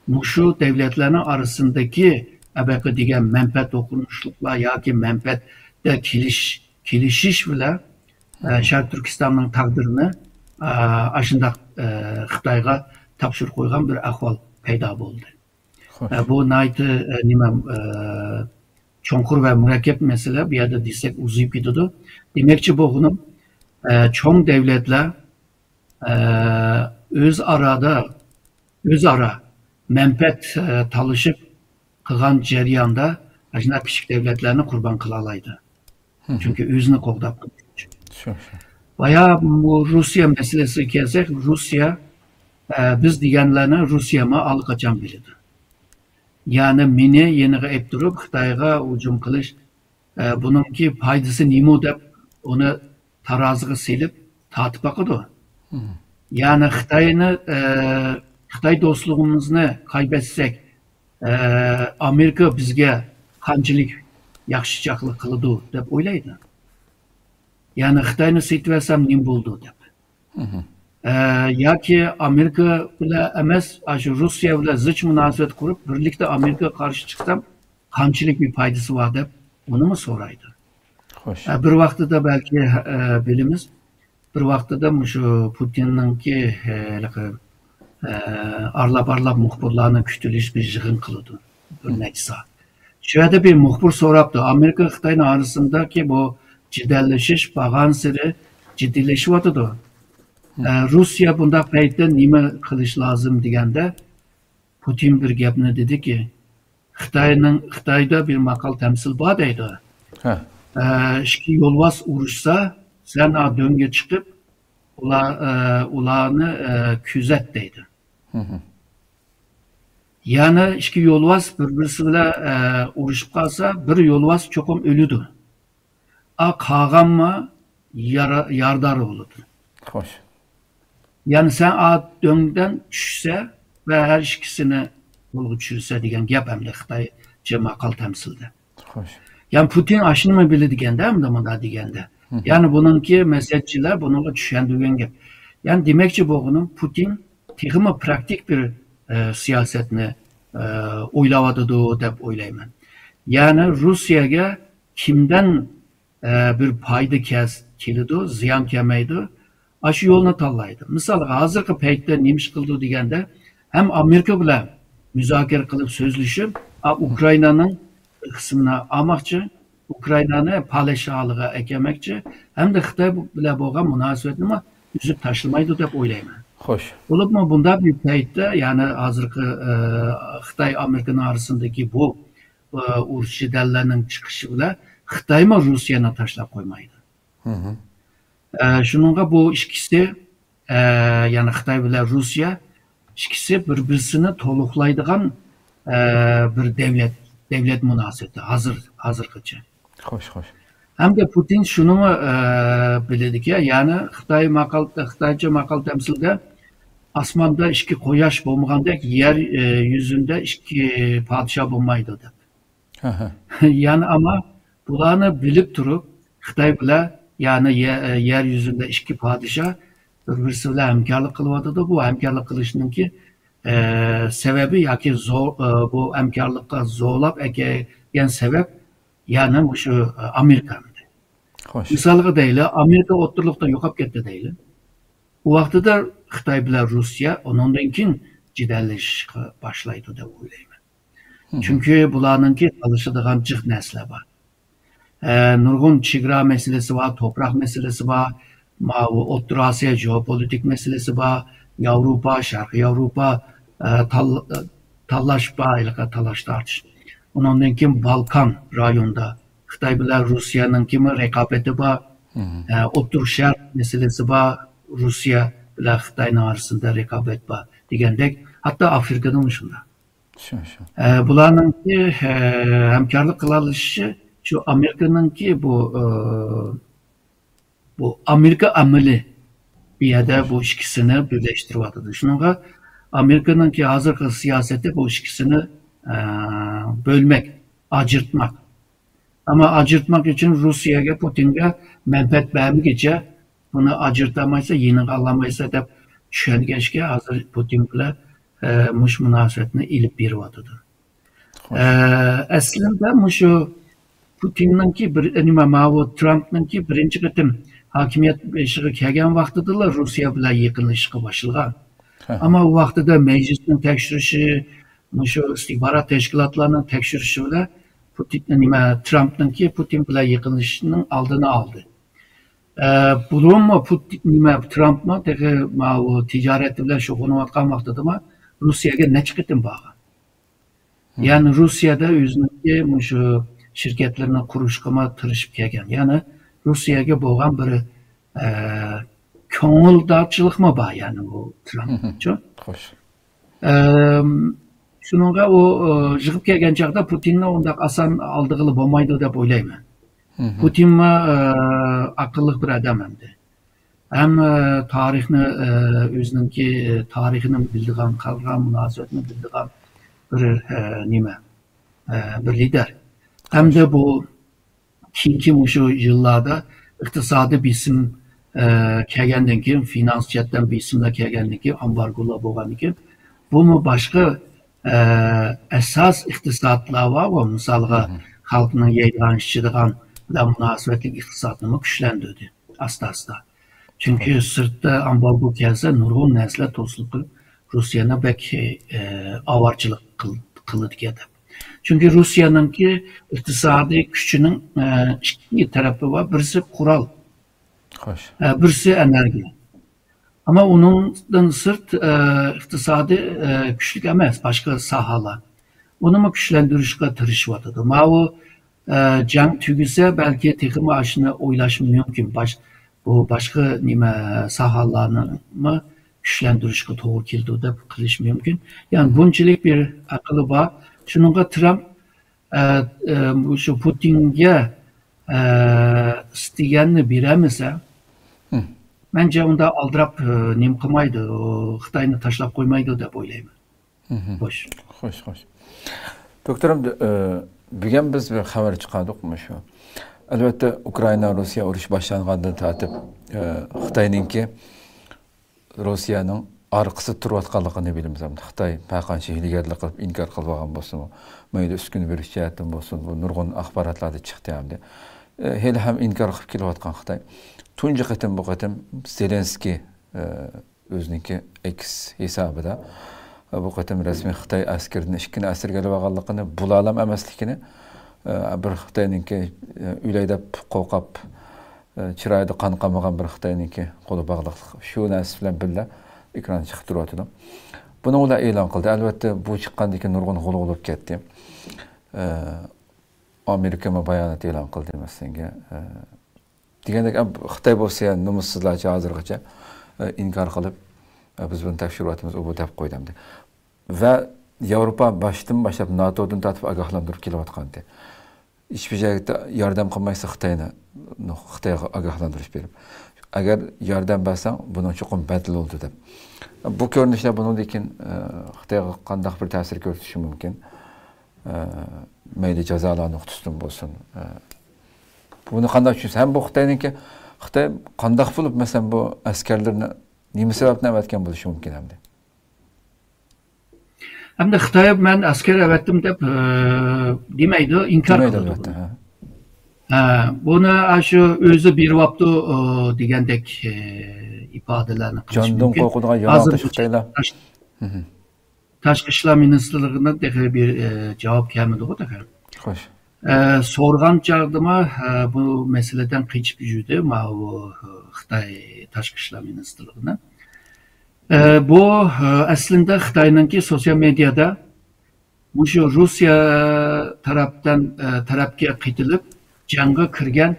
مۇشۇ دەۋلەتلەرنىڭ ئارىسىندىكى ئەبەقە دېگەن مەنپەئەت توقۇنۇشلۇقلار ياكى مەنپەئەتتە كېلىش-، كېلىشىش بىلەن، ئە، شەرقىي تۈركىستاننىڭ تەقدىرىنى، ئە، ئاشۇنداق، ئە، خىتايغا تاپشۇرۇپ قويغان بىر ئەھۋال پەيدا بولدى. خوش. ئە، بۇ ناھايىتى، ئە، نېمە، ئە، چوڭقۇر ۋە مۇرەككەپ مەسىلە. بۇ يەردە دېسەك ئۇزىيىپ كېتىدۇ. دېمەكچى بولغىنىم، ئە، چوڭ دەۋلەتلەر، ئە، ئۆز ئارادا، ئۆزئارا مەنپەئەت، ئە، تالىشىپ قىلغان جەرياندا ئاشۇنداق كىچىك دەۋلەتلەرنى قۇربان قىلالايدۇ. چۈنكى ئۆزىنى قوغداپ قېلىش ئۈچۈن. شۇ، شۇ. بايا بۇ روسىيە مەسىلىسىگە كەلسەك، روسىيە، ئە، بىز دېگەنلەرنى روسىيەمۇ ئاللىقاچان بىلىدۇ. يەنى مېنى يېنىغا ئېلىپ تۇرۇپ، خىتايغا ھۇجۇم قىلىش، ئە، بۇنىڭكى پايدىسى نېمە دەپ، ئۇنى تارازىغا سېلىپ تارتىپ باقىدۇ. يەنى خىتاينى، ئە، خىتاي دوستلۇقىمىزنى قايبەتسەك، ئە، ئامېرىكا بىزگە قانچىلىك ياخشىچاقلىق قىلىدۇ دەپ ئويلايدۇ. يەنى خىتاينى سېتىۋەرسەم نېمە بولىدۇ دەپ. ئە، ياكى ئامېرىكا بىلەن ئەمەس، ئاشۇ روسىيە بىلەن زىچ مۇناسىۋەت قۇرۇپ، بىرلىكتە ئامېرىكىغا قارشى چىقسام قانچىلىك بىر پايدىسى بار دەپ ئۇنىمۇ سورايدۇ. خوش. ئە، بىر ۋاقتىدا بەلكى، ئە، بىلىمىز، بىر ۋاقتىدا مۇشۇ پۇتىننىڭكى، ئە، ھېلىقى، ئە، ئارىلاپ-ئارىلاپ مۇخبىرلارنى كۈتۈۋېلىش بىر يىغىن قىلىدۇ. بىر نەچچە سائەت. شۇ يەردە بىر مۇخبىر سوراپتۇ، ئامېرىكا خىتاينىڭ ئارىسىندىكى بۇ جېدەللىشىش بارغانسېرى جىددىيلىشىۋاتىدۇ. ئە، روسىيە بۇنداق پەيتتە نېمە قىلىش لازىم دېگەندە، پۇتىن بىر گەپنى دېدىكى، خىتاينىڭ، خىتايدا بىر ماقال تەمسىل بار دەيدۇ. ھە. ئە، ئىككى يولۋاس ئۇرۇشسا، سەن ئا دۆڭگە چىقىپ، ئۇلار، ئە، ئۇلارنى، ئە، كۆزەت دەيدۇ. ھە ھە. يەنى ئىككى يولۋاس بىر-بىرسى بىلەن، ئە، ئۇرۇشۇپ قالسا، بىر يولۋاس چوقۇم ئۆلىدۇ. ئا، قالغانمۇ يارا-، يارىدار بولىدۇ. خوش. يەنى سەن ئا دۆڭدىن چۈشسە ۋە ھەر ئىككىسىنى قولغا چۈشۈرسە دېگەن گەپ ئەمدى خىتايچە ماقال تەمسىلدە. خوش. يەنى پۇتىن ئاشۇنىمۇ بىلىدىكەندە، ئەمدى مۇنداق دېگەندە. ھە ھە. يەنى بۇنىڭكى مەسلىھەتچىلەر بۇنىڭغا چۈشەندۈرگەن گەپ. يەنى دېمەكچى بولغىنىم، پۇتىن تېخىمۇ پراكتىك بىر، ئە، سىياسەتنى، ئە، ئويلاۋاتىدۇ دەپ ئويلايمەن. يەنى روسىيەگە كىمدىن، ئە، بىر پايدا كەس-، كېلىدۇ، زىيان كەلمەيدۇ، ئاشۇ يولنى تاللايدۇ. مىسالغا، ھازىرقى پەيتتە نېمە ئىش قىلىدۇ دېگەندە، ھەم ئامېرىكا بىلەن مۇزاكىرە قىلىپ سۆزلىشىپ، ئا، ئۇكرائىنانىڭ بىر قىسمىنى ئالماقچى، ئۇكرائىنانى پالەچ ھالىغا ئەكەلمەكچى، ھەمدە خىتاي بىلەن بولغان مۇناسىۋەتنىمۇ ئۈزۈپ تاشلىمايدۇ دەپ ئويلايمەن. خوش. بولۇپمۇ بۇنداق بىر پەيتتە، يەنى ھازىرقى، ئە، خىتاي ئامېرىكىنىڭ ئارىسىدىكى بۇ، ئە، ئۇرۇش جېدەللەرنىڭ چىقىشى بىلەن خىتايمۇ روسىيەنى تاشلاپ قويمايدۇ. ھە ھە. ئە، شۇنىڭغا بۇ ئىككىسى، ئە، يەنى خىتاي بىلەن روسىيە ئىككىسى بىر-بىرسىنى تولۇقلايدىغان، ئە، بىر دەۋلەت، دەۋلەت مۇناسىۋىتى ھازىر، ھازىرغىچە. خوش، خوش. ھەمدە پۇتىن شۇنىمۇ، ئە، بىلىدىكى، يەنى خىتاي ماقال-، خىتايچە ماقال تەمسىلدە ئاسماندا ئىككى قۇياش بولمىغاندەك يەر، ئە، يۈزىدە ئىككى پادىشاھ بولمايدۇ دەپ. ھە ھە. يەنى ئەمما بۇلارنى بىلىپ تۇرۇپ، خىتاي بىلەن، يەنى يە-، يەر يۈزىدە ئىككى پادىشاھ بىر-بىرسى بىلەن ھەمكارلىق قىلىۋاتىدۇ. بۇ ھەمكارلىق قىلىشنىڭكى، ئە، سەۋەبى ياكى زو-، ئە، بۇ ھەمكارلىققا زورلاپ ئەكەلگەن سەۋەب، يەنى مۇشۇ، ئە، ئامېرىكا. خوش. مىسالغا دەيلى، ئامېرىكا ئوتتۇرىلىقتا يوقاپ كەتتى دەيلى. ئۇ ۋاقتىدا خىتاي بىلەن روسىيە ئۇنىڭدىن كېيىن جېدەللىشىشقا باشلايدۇ دەپ ئويلايمەن. ھە ھە. چۈنكى بۇلارنىڭكى تالىشىدىغان جىق نەرسىلەر بار. ئە، نۇرغۇن چېگرا مەسىلىسى بار، توپراق مەسىلىسى بار، ماۋۇ ئوتتۇرا ئاسىيا جېئوپولىتىك مەسىلىسى بار، ياۋروپا، شەرقىي ياۋروپا، ئە، تال-، تاللاش بار، ھېلىقى تالاش تارتىش. ئۇنىڭدىن كېيىن بالكان رايونىدا خىتاي بىلەن روسىيەنىڭكىمۇ رىقابىتى بار. ھە ھە. ئە، ئوتتۇرا شەرق مەسىلىسى بار، روسىيە بىلەن خىتاينىڭ ئارىسىدا رىقابەت بار دېگەندەك، ھەتتا ئافرىكىدىمۇ شۇنداق. شۇ، شۇ. ئە، بۇلارنىڭكى، ئە، ھەمكارلىق قىلالىشىشى شۇ ئامېرىكىنىڭكى بۇ، ئە، بۇ ئامېرىكا ئەمىلى بۇ يەردە بۇ ئىككىسىنى بىرلەشتۈرۈۋاتىدۇ. شۇنىڭغا ئامېرىكىنىڭكى ھازىرقى سىياسىتى بۇ ئىككىسىنى، ئە، بۆلمەك، ئاجرىتماق. ئەمما ئاجرىتماق ئۈچۈن روسىيەگە، پۇتىنگە مەنپەئەت بەرمىگۈچە، بۇنى ئاجرىتالمايسەن، يېنىڭغا ئالالمايسەن دەپ چۈشەنگەچكە، ھازىر پۇتىن بىلەن، ئە، مۇشۇ مۇناسىۋەتنى ئېلىپ بېرىۋاتىدۇ. ئە، ئەسلىدە مۇشۇ پۇتىننىڭكى بىر، نېمە، ماۋۇ ترامپنىڭكى بىرىنچى قېتىم ھاكىمىيەت بېشىغا كەلگەن ۋاقتىدىلا روسىيە بىلەن يېقىنلىشىشقا باشلىغان. ھە. ئەمما ئۇ ۋاقتىدا مەجلىسنىڭ تەكشۈرۈشى، مۇشۇ ئىستىخبارات تەشكىلاتلارنىڭ تەكشۈرۈشى بىلەن پۇتىن، نېمە، ترامپنىڭكى پۇتىن بىلەن يېقىنلىشىشىنىڭ ئالدىنى ئالدى. ئە، بۇرۇنمۇ پۇت-، نېمە، ترامپمۇ تېخى ماۋۇ تىجارەت بىلەن شۇغۇللىنىۋاتقان ۋاقتىدىمۇ روسىيەگە نەچچە قېتىم بارغان. مم. يەنى روسىيەدە ئۆزىنىڭكى مۇشۇ شىركەتلىرىنى قۇرۇشقىمۇ تىرىشىپ كەلگەن. يەنى روسىيەگە بولغان بىر، ئە، كۆڭۈلدارچىلىقمۇ بار، يەنى بۇ ترامپچۇ. مم. خوش. ئەم، شۇنىڭغا ئۇ، ئە، يىغىپ كەلگەن چاغدا پۇتىننى ئۇنداق ئاسان ئالدىغىلى بولمايدۇ دەپ ئويلايمەن. مم. پۇتىنمۇ، ئە، ئاقىللىق بىر ئادەم ئەمدى. ھەم، ئە، تارىخنى، ئە، ئۆزىنىڭكى، ئە، تارىخىنى بىلىدىغان، خەلقئارا مۇناسىۋەتنى بىلىدىغان بىر، ئە، نېمە، ئە، بىر لىدەر. ھەمدە بۇ كېيىنكى مۇشۇ يىللاردا ئىقتىسادىي بېسىم، ئە، كەلگەندىن كېيىن، فىنانس جەھەتتىن بېسىملار كەلگەندىن كېيىن، ئامبارگولار بولغاندىن كېيىن، بۇمۇ باشقا، ئە، ئاساس ئىقتىسادلار بارغۇ، مىسالغا، مم. خەلقنىڭ يەيدىغان، ئىچىدىغان بىلەن مۇناسىۋەتلىك ئىقتىسادنىمۇ كۈچلەندۈردى ئاستا-ئاستا. چۈنكى سىرتتا ئامبارگو كەلسە، نۇرغۇن نەرسىلەر توسۇلۇپ قېلىپ، روسىيەنى بەك، ئە، ئاۋارىچىلىك قىل-، قىلىدىكەن دەپ. چۈنكى روسىيەنىڭكى ئىقتىسادىي كۈچىنىڭ، ئە، ئىككى تەرىپى بار. بىرسى قورال، خوش. ئە، بىرسى ئېنېرگىيە. ئەمما ئۇنىڭدىن سىرت، ئە، ئىقتىسادى، ئە، كۈچلۈك ئەمەس، باشقا ساھەلەر. ئۇنىمۇ كۈچلەندۈرۈشكە تىرىشىۋاتىدۇ. ماۋۇ، ئە، جەڭ تۈگىسە، بەلكى تېخىمۇ ئاشۇنى ئويلاشمۇ مۇمكىن. باش-، بۇ باشقا نېمە ساھەلەرنىمۇ كۈچلەندۈرۈشكە توغرا كېلىدۇ دەپ قىلىش مۇمكىن. يەنى بۇنچىلىك بىر ئەقلى بار. شۇنىڭغا ترامپ، ئە، ئە، شۇ پۇتىنگە، ئە، ئىستىگەننى بېرەلمىسە، مەنچە ئۇندا ئالدىراپ، ئە، نېمە قىلمايدۇ، خىتاينى تاشلاپ قويمايدۇ دەپ ئويلايمەن. خوش. خوش، خوش. دوكتور، ئە، بۈگۈن بىز بىر خەۋەر چىقاردۇق مۇشۇ. ئەلۋەتتە، ئۇكرائىنا، روسىيە ئۇرۇشى باشلانغاندىن تارتىپ، ئە، خىتاينىڭكى روسىيەنىڭ ئارقىسىدا تۇرۇۋاتقانلىقىنى بىلىمىز. خىتاي ھەر قانچە ھىيلىگەرلىك قىلىپ ئىنكار قىلىۋالغان بولسىمۇ، مەيلى ئۈسكۈنە بېرىش جەھەتتىن بولسۇن، بۇ نۇرغۇن ئاخباراتلاردا چىقتى ئەمدى. ئە، ھېلىھەم ئىنكار قىلىپ كېلىۋاتقان خىتاي. تۇنجى قېتىم بۇ قېتىم زېلېنسكىي، ئە، ئۆزىنىڭكى ئېكس ھېسابىدا، ئە، بۇ قېتىم رەسمىي خىتاي ئەسكىرىدىن ئىككىنى ئەسىرگە ئېلىۋالغانلىقىنى، بۇلارلا ئەمەسلىكىنى، ئە، بىر خىتاينىڭكى، ئە، ئۆلەي دەپ قورقۇپ، ئە، چىرايىدا قان قالمىغان بىر خىتاينىڭكى قولى باغلىقلىق، شۇ نەرسە بىلەن بىللە ئېكراندا چىقىپ تۇرۇۋاتىدۇ. بۇنى ئۇلار ئېلان قىلدى. ئەلۋەتتە، بۇ چىققاندىن كېيىن نۇرغۇن غۇلغۇلا بولۇپ كەتتى. ئە، ئامېرىكىمۇ بايانات ئېلان قىلدى، مەسىلەن، ئە، دېگەندەك، ئە، خىتاي بولسا يەنە نومۇسسىزلارچە ھازىرغىچە، ئە، ئىنكار قىلىپ، ئە، بىز بۇنى تەكشۈرۈۋاتىمىز، ئۇ بۇ دەپ قويدى ئەمدى. ۋە ياۋروپا باشتىن باشلاپ ناتودىن تارتىپ ئاگاھلاندۇرۇپ كېلىۋاتقانىدى. ھېچبىر جايدا ياردەم قىلمايسىز خىتاينى، خىتايغا ئاگاھلاندۇرۇش بېرىپ. ئەگەر ياردەم بەرسەڭ، بۇنىڭ چوقۇم بەدىلى بولىدۇ دەپ. بۇ كۆرۈنۈشلەر بۇنىڭدىن كېيىن، ئە، خىتايغا قانداق بىر تەسىر كۆرسىتىشى مۇمكىن؟ ئە، مەيلى جازالار نۇقتىسىدىن بولسۇن. ئە، بۇنى قانداق چۈشىنىسىز؟ ھەم بۇ خىتاينىڭكى، خىتاي قانداق بولۇپ، مەسىلەن، بۇ ئەسكەرلىرىنى نېمە سەۋەبتىن ئەۋەتكەن بولۇشى مۇمكىن ئەمدى؟ ئەمدى خىتاي مەن ئەسكەر ئەۋەتتىم دەپ، ئە، دېمەيدۇ، ئىنكار دېمەيدۇ، قىلىدۇ. ئەلۋەتتە، ھە. ھە، بۇنى ئاشۇ ئۆزى بېرىۋاپتۇ، ئۇ، دېگەندەك، ئە، ئىپادىلەرنى قىلىش جاندىن مۇمكىن. قورقىدىغان يالاڭتاش ھازىرغىچە خىتايلار. تاش-، مم. تاشقى ئىشلار مىنىستىرلىقىدىن تېخى بىر، ئە، جاۋاب كەلمىدىغۇ تېخى. خوش. ئە، سورىغان چاغدىمۇ، ئە، بۇ مەسىلىدىن قېچىپ يۈردى، ماۋۇ، ئە، خىتاي تاشقى ئىشلار مىنىستىرلىقىنى. ئە، بۇ، ئە، ئەسلىندە خىتاينىڭكى سوتسىيال مېدىيادا مۇشۇ روسىيە تەرەپتىن، ئە، تەرەپكە قېتىلىپ، جەڭگە كىرگەن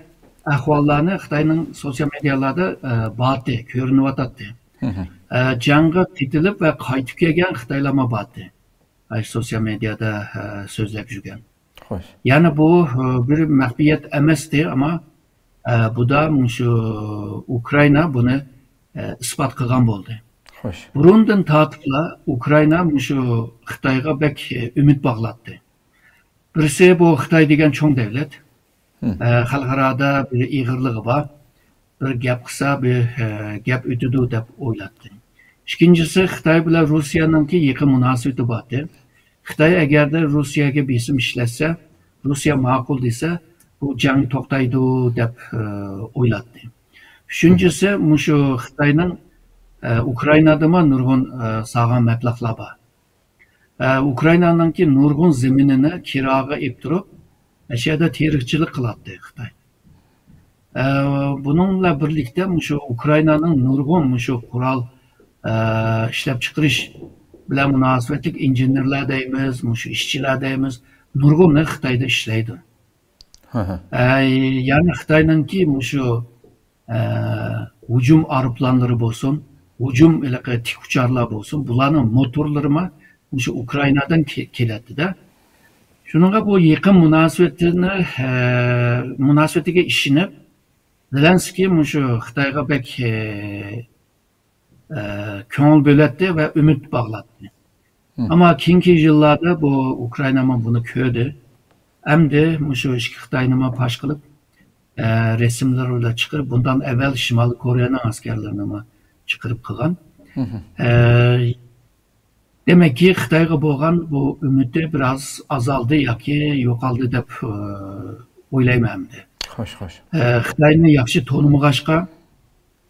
ئەھۋاللارنى خىتاينىڭ سوتسىيال مېدىيالاردا، ئە، بارتى، كۆرۈنۈۋاتاتتى. ئە، جەڭگە قېتىلىپ ۋە قايتىپ كەلگەن خىتايلارمۇ بارتى. ئاشۇ سوتسىيال مېدىيادا، ئە، سۆزلەپ يۈرگەن. خوش. يەنى بۇ، ئە، بىر مەخپىيەت ئەمەستى، ئەمما، ئە، بۇدا مۇشۇ ئۇكرائىنا بۇنى، ئە، ئىسپات قىلغان بولدى. خوش. بۇرۇندىن تارتىپلا ئۇكرائىنا مۇشۇ خىتايغا بەك، ئە، ئۈمىد باغلاتتى. بىرسى، بۇ خىتاي دېگەن چوڭ دەۋلەت. مم. ئە، خەلقئارادا بىر ئېغىرلىقى بار. بىر گەپ قىلسا، بىر، ئە، گەپ ئۆتىدۇ دەپ ئويلايتتى. ئىككىنچىسى، خىتاي بىلەن روسىيەنىڭكى يېقىن مۇناسىۋىتى بارتى. خىتاي ئەگەردە روسىيەگە بېسىم ئىشلەتسە، روسىيە ماقۇل دېسە، بۇ جەڭ توختايدۇ دەپ، ئە، ئويلايتتى. ئۈچىنچىسى، مۇشۇ خىتاينىڭ، ئە، ئۇكرائىنادىمۇ نۇرغۇن، ئە، سالغان مەبلەغلەر بار. ئە، ئۇكرائىنانىڭكى نۇرغۇن زېمىنىنى كىراغا ئېلىپ تۇرۇپ، ئەشەدە تېرىقچىلىق قىلاتتى خىتاي. ئە، بۇنىڭ بىلەن بىرلىكتە مۇشۇ ئۇكرائىنانىڭ نۇرغۇن مۇشۇ قورال، ئە، ئىشلەپچىقىرىش بىلەن مۇناسىۋەتلىك ئىنژېنېرلار دەيمىز، مۇشۇ ئىشچىلار دەيمىز، نۇرغۇنى خىتايدا ئىشلەيدۇ. ھە، ھە. ئە، يەنى خىتاينىڭكى مۇشۇ، ئە، ھۇجۇم ئايروپىلانلىرى بولسۇن، ھۇجۇم ھېلىقى تىك ئۇچارلار بولسۇن، بۇلارنىڭ موتورلىرىمۇ مۇشۇ ئۇكرائىنادىن كې-، كېلەتتى-دە. شۇنىڭغا بۇ يېقىن مۇناسىۋىتىنى، ئە، مۇناسىۋىتىگە ئىشىنىپ، زېلېنسكىي مۇشۇ خىتايغا بەك، ئە، ئە، كۆڭۈل بۆلەتتى ۋە ئۈمىد باغلاتتى. مم. ئەمما كېيىنكى يىللاردا بۇ ئۇكرائىنامۇ بۇنى كۆردى. ئەمدى مۇشۇ ئىككى خىتاينىمۇ پاش قىلىپ، ئە، رەسىملەر بىلەن چىقىرىپ، بۇندىن ئەۋۋەل شىمالىي كورېيەنىڭ ئەسكەرلىرىنىمۇ چىقىرىپ قىلغان. مم. ئە، دېمەككى، خىتايغا بولغان بۇ ئۈمىدى بىراز ئازالدى ياكى يوقالدى دەپ، ئە، ئويلايمەن ئەمدى. خوش، خوش. ئە، خىتاينى ياخشى تونۇمىغاچقا،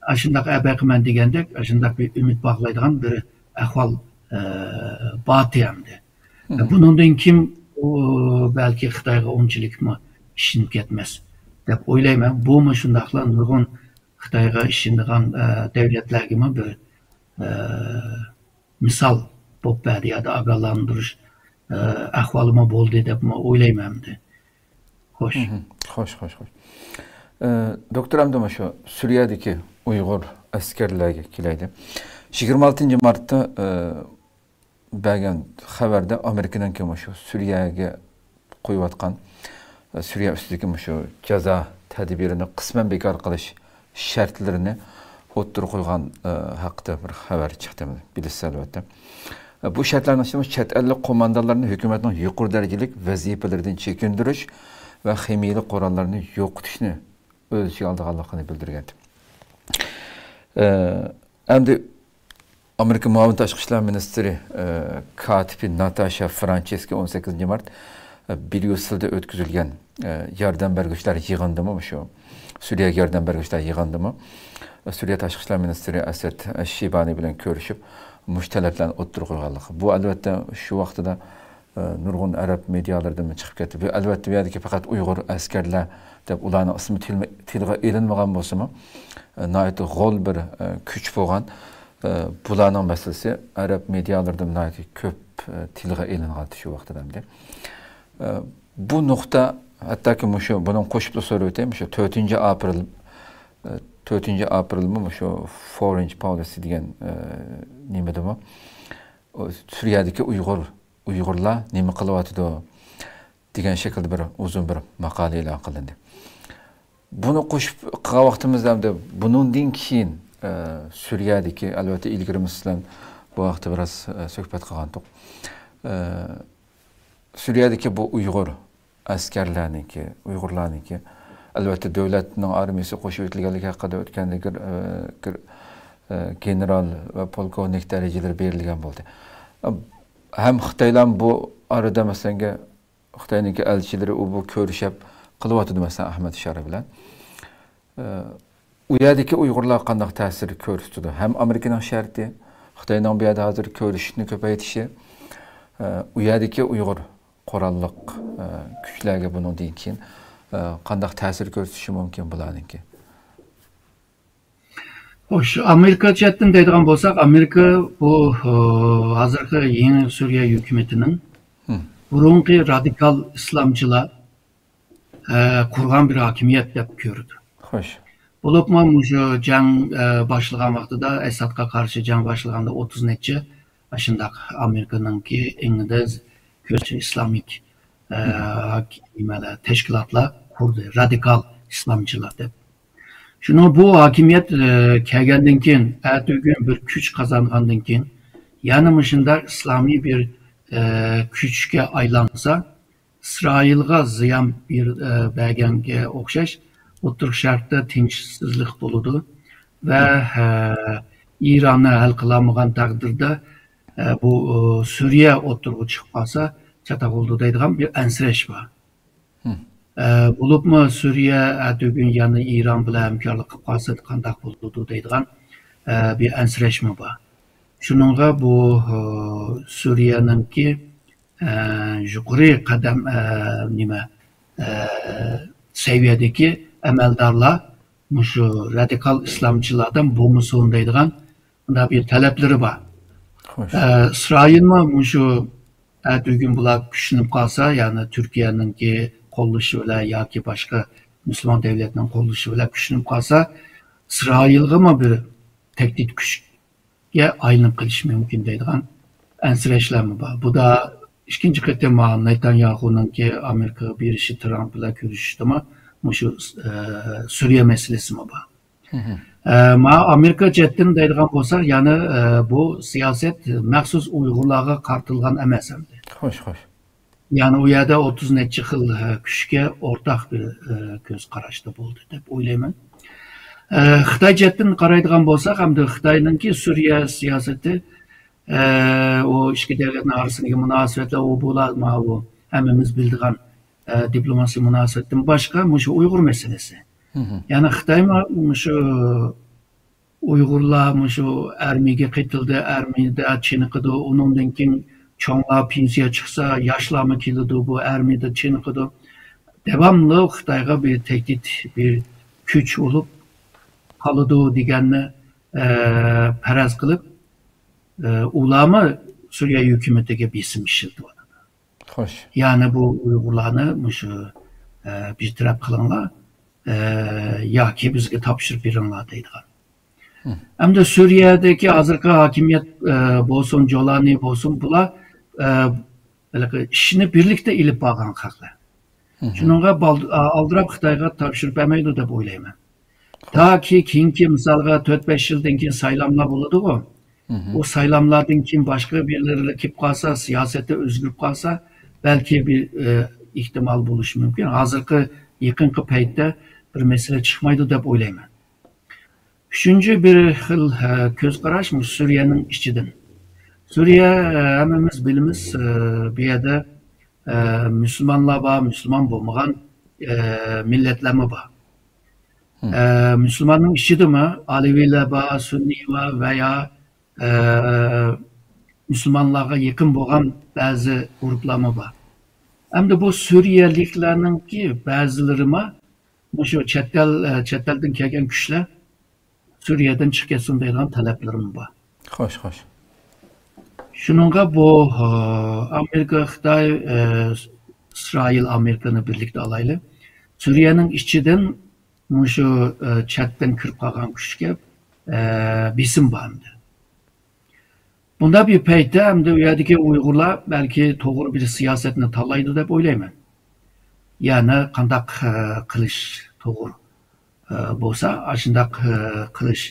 ئاشۇنداق ئەبەقىمەن دېگەندەك، ئاشۇنداق بىر ئۈمىد باغلايدىغان بىر ئەھۋال، ئە، بارتى ئەمدى. مم. بۇنىڭدىن كېيىن ئۇ بەلكى خىتايغا ئۇنچىلىكمۇ ئىشىنىپ كەتمەس دەپ ئويلايمەن. بۇمۇ شۇنداقلا نۇرغۇن خىتايغا ئىشىنىدىغان، ئە، دەۋلەتلەرگىمۇ بىر، ئە، مىسال بولۇپ بەردى يادا ئاگاھلاندۇرۇش، ئە، ئەھۋالىمۇ بولدى دەپمۇ ئويلايمەن ئەمدى. خوش. مھم. خوش، خوش، خوش. ئە، دوكتور، ئەمدى مۇشۇ سۈرىيەدىكى ئۇيغۇر ئەسكەرلەرگە كېلەيلى. يىگىرمە ئالتىنچى مارتتا، ئە، بەرگەن خەۋەردە ئامېرىكىنىڭكى مۇشۇ سۈرىيەگە قويۇۋاتقان، ئە، سۈرىيە ئۈستىدىكى مۇشۇ جازا تەدبىرىنى قىسمەن بىكار قىلىش شەرتلىرىنى ئوتتۇرىغا قويغان، ئە، ھەققىدە بىر خەۋەر چىقتى، بىلىسىز ئەلۋەتتە. ئە، بۇ شەرتلەرنىڭ ئىچىدە چەت ئەللىك قوماندانلارنى ھۆكۈمەتنىڭ يۇقىرى دەرىجىلىك ۋەزىپىلىرىدىن چېكىندۈرۈش ۋە خىمىيەلىك قوراللارنى يوقىتىشنى ئۆز ئىچىگە ئالىدىغانلىقىنى بىلدۈرگەن. ئە، ئەمدى ئامېرىكا مۇئاۋىن تاشقى ئىشلار مىنىستىرى، ئە، كاتىپى ناتاشا فرانچېسكا ئون سەككىزىنچى مارت، ئە، بريۇسسېلدا ئۆتكۈزۈلگەن، ئە، ياردەم بەرگۈچىلەر يىغىندىمۇ، مۇشۇ سۈرىيەگە ياردەم بەرگۈچىلەر يىغىندىمۇ، ئە، سۈرىيە تاشقى ئىشلار مىنىستىرى ئەسەد شىبانى بىلەن كۆرۈشۈپ، مۇشۇ تەلەپلەرنى ئوتتۇرىغا قويغانلىقى. بۇ، ئەلۋەتتە، شۇ ۋاقتىدا ئە، نۇرغۇن ئەرەب مېدىيالىرىدىمۇ چىقىپ كەتتى. بۇ، ئەلۋەتتە، بۇ يەردىكى پەقەت ئۇيغۇر ئەسكەرلەر دەپ ئۇلارنىڭ ئىسمى تىلمۇ-، تىلغا ئېلىنمىغان بولسىمۇ، ئە، ناھايىتى غول بىر، ئە، كۈچ بولغان، ئە، بۇلارنىڭ مەسىلىسى ئەرەب مېدىيالىرىدىمۇ ناھايىتى كۆپ، ئە، تىلغا ئېلىنغانتى شۇ ۋاقتىدا ئەمدى. ئە، بۇ نۇقتا، ھەتتاكى مۇشۇ، بۇنىڭ قوشۇپلا سورىۋېتەي، مۇشۇ تۆتىنچى ئاپرېل، ئە، تۆتىنچى ئاپرېلمۇ مۇشۇ فور ئىنچ پولىسى دېگەن، ئە، نېمىدىمۇ؟ ئۇ سۈرىيەدىكى ئۇيغۇر ئۇيغۇرلار نېمە قىلىۋاتىدۇ دېگەن شەكىلدە بىر ئۇزۇن بىر ماقالە ئېلان قىلىندى. بۇنى قوشۇپ قىلغان ۋاقتىمىزدا ئەمدى بۇنىڭدىن كېيىن، ئە، سۈرىيەدىكى، ئەلۋەتتە، ئىلگىرى بىز سىلەن بۇ ھەقتە بىراز، ئە، سۆھبەت قىلغانتۇق. ئە، سۈرىيەدىكى بۇ ئۇيغۇر ئەسكەرلەرنىڭكى، ئۇيغۇرلارنىڭكى، ئەلۋەتتە، دۆلەتنىڭ ئارمىيىسى قوشۇۋېتىلگەنلىكى ھەققىدە ئۆتكەندە گىر-، ئە، گىر-، ئە، گېنېرال ۋە پولكوۋنىك دەرىجىلىرى بېرىلگەن بولدى. ئە، ھەم خىتايلار بۇ ئارىدا، مەسىلەنگە، خىتاينىڭكى ئەلچىلىرى ئۇ بۇ كۆرۈشۈپ قىلىۋاتىدۇ، مەسىلەن، ئەھمەد شارى بىلەن. ئە، ئۇ يەردىكى ئۇيغۇرلار قانداق تەسىر كۆرسىتىدۇ؟ ھەم ئامېرىكىنىڭ شەرتى، خىتاينىڭ بۇ يەردە ھازىر كۆرۈشۈشنى كۆپەيتىشى، ئە، ئۇ يەردىكى ئۇيغۇر قوراللىق، ئە، كۈچلەرگە بۇنىڭدىن كېيىن، ئە، قانداق تەسىر كۆرسىتىشى مۇمكىن بۇلارنىڭكى؟ خوش، ئامېرىكا جەھەتتىن دەيدىغان بولساق، ئامېرىكا بۇ، ئە، ھازىرقى يېڭى سۈرىيە ھۆكۈمىتىنىڭ بۇرۇنقى رادىكال ئىسلامچىلار، ئە، قۇرغان بىر ھاكىمىيەت دەپ كۆرىدۇ. خوش. بولۇپمۇ مۇشۇ جەڭ، ئە، باشلىغان ۋاقتىدا، ئەسادقا قارشى جەڭ باشلىغاندا ئوتتۇز نەچچە ئاشۇنداق ئامېرىكىنىڭكى ئىنگلىز كۆزى ئىسلامىك، ئە، نېمىلەر، تەشكىلاتلار قۇردى، رادىكال ئىسلامچىلار دەپ. شۇنىڭ بۇ ھاكىمىيەت، ئە، كەلگەندىن كېيىن، ئەتىگۈن بىر كۈچ قازانغاندىن كېيىن، يەنە مۇشۇنداق ئىسلامىي بىر، ئە، كۈچكە ئايلانسا، ئىسرائىلغا زىيان بېر-، ئە، بەرگەنگە ئوخشاش، ئوتتۇرا شەرقتە تىنچسىزلىق بولىدۇ ۋە، ئە، ئىراننى ھەل قىلالمىغان تەقدىردە، ئە، بۇ، ئۇ، سۈرىيە ئوتتۇرىغا چىقىپ قالسا، چاتاق بولىدۇ دەيدىغان بىر ئەنسىرەش بار. ئە، بولۇپمۇ سۈرىيە ئەتىگۈن يەنە ئىران بىلەن ھەمكارلىق قىلىپ قالسا قانداق بولىدۇ دەيدىغان، ئە، بىر ئەنسىرەشمۇ بار. شۇنىڭغا بۇ، ئە، سۈرىيەنىڭكى، ئە، يۇقىرى قەدەم، ئە، نېمە، ئە، سەۋىيەدىكى ئەمەلدارلار مۇشۇ رادىكال ئىسلامچىلاردىن بولمىسۇن دەيدىغان مۇنداق بىر تەلەپلىرى بار. خوش. ئە، ئىسرائىلمۇ مۇشۇ ئەتىگۈن بۇلار كۈچلىنىپ قالسا، يەنى تۈركىيەنىڭكى قوللىشى بىلەن ياكى باشقا مۇسۇلمان دۆلەتنىڭ قوللىشى بىلەن كۈچلىنىپ قالسا، ئىسرائىلغىمۇ بىر تەھدىت كۈچكە ئايلىنىپ قېلىشى مۇمكىن دەيدىغان ئەنسىرەشلەرمۇ بار. بۇدا ئىككىنچى قېتىم نېتانياھۇنىڭكى ئامېرىكىغا بېرىشى، ترامپ بىلەن كۆرۈشۈشتىمۇ مۇشۇ، ئە، سۈرىيە مەسىلىسىمۇ بار. ئە، مانا ئامېرىكا جەھەتتىن دەيدىغان بولساق، يەنى، ئە، بۇ سىياسەت مەخسۇس ئۇيغۇرلارغا قارىتىلغان ئەمەس ئەمدى. خوش، خوش. يەنى ئۇ يەردە ئوتتۇز نەچچە خىل، ئە، كۈچكە ئورتاق بىر، ئە، كۆز قاراشتا بولدى دەپ ئويلايمەن. ئە، خىتاي جەھەتتىن قارايدىغان بولساق، ئەمدى خىتاينىڭكى سۈرىيە سىياسىتى، ئە، ئۇ ئىككى دۆلەتنىڭ ئارىسىدىكى مۇناسىۋەتلەر، ئۇ بۇلار، ماۋۇ ھەممىمىز بىلىدىغان، ئە، دىپلوماسىيە مۇناسىۋەتتىن باشقا مۇشۇ ئۇيغۇر مەسىلىسى. يەنى خىتايمۇ مۇشۇ ئۇيغۇرلار مۇشۇ ئارمىيەگە قېتىلدى، ئارمىيەدە چېنىقىدۇ، ئۇنىڭدىن كېيىن چوڭلار پېنسىيە چىقسا، ياشلارمۇ كېلىدۇ، بۇ ئارمىيەدە چېنىقىدۇ. داۋاملىق خىتايغا بىر تەھدىت، بىر كۈچ بولۇپ قالىدۇ دېگەننى، ئە، پەرەز قىلىپ، ئۇلارمۇ سۈرىيە ھۆكۈمىتىگە بېسىم ئىشلىتىۋاتىدۇ. خوش. يەنى بۇ ئۇيغۇرلارنى مۇشۇ، ئە، بىر تەرەپ قىلىڭلار، ئە، ياكى بىزگە تاپشۇرۇپ بېرىڭلار دەيدىغان. ھە. ئەمدى سۈرىيەدىكى ھازىرقى ھاكىمىيەت، ئە، بولسۇن، جولانى بولسۇن، بۇلار، ئە، ھېلىقى ئىشنى بىرلىكتە ئېلىپ بارغان خەقلەر. ھە. شۇنىڭغا بال-، ئا، ئالدىراپ خىتايغا تاپشۇرۇپ بەرمەيدۇ دەپ ئويلايمەن. تاكى كېيىنكى، مىسالغا، تۆت-بەش يىلدىن كېيىن سايلاملار بولىدىغۇ. مھم. ئۇ سايلاملاردىن كېيىن باشقا بىرلىرى كېلىپ قالسا، سىياسەتتە ئۆزگىرىپ قالسا، بەلكى بىر، ئە، ئېھتىمال بولۇشى مۇمكىن. ھازىرقى يېقىنقى پەيتتە بىر مەسىلە چىقمايدۇ دەپ ئويلايمەن. ئۈچىنچى بىر خىل، ئە، كۆز قاراش مۇشۇ سۈرىيەنىڭ ئىچىدىن. سۈرىيە، ئە، ھەممىمىز بىلىمىز، ئە، بۇ يەردە، ئە، مۇسۇلمانلار بار، مۇسۇلمان بولمىغان، ئە، مىللەتلەرمۇ بار. مھم. ئە، مۇسۇلماننىڭ ئىچىدىمۇ ئالىۋىلەر بار، سۈننىي بار ۋە يا، ئە، مۇسۇلمانلارغا يېقىن بولغان بەزى گۇرۇپلارمۇ بار. ئەمدى بۇ سۈرىيەلىكلەرنىڭكى بەزىلىرىمۇ مۇشۇ چەت ئەل، ئە، چەت ئەلدىن كەلگەن كۈچلەر سۈرىيەدىن چىقىپ كەتسۇن دەيدىغان تەلەپلىرىمۇ بار. خوش، خوش. شۇنىڭغا بۇ، ئە، ئامېرىكا، خىتاي، ئە، ئىسرائىل، ئامېرىكىنى بىرلىكتە ئالايلى. سۈرىيەنىڭ ئىچىدىن مۇشۇ، ئە، چەتتىن كىرىپ قالغان كۈچكە، ئە، بېسىم بار ئەمدى. بۇنداق بىر پەيتتە ئەمدى ئۇ يەردىكى ئۇيغۇرلار بەلكى توغرا بىر سىياسەتنى تاللايدۇ دەپ ئويلايمەن. يەنى قانداق، ئە، قىلىش توغرا، ئە، بولسا، ئاشۇنداق، ئە، قىلىش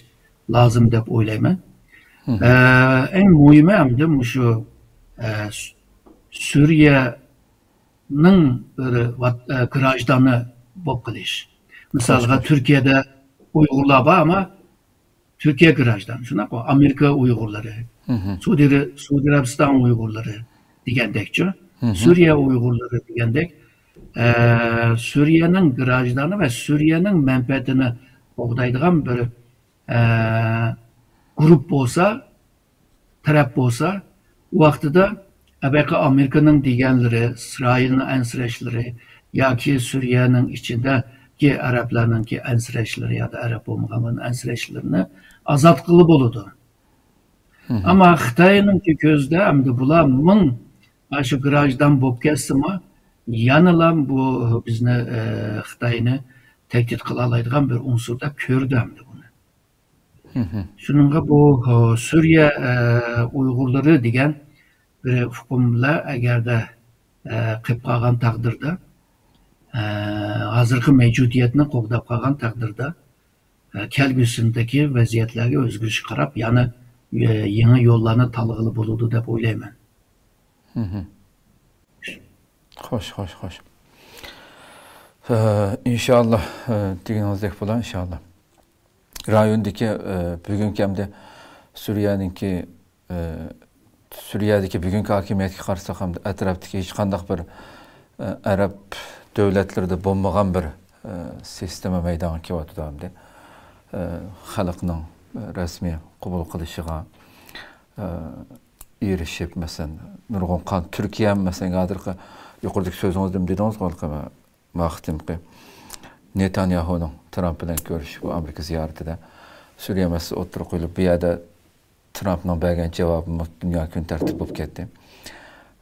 لازىم دەپ ئويلايمەن. مھم. ئە، ئەڭ مۇھىمى ئەمدى مۇشۇ، ئە، سۈ-، سۈرىيە نىڭ بىر ۋات-، ئە، گراژدانى بولۇپ قېلىش. مىسالغا، خوش، خوش. تۈركىيەدە ئۇيغۇرلار بار، ئەمما تۈركىيە گراژدان، شۇنداققۇ؟ ئامېرىكا ئۇيغۇرلىرى، مھم. سعودى، سعودى ئەرەبىستان ئۇيغۇرلىرى دېگەندەكچۇ؟ مھم. سۈرىيە ئۇيغۇرلىرى دېگەندەك، ئە، سۈرىيەنىڭ گراژدانى ۋە سۈرىيەنىڭ مەنپەئەتىنى قوغدايدىغان بىر، ئە، گۇرۇپ بولسا، تەرەپ بولسا، ئۇ ۋاقتىدا ئەبەقى ئامېرىكىنىڭ دېگەنلىرى، ئىسرائىلنىڭ ئەنسىرەشلىرى ياكى سۈرىيەنىڭ ئىچىدىكى ئەرەبلەرنىڭكى ئەنسىرەشلىرى يا ئەرەب بولمىغانلارنىڭ ئەنسىرەشلىرىنى ئازاد قىلغىلى بولىدۇ. مھم. ئەمما خىتاينىڭكى كۆزىدە ئەمدى بۇلار مىڭ ئاشۇ گراژدان بولۇپ كەتسىمۇ، يەنىلا بۇ بىزنى، ئە، خىتاينى تەھدىت قىلالايدىغان بىر ئۇنسۇر دەپ كۆرىدۇ ئەمدى بۇنى. مھم. شۇنىڭغا بۇ، ئۇ، سۈرىيە، ئە، ئۇيغۇرلىرى دېگەن بىر ئۇقۇملار ئەگەردە، ئە، قېلىپ قالغان تەقدىردە، ئە، ھازىرقى مەۋجۇدىيەتنى قوغداپ قالغان تەقدىردە، ئە، كەلگۈسىدىكى ۋەزىيەتلەرگە ئۆزگىرىشكە قاراپ يەنە، ئە، يېڭى يوللارنى تاللىغىلى بولىدۇ دەپ ئويلايمەن. مھم. خوش، خوش، خوش. ئە، ئىنشاللا، ئە، دېگىنىڭىزدەك بولا، ئىنشاللا. رايوندىكى، ئە، بۈگۈنكى ھەمدە سۈرىيەنىڭكى، ئە، سۈرىيەدىكى بۈگۈنكى ھاكىمىيەتكە قارىساق ھەمدە ئەتراپتىكى ھېچقانداق بىر، ئە، ئەرەب دۆلەتلىرىدە بولمىغان بىر، ئە، سىستېما مەيدانغا كېلىۋاتىدۇ ھەمدە، ئە، خەلقنىڭ، ئە، رەسمىي قوبۇل قىلىشىغا، ئە، ئېرىشىپ، مەسىلەن، نۇرغۇن قان-، تۈركىيە، مەسىلەن، ھازىرقى يۇقىرىدىكى سۆزىڭىزدىمۇ دېدىڭىزغۇ، ھېلىقى ما-، ما قېتىمقى نېتانياھۇنىڭ ترامپ بىلەن كۆرۈشۈشى بۇ ئامېرىكا زىيارىتىدە سۈرىيە مەسىلىسى ئوتتۇرىغا قويۇلۇپ، بۇ يەردە ترامپنىڭ بەرگەن جاۋابىمۇ دۇنيا كۈن تەرتىپ بولۇپ كەتتى.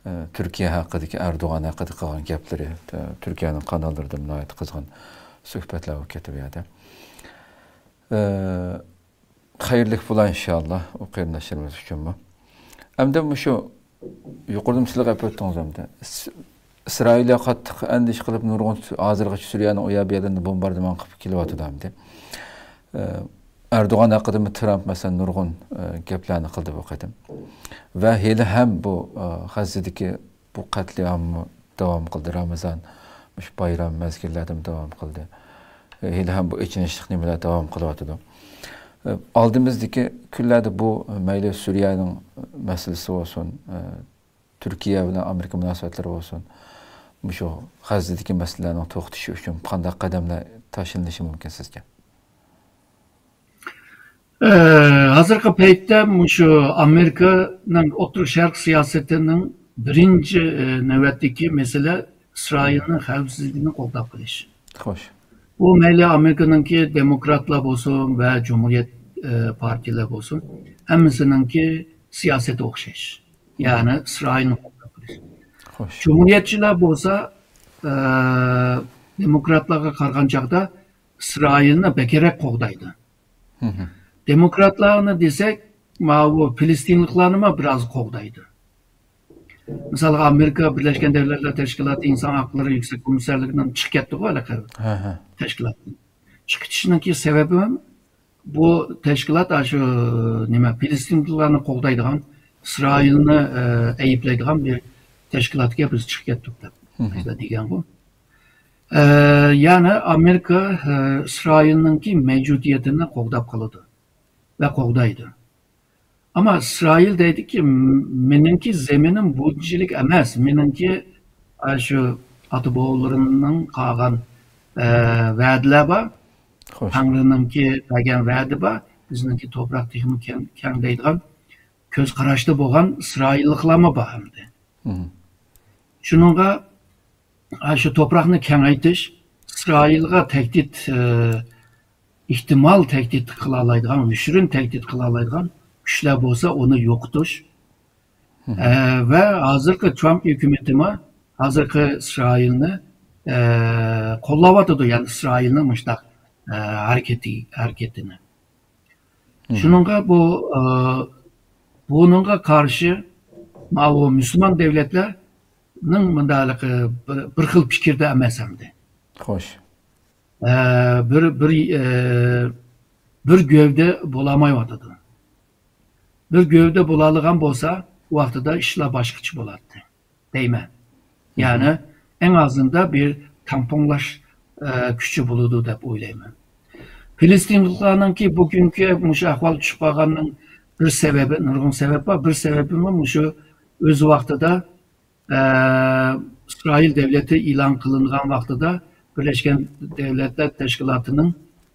ئە، تۈركىيە ھەققىدىكى، ئەردوغان ھەققىدە قىلغان گەپلىرى، ئە، تۈركىيەنىڭ قاناللىرىدا ناھايىتى قىزغىن سۆھبەتلەر بولۇپ كەتتى بۇ يەردە. ئە، خەيرلىك بولا ئىنشاللا ئۇ قېرىنداشلىرىمىز ئۈچۈنمۇ. ئەمدى مۇشۇ يۇقىرىدا سىلەر ئېيتىپ ئۆتتىڭىز ئەمدى. ئىس-، ئىسرائىلىيە قاتتىق ئەندىشە قىلىپ، نۇرغۇن س-، ھازىرغىچە سۈرىيەنىڭ ئۇ يەر بۇ يەرلىرىنى بومباردىمان قىلىپ كېلىۋاتىدۇ ئەمدى. ئە، ئەردوغان ھەققىدىمۇ ترامپ، مەسىلەن، نۇرغۇن، ئە، گەپلەرنى قىلدى بۇ قېتىم. ۋە ھېلىھەم بۇ، ئە، غەززىدىكى بۇ قەتلىئاممۇ داۋام قىلدى. رامىزان، مۇشۇ بايرام مەزگىللەردىمۇ داۋام قىلدى. ھېلىھەم بۇ ئېچىنىشلىق نېمىلەر داۋام قىلىۋاتىدۇ. ئالدىمىزدىكى كۈنلەردە بۇ مەيلى سۈرىيەنىڭ مەسىلىسى بولسۇن، تۈركىيە بىلەن ئامېرىكا مۇناسىۋەتلىرى بولسۇن، مۇشۇ غەززىدىكى مەسىلىلەرنىڭ توختىشى ئۈچۈن قانداق قەدەملەر تاشلىنىشى مۇمكىن سىزچە؟ ئە، ھازىرقى پەيتتە مۇشۇ ئامېرىكىنىڭ ئوتتۇرا شەرق سىياسىتىنىڭ بىرىنچى، ئە، نۆۋەتتىكى مەسىلە ئىسرائىلنىڭ خەۋپسىزلىكىنى قوغداپ قېلىش. خوش. بۇ مەيلى ئامېرىكىنىڭكى دېموكراتلار بولسۇن ۋە جۇمھۇرىيەت، ئە، پارتىيىلەر بولسۇن، ھەممىسىنىڭكى سىياسىتى ئوخشاش. يەنى ئىسرائىلنى قوللاپ قېلىش. خوش. جۇمھۇرىيەتچىلەر بولسا، ئە، دېموكراتلارغا قارىغان چاغدا ئىسرائىلنى بەكرەك قوغدايدۇ. دېموكراتلارنى دېسەك، ماۋۇ فىلىستىنلىقلارنىمۇ بىراز قوغدايدۇ. مىسالغا، ئامېرىكا بىرلەشكەن دۆلەتلەر تەشكىلاتى ئىنسان ھەقلىرى يۈكسەك كومىسسارلىقىدىن چىقىپ كەتتىغۇ ھېلىقى تەشكىلاتتىن. چىقىپ كېتىشنىڭكى سەۋەبى بۇ تەشكىلات ئاشۇ نېمە، فىلىستىنلىقلارنى قوغدايدىغان، ئىسرائىلنى، ئە، ئەيىبلەيدىغان بىر تەشكىلاتقا بىز چىقىپ كەتتۇق دەپ دېگەنغۇ. ئە، يەنى ئامېرىكا، ئە، ئىسرائىلنىڭكى مەۋجۇدىيىتىنى قوغداپ قالىدۇ ۋە قوغدايدۇ. ئەمما ئىسرائىل دەيدىكى، مېنىڭكى زېمىنىم بۇنچىلىك ئەمەس، مېنىڭكى ئاشۇ ئاتا بوۋىلىرىمنىڭ قالغان، ئە، ۋەدىلەر بار. خوش. تەڭرىنىڭكى بەرگەن ۋەدە بار. بىزنىڭكى توپراق تېخىمۇ كەڭ، كەڭ دەيدىغان كۆز قاراشتا بولغان ئىسرائىللىقلارمۇ بار ئەمدى. شۇنىڭغا، ئاشۇ توپراقنى كېڭەيتىش، ئىسرائىلغا تەھدىت، ئە، ئېھتىمال تەھدىت قىلالايدىغان، يوشۇرۇن تەھدىت قىلالايدىغان كۈچلەر بولسا، ئۇنى يوقىتىش. ئە، ۋە ھازىرقى ترامپ ھۆكۈمىتىمۇ ھازىرقى ئىسرائىلنى، ئە، قوللاۋاتىدۇ، يەنى ئىسرائىلنىڭ مۇشۇنداق، ئە، ھەرىكىتى، ھەرىكىتىنى. شۇنىڭغا بۇ، ئە، بۇنىڭغا قارشى ماۋۇ مۇسۇلمان دۆلەتلەرنىڭ مۇنداق بىر، بىر خىل پىكىردە ئەمەس ئەمدى. خوش. ئە، بىر، بىر، ئە، بىر گەۋدە بولالمايۋاتىدۇ. بىر گەۋدە بولالىغان بولسا، ئۇ ۋاقتىدا ئىشلار باشقىچە بولاتتى، دەيمەن. يەنى، ئەڭ ئازىندا بىر تەڭپۇڭلاش، ئە، كۈچى بولىدۇ دەپ ئويلايمەن. فىلىستىنلىقلارنىڭكى بۈگۈنكى مۇشۇ ئەھۋال چۈشۈپ قالغاننىڭ بىر سەۋەبى، نۇرغۇن سەۋەب بار، بىر سەۋەبىمۇ مۇشۇ ئۆز ۋاقتىدا ئىسرائىل دۆلىتى ئېلان قىلىنغان ۋاقتىدا بىرلەشكەن دۆلەتلەر تەشكىلاتىنىڭ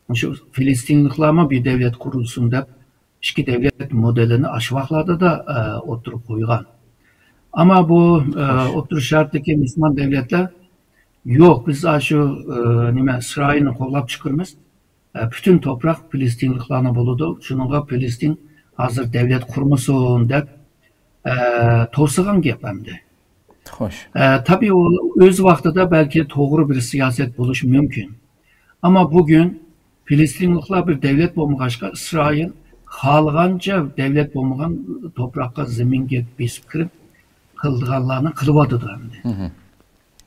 مۇشۇ فىلىستىنلىقلارمۇ بىر دۆلەت قۇرۇلسۇن دەپ ئىككى دۆلەت مودېلىنى ئاشۇ ۋاقىتلاردىدا، ئە، ئوتتۇرىغا قويغان. ئەمما بۇ، ئە، ئوتتۇرا شەرقتىكى مۇسۇلمان دۆلەتلەر، يوق، بىز ئاشۇ، ئە، نېمە، ئىسرائىلنى قوللاپ چىقىرىمىز. ئە، پۈتۈن توپراق فىلىستىنلىقلارنىڭ بولىدۇ. شۇنىڭغا فىلىستىن ھازىر دۆلەت قۇرمىسۇن دەپ، ئە، توسىغان گەپ ئەمدى. خوش. ئە، تەبىئىي، ئۇ ئۆز ۋاقتىدا بەلكى توغرا بىر سىياسەت بولۇشى مۇمكىن. ئەمما بۈگۈن فىلىستىنلىقلار بىر دۆلەت بولمىغاچقا، ئىسرائىل خالىغانچە دۆلەت بولمىغان توپراققا، زېمىنگە بېسىپ كىرىپ قىلىدىغانلارنى قىلىۋاتىدۇ ئەمدى.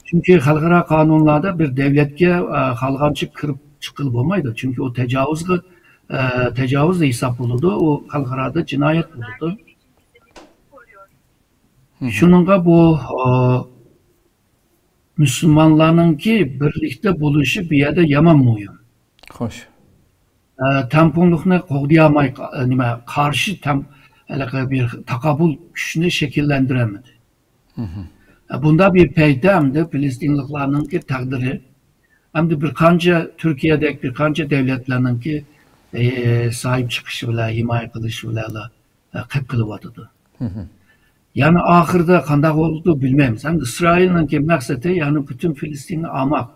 چۈنكى خەلقئارا قانۇنلاردا بىر دۆلەتكە، ئە، خالىغانچە كىرىپ چىققىلى بولمايدۇ. چۈنكى ئۇ تاجاۋۇزغا، ئە، تاجاۋۇز ھېساب بولىدۇ. ئۇ خەلقئارادا جىنايەت بولىدۇ. شۇنىڭغا بۇ، ئە، مۇسۇلمانلارنىڭكى بىرلىكتە بولۇشى بۇ يەردە يامان مۇھىم. خوش. ئە، تەڭپۇڭلۇقنى قوغدىيالماي، ئە، نېمە، قارشى تەڭ، ھېلىقى بىر تاقابىل كۈچنى شەكىللەندۈرەلمىدى. ئە، بۇنداق بىر پەيتتە ئەمدى فىلىستىنلىقلارنىڭكى تەقدىرى، ئەمدى بىر قانچە تۈركىيەدەك بىر قانچە دۆلەتلەرنىڭكى، ئە، ساھىب چىقىشى بىلەن، ھىمايە قىلىشى بىلەنلا، ئە، قىپ قىلىۋاتىدۇ. يەنى ئاخىرىدا قانداق بولىدۇ بىلمەيمىز. ئەمدى ئىسرائىلنىڭكى مەقسىتى، يەنى پۈتۈن فىلىستىننى ئالماق.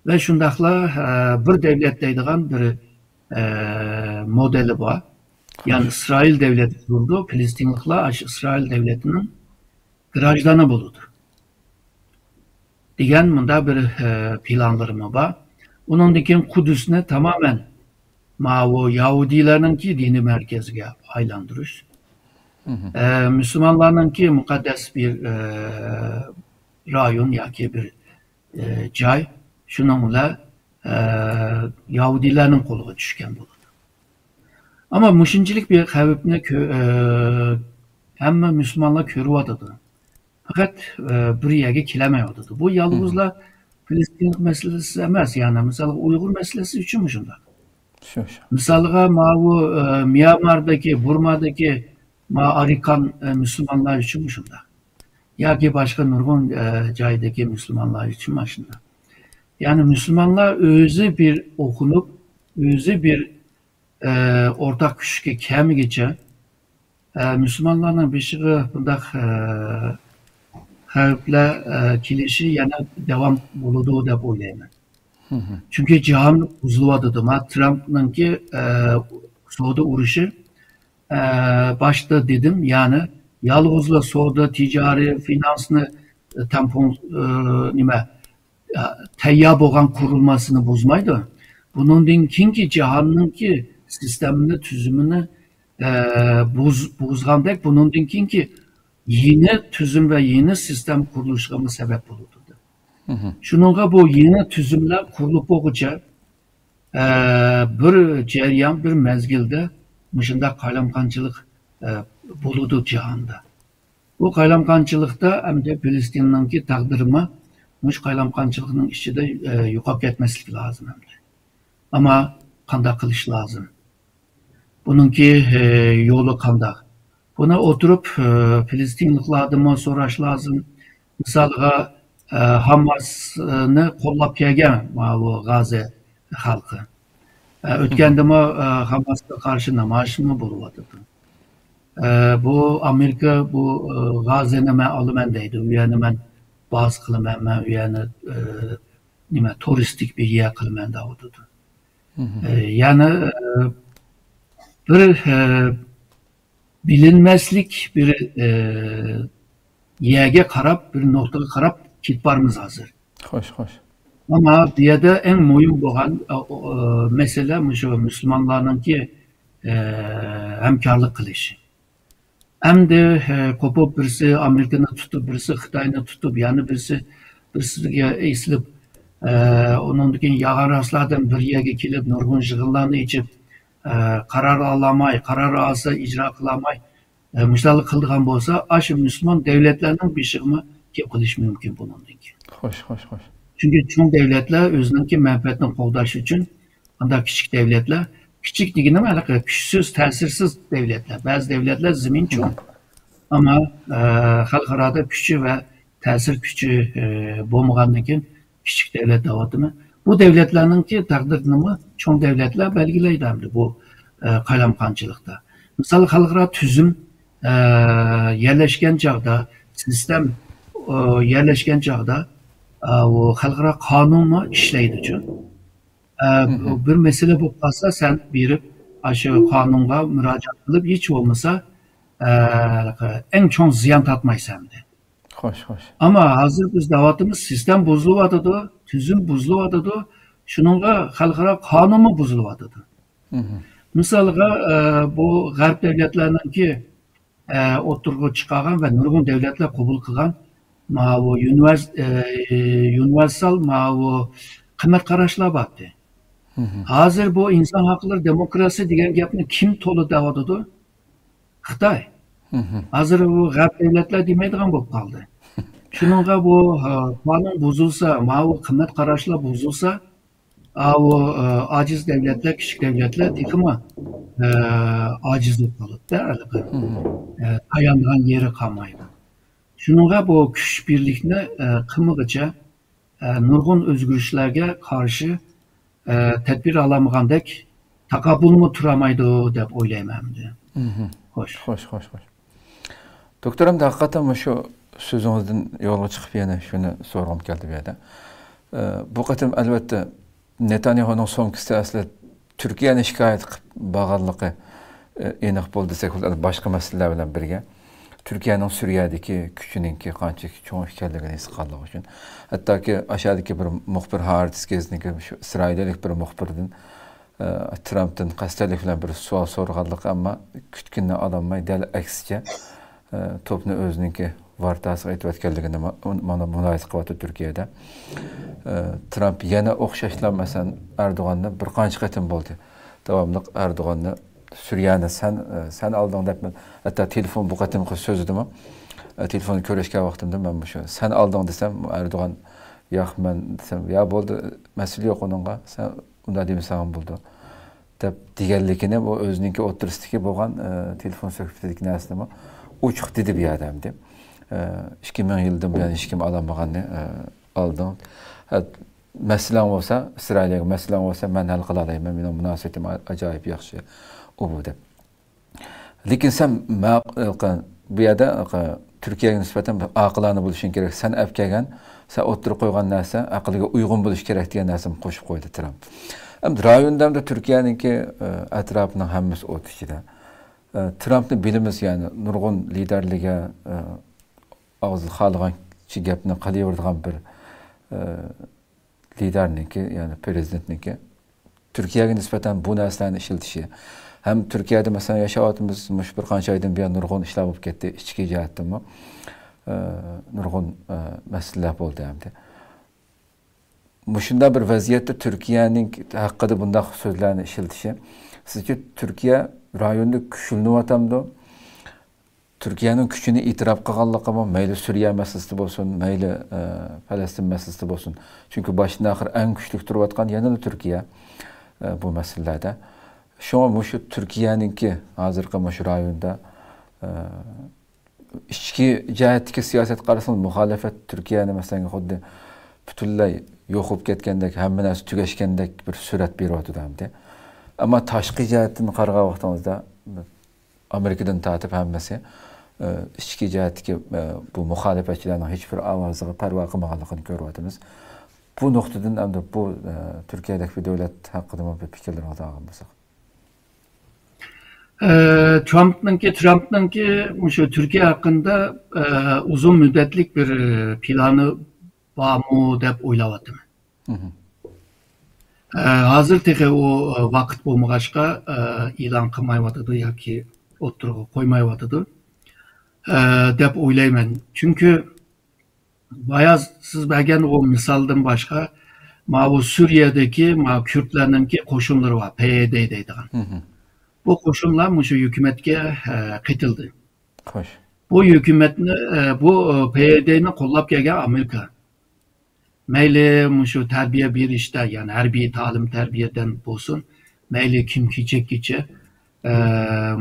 ۋە شۇنداقلا، ئە، بىر دۆلەت دەيدىغان بىر، ئە، مودېلى بار. يەنى ئىسرائىل دۆلىتى قۇرۇلىدۇ، فىلىستىنلىقلار ئاشۇ ئىسرائىل دۆلىتىنىڭ گراژدانى بولىدۇ دېگەن مۇنداق بىر، ئە، پىلانلىرىمۇ بار. ئۇنىڭدىن كېيىن قۇدۇسنى تامامەن ماۋۇ يەھۇدىيلارنىڭكى دىنىي مەركەزىگە ئايلاندۇرۇش. ئە، مۇسۇلمانلارنىڭكى مۇقەددەس بىر، ئە، رايون ياكى بىر ئى، جاي، شۇنىڭ بىلەن، ئى، يەھۇدىيلارنىڭ قولىغا چۈشكەن بولىدۇ. ئەمما مۇشۇنچىلىك بىر خەۋپنى كۆ-، ئى، ھەممە مۇسۇلمانلار كۆرۈۋاتىدۇ. پەقەت، ئى، بىر يەرگە كېلەلمەيۋاتىدۇ. بۇ يالغۇزلا فىلىستىنلىق مەسىلىسى ئەمەس، يەنى مىسالغا ئۇيغۇر مەسىلىسى ئۈچۈنمۇ شۇنداق. شۇ، شۇ. مىسالغا ماۋۇ، ئى، ميانماردىكى، بۇرمادىكى ما ئارىكان، ئى، مۇسۇلمانلار ئۈچۈنمۇ شۇنداق. ياكى باشقا نۇرغۇن، ئە، جايدىكى مۇسۇلمانلار ئۈچۈن مانا شۇنداق. يەنى مۇسۇلمانلار ئۆزى بىر ئوخۇنۇپ، ئۆزى بىر، ئە، ئورتاق كۈچكە كەلمىگىچە، ئە، مۇسۇلمانلارنىڭ بېشىغا بۇنداق، ئە، خەۋپلەر، ئە، كېلىشى يەنە داۋام بولىدۇ دەپ ئويلايمەن. چۈنكى جاھان بۇزۇلۇۋاتىدۇ. مانا ترامپنىڭكى، ئە، سودا ئۇرۇشى، ئە، باشتا دېدىم، يەنى يالغۇزلا سودا، تىجارىي، فىنانسنى، ئە، تەڭپۇڭ، ئە، نېمە، ئە، تەييار بولغان قۇرۇلمىسىنى بۇزمايدۇ. بۇنىڭدىن كېيىنكى جاھاننىڭكى سىستېمىنى، تۈزۈمىنى، ئە، بۇز-، بۇزغاندەك، بۇنىڭدىن كېيىنكى يېڭى تۈزۈم ۋە يېڭى سىستېما قۇرۇلۇشىغىمۇ سەۋەب بولىدۇ. شۇنىڭغا بۇ يېڭى تۈزۈملەر قۇرۇلۇپ بولغۇچە، ئە، بىر جەريان، بىر مەزگىلدە مۇشۇنداق قايلامقانچىلىق، ئە، بولىدۇ جاھاندا. بۇ قايلامقانچىلىقتا ئەمدى پىلىستىننىڭكى تەقدىرىمۇ مۇشۇ قايلامقانچىلىقنىڭ ئىچىدە، ئە، يوقاپ كەتمەسلىكى لازىم ئەمدى. ئەمما قانداق قىلىش لازىم؟ بۇنىڭكى، ئە، يولى قانداق؟ بۇنى ئولتۇرۇپ، ئە، پىلىستىنلىقلاردىنمۇ سوراش لازىم. مىسالغا، ئە، ھاماسنى قوللاپ كەلگەن ماۋۇ غازە خەلقى. ئە، ئۆتكەندىمۇ، ئە، ھاماسقا قارشى نامايىشمۇ بولۇۋاتىدۇ. ئە، بۇ ئامېرىكا بۇ، ئە، غازىنى مەن ئالىمەن دەيدۇ. ئۇ يەرنى مەن بازا قىلىمەن، مەن ئۇ يەرنى، ئە، نېمە، تۇرىستىك بىر يەر قىلىمەن دەۋاتىدۇ. ئە، يەنى، ئە، بىر، ئە، بىلىنمەسلىك بىر، ئە، يەرگە قاراپ، بىر نۇقتىغا قاراپ كېتىپ بارىمىز ھازىر. خوش، خوش. ئەمما بۇ يەردە ئەڭ مۇھىم بولغان، ئە، ئە، مەسىلە مۇشۇ مۇسۇلمانلارنىڭكى، ئە، ھەمكارلىق قىلىشى. ئەمدى، ئە، قوپۇپ بىرسى ئامېرىكىنى تۇتۇپ، بىرسى خىتاينى تۇتۇپ، يەنە بىرسى بىرسىگە ئېسىلىپ، ئە، ئۇنىڭدىن كېيىن يالغان راستلاردىن بىر يەرگە كېلىپ، نۇرغۇن يىغىنلارنى ئېچىپ، ئە، قارار ئالالماي، قارار ئالسا ئىجرا قىلالماي، ئە، مۇشۇنداق قىلىدىغان بولسا، ئاشۇ مۇسۇلمان دۆلەتلەرنىڭ بېشىغىمۇ كېلىپ قېلىشى مۇمكىن بۇنىڭدىن كېيىن. خوش، خوش، خوش. چۈنكى چوڭ دۆلەتلەر ئۆزىنىڭكى مەنپەئەتىنى قوغداش ئۈچۈن، ئانداق كىچىك دۆلەتلەر، كىچىك دېگىنىم ھېلىقى كۈچسىز، تەسىرسىز دۆلەتلەر. بەزى دۆلەتلەر زېمىن چوڭ. ئەمما، ئە، خەلقئارادا كۈچى ۋە تەسىر كۈچى، ئە، بولمىغاندىن كېيىن كىچىك دۆلەت دەۋاتىمەن. بۇ دۆلەتلەرنىڭكى تەقدىرىنىمۇ چوڭ دۆلەتلەر بەلگىلەيدۇ ئەمدى بۇ، ئە، قايلامقانچىلىقتا. مىسال، خەلقئارا تۈزۈم، ئە، يەرلەشكەن چاغدا، سىستېم، ئە، يەرلەشكەن چاغدا، ئە، ئۇ خەلقئارا قانۇنمۇ ئىشلەيدۇچۇ. ئە، بىر مەسىلە بولۇپ قالسا، سەن بېرىپ ئاشۇ قانۇنغا مۇراجىئەت قىلىپ، ھېچ بولمىسا، ئە، ئەڭ چوڭ زىيان تارتمايسەن ئەمدى. خوش، خوش. ئەمما ھازىر بىز دەۋاتىمىز، سىستېم بۇزۇلۇۋاتىدۇ، تۈزۈم بۇزۇلۇۋاتىدۇ. شۇنىڭغا خەلقئارا قانۇنمۇ بۇزۇلۇۋاتىدۇ. مىسالغا، ئە، بۇ غەرب دۆلەتلەرنىڭكى، ئە، ئوتتۇرىغا چىقارغان ۋە نۇرغۇن دۆلەتلەر قوبۇل قىلغان ماۋۇ يۇنىۋېرس-، ئە، يۇنىۋېرسال ماۋۇ قىممەت قاراشلار بارتى. ھازىر بۇ ئىنسان ھەقلىرى، دېموكراتىيە دېگەن گەپنى كىم تولا دەۋاتىدۇ؟ خىتاي. ھازىر بۇ غەرب دۆلەتلەر دېمەيدىغان بولۇپ قالدى. شۇنىڭغا بۇ، ھە، قانۇن بۇزۇلسا، ماۋۇ قىممەت قاراشلار بۇزۇلسا، ئاۋۇ، ئە، ئاجىز دۆلەتلەر، كىچىك دۆلەتلەر تېخىمۇ، ئە، ئاجىز بولۇپ قالىدۇ-دە، ھېلىقى. ئە، تايانىدىغان يېرى قالمايدۇ. شۇنىڭغا بۇ كۈچ بىرلىكنى، ئە، قىلمىغۇچە، ئە، نۇرغۇن ئۆزگىرىشلەرگە قارشى، ئە، تەدبىر ئالالمىغاندەك تاقابىلمۇ تۇرالمايدۇ دەپ ئويلايمەن ئەمدى. خوش. خوش، خوش، خوش. دوكتور، ئەمدى ھەقىقەتەن مۇشۇ سۆزىڭىزدىن يولغا چىقىپ يەنە شۇنى سورىغۇم كەلدى بۇ يەردە. ئە، بۇ قېتىم ئەلۋەتتە نېتانياھۇنىڭ سومكىسى ئەسلى تۈركىيەنى شىكايەت قىلىپ بارغانلىقى، ئېنىق بولدى دېسەك، باشقا مەسىلىلەر بىلەن بىرگە، تۈركىيەنىڭ سۈرىيەدىكى كۈچىنىڭكى قانچىلىك چوڭ ئىكەنلىكىنى ھېس قىلغانلىقى ئۈچۈن، ھەتتاكى ئاشۇ يەردىكى بىر مۇخبىر، ھارتس گېزىتىنىڭكى شۇ ئىسرائىلىيەلىك بىر مۇخبىردىن، ئە، ترامپتىن قەستەنلىك بىلەن بىر سوئال سورىغانلىقى، ئەمما كۈتكىنىنى ئالالماي، دەل ئەكسىچە، ئە، توپنى ئۆزىنىڭكى ۋارتاسىغا ئېتىۋەتكەنلىكىنى ما-، مانا مۇلاھىزە قىلىۋاتىدۇ تۈركىيەدە. ئە، ترامپ يەنە ئوخشاشلا، مەسىلەن، ئەردوغاننى بىر قانچە قېتىم بولدى. داۋاملىق ئەردوغاننى، سۈرىيەنى سەن، ئە، سەن ئالدىڭ دەپ، مەن ھەتتا تېلېفون، بۇ قېتىمقى سۆزىدىمۇ، ئە، تېلېفوندا كۆرۈشكەن ۋاقتىمدا مەن مۇشۇ سەن ئالدىڭ دېسەم، ئەردوغان، ياق، مەن دېسەم، يا بولدى، مەسىلە يوق ئۇنىڭغا، سەن ئۇنداق دېمىسەڭ بولىدۇ، دەپ دېگەنلىكىنى، بۇ ئۆزىنىڭكى ئوتتۇرىسىدىكى بولغان، ئە، تېلېفون سۆھبىتىدىكى نەرسىنىمۇ ئوچۇق دېدى بۇ يەردە ئەمدى. ئە، ئىككى مىڭ يىلدىن بۇيان ھېچكىم ئالالمىغاننى، ئە، ئالدىڭ. ھە، مەسىلەڭ بولسا، ئىسرائىلىيەگە مەسىلەڭ بولسا، مەن ھەل قىلالايمەن، مېنىڭ مۇناسىۋىتىم ئا-، ئاجايىپ ياخشى، ئۇ بۇ دەپ. لېكىن سەن مەق-، بۇ يەردە تۈركىيەگە نىسبەتەن بىر ئاقىلانە بولۇشۇڭ كېرەك. سەن ئەپ كەلگەن، سەن ئوتتۇرىغا قويغان نەرسە ئەقىلگە ئۇيغۇن بولۇشى كېرەك دېگەن نەرسىنى قوشۇپ قويدى ترامپ. ئەمدى رايوندا ئەمدى تۈركىيەنىڭكى، ئە، ئەتراپىنىڭ ھەممىسى ئوت ئىچىدە. ئە، ترامپنى بىلىمىز، يەنى نۇرغۇن لىدەرلەرگە، ئە، ئاغزى خالىغانچە گەپنى قىلىۋېرىدىغان بىر، ئە، لىدەرنىڭكى، يەنى پرېزىدېنتنىڭكى تۈركىيەگە نىسبەتەن بۇ نەرسىلەرنى ئىشلىتىشى. ھەم تۈركىيەدە، مەسىلەن، ياشاۋاتىمىز، مۇشۇ بىر قانچە ئايدىن بۇيان نۇرغۇن ئىشلار بولۇپ كەتتى، ئىچكى جەھەتتىنمۇ، ئە، نۇرغۇن، ئە، مەسىلىلەر بولدى ئەمدى. مۇشۇنداق بىر ۋەزىيەتتە تۈركىيەنىڭ ھەققىدە بۇنداق سۆزلەرنى ئىشلىتىشى، سىزچە تۈركىيە رايوندا كۈچلىنىۋاتامدۇ؟ تۈركىيەنىڭ كۈچىنى ئېتىراپ قىلغانلىقىمۇ، مەيلى سۈرىيە مەسىلىسىدە بولسۇن، مەيلى، ئە، پەلەستىن مەسىلىسىدە بولسۇن. چۈنكى باشتىن ئاخىر ئەڭ كۈچلۈك تۇرۇۋاتقان يەنىلا تۈركىيە، ئە، بۇ مەسىلىلەردە. شۇڭا مۇشۇ تۈركىيەنىڭكى ھازىرقى مۇشۇ رايوندا، ئە، ئىچكى جەھەتتىكى سىياسەتكە قارىسىڭىز، مۇخالىپەت تۈركىيەنى، مەسىلەن، خۇددى پۈتۈنلەي يوق بولۇپ كەتكەندەك، ھەممە نەرسە تۈگەشكەندەك بىر سۈرەت بېرىۋاتىدۇ ئەمدى. ئەمما تاشقى جەھەتتىن قارىغان ۋاقتىڭىزدا، ئامېرىكىدىن تارتىپ ھەممىسى، ئى، ئىچكى جەھەتتىكى، ئى، بۇ مۇخالىپەتچىلەرنىڭ ھېچبىر ئاۋازىغا پەرۋا قىلمىغانلىقىنى كۆرۈۋاتىمىز. بۇ نۇقتىدىن ئەمدى بۇ، ئى، تۈركىيەدەك بىر دۆلەت ھەققىدىمۇ بىر پىكىرلىرىڭىزنى ئالغان بولساق. ئە، ترامپنىڭكى، ترامپنىڭكى مۇشۇ تۈركىيە ھەققىدە، ئە، ئۇزۇن مۇددەتلىك بىر، ئە، پىلانى بارمۇ دەپ ئويلاۋاتىمەن. مهم. ئە، ھازىر تېخى ئۇ، ئە، ۋاقىت بولمىغاچقا، ئە، ئېلان قىلمايۋاتىدۇ ياكى ئوتتۇرىغا قويمايۋاتىدۇ، ئە، دەپ ئويلايمەن. چۈنكى بايا سىز بەرگەن ئۇ مىسالدىن باشقا، ماۋۇ سۈرىيەدىكى ماۋۇ كۈردلەرنىڭكى قوشۇنلىرى بار، پەيئەدەي دەيدىغان. مهم. بۇ قوشۇنلار مۇشۇ ھۆكۈمەتكە، ئە، قېتىلدى. خوش. بۇ ھۆكۈمەتنى، ئە، بۇ، ئە، پەيئەدەينى قوللاپ كەلگەن ئامېرىكا. مەيلى مۇشۇ تەربىيە بېرىشتە، يەنى ھەربىي تالىم تەربىيەدىن بولسۇن، مەيلى كىيىم كېچەككىچە، ئە،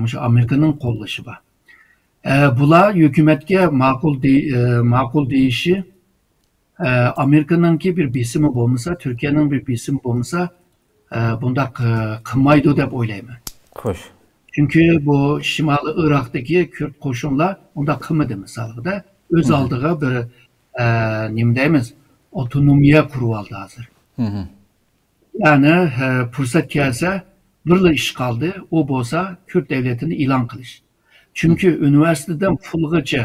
مۇشۇ ئامېرىكىنىڭ قوللىشى بار. ئە، بۇلار ھۆكۈمەتكە ماقۇل دېي-، ئە، ماقۇل دېيىشى، ئە، ئامېرىكىنىڭكى بىر بېسىمى بولمىسا، تۈركىيەنىڭ بىر بېسىمى بولمىسا، ئە، بۇنداق، ئە، قىلمايدۇ دەپ ئويلايمەن. خوش. چۈنكى بۇ شىمالىي ئىراقتىكى كۈرد قوشۇنلار ئۇنداق قىلمىدى، مىسالغا، ئۆز مم. ئالدىغا بىر، ئە، نېمە دەيمىز، ئاپتونومىيە قۇرۇۋالدى ھازىر. مم. يەنى، ئە، پۇرسەت كەلسە، بىرلا ئىش قالدى، ئۇ بولسا كۈرد دۆلىتىنى ئېلان قىلىش. چۈنكى مم. ئۇنىۋېرسىتېتتىن پۇلغىچە،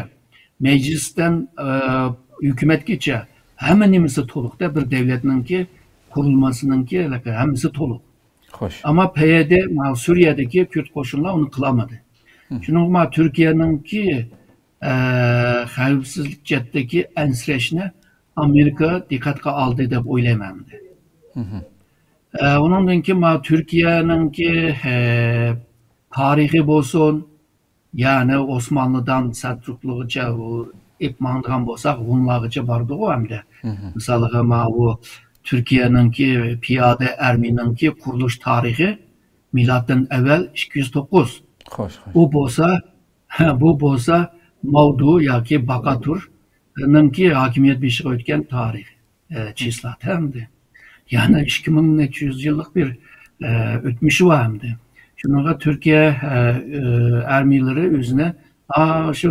مەجلىستىن، ئە، ھۆكۈمەتكىچە ھەممە نېمىسى تولۇقتا بىر دۆلەتنىڭكى قۇرۇلمىسىنىڭكى ھەممىسى تولۇق. خوش. ئەمما پەيئەدەي، ماۋۇ سۈرىيەدىكى كۈرد قوشۇنلار ئۇنى قىلالمىدى. مم. شۇنىڭغا ماۋۇ تۈركىيەنىڭكى، ئە، خەۋپسىزلىك جەھەتتىكى ئەنسىرەشنى ئامېرىكا دىققەتكە ئالدى دەپ ئويلايمەن ئەمدى. مم. ئە، ئۇنىڭدىن كېيىن ماۋۇ تۈركىيەنىڭكى، ئە، تارىخى بولسۇن، يەنى ئوسمانلىدىن سەلجۇقلۇغىچە ئېلىپ ماڭىدىغان بولساق، ھونلارغىچە بارىدىغۇ ئەمدى. مم. مىسالغا، ماۋۇ تۈركىيەنىڭكى پىيادە ئارمىيىنىڭكى قۇرۇلۇش تارىخى مىلادتىن ئەۋۋەل ئىككى يۈز توققۇز. خوش، خوش. ئۇ بولسا، بۇ بولسا ماۋدۇ ياكى باقاتۇرنىڭكى ھاكىمىيەت بېشىغا ئۆتكەن تارىخ، ئە، چىسلات ئەمدى. يەنى ئىككى مىڭ نەچچە يۈز يىللىق بىر، ئە، ئۆتمۈشى بار ئەمدى. شۇنىڭغا تۈركىيە، ئە، ئە، ئارمىيەلىرى ئۆزىنى، ئا، شۇ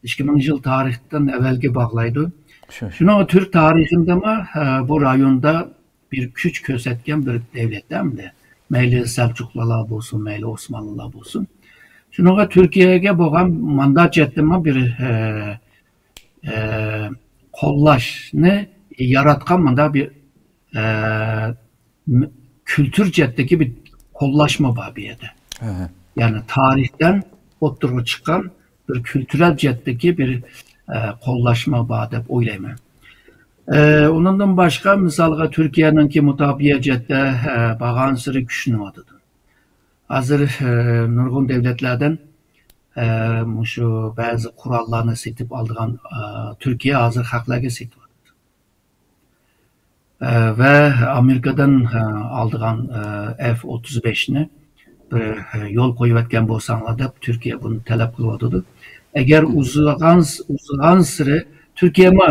ئىككى مىڭ يىل تارىختىن ئەۋۋەلگە باغلايدۇ. شۇ، شۇ. شۇنىڭغا تۈرك تارىخىدىمۇ، ئە، بۇ رايوندا بىر كۈچ كۆرسەتكەن بىر دۆلەت ئەمدى. مەيلى سەلجۇقلۇلار بولسۇن، مەيلى ئوسمانلىلار بولسۇن. شۇنىڭغا تۈركىيەگە بولغان مانداق جەھەتتىنمۇ بىر، ئە، ئە، قوللاشنى ياراتقان مۇنداق بىر، ئە، م-، كۈلتۈر جەھەتتىكى بىر قوللاشما بار بۇ يەردە. ھە، ھە. يەنى تارىختىن ئوتتۇرىغا چىققان بىر كۈلتۈرەل جەھەتتىكى بىر، ئە، قوللاشما بار دەپ ئويلايمەن. ئە، ئۇنىڭدىن باشقا، مىسالغا، تۈركىيەنىڭكى مۇداپىئە جەھەتتە، ئە، بارغانسېرى كۈچلىنىۋاتىدۇ. ھازىر، ئە، نۇرغۇن دۆلەتلەردىن، ئە، مۇشۇ بەزى قوراللارنى سېتىپ ئالىدىغان، ئە، تۈركىيە ھازىر خەقلەرگە سېتىۋاتىدۇ. ئە، ۋە ئامېرىكىدىن، ئە، ئالىدىغان، ئە، ئېف ئوتتۇز بەشنى بىر، ئە، يول قويۇۋەتكەن بولساڭلار دەپ تۈركىيە بۇنى تەلەپ قىلىۋاتىدۇ. ئەگەر ئۇزىغان، ئۇزىغانسېرى تۈركىيەمۇ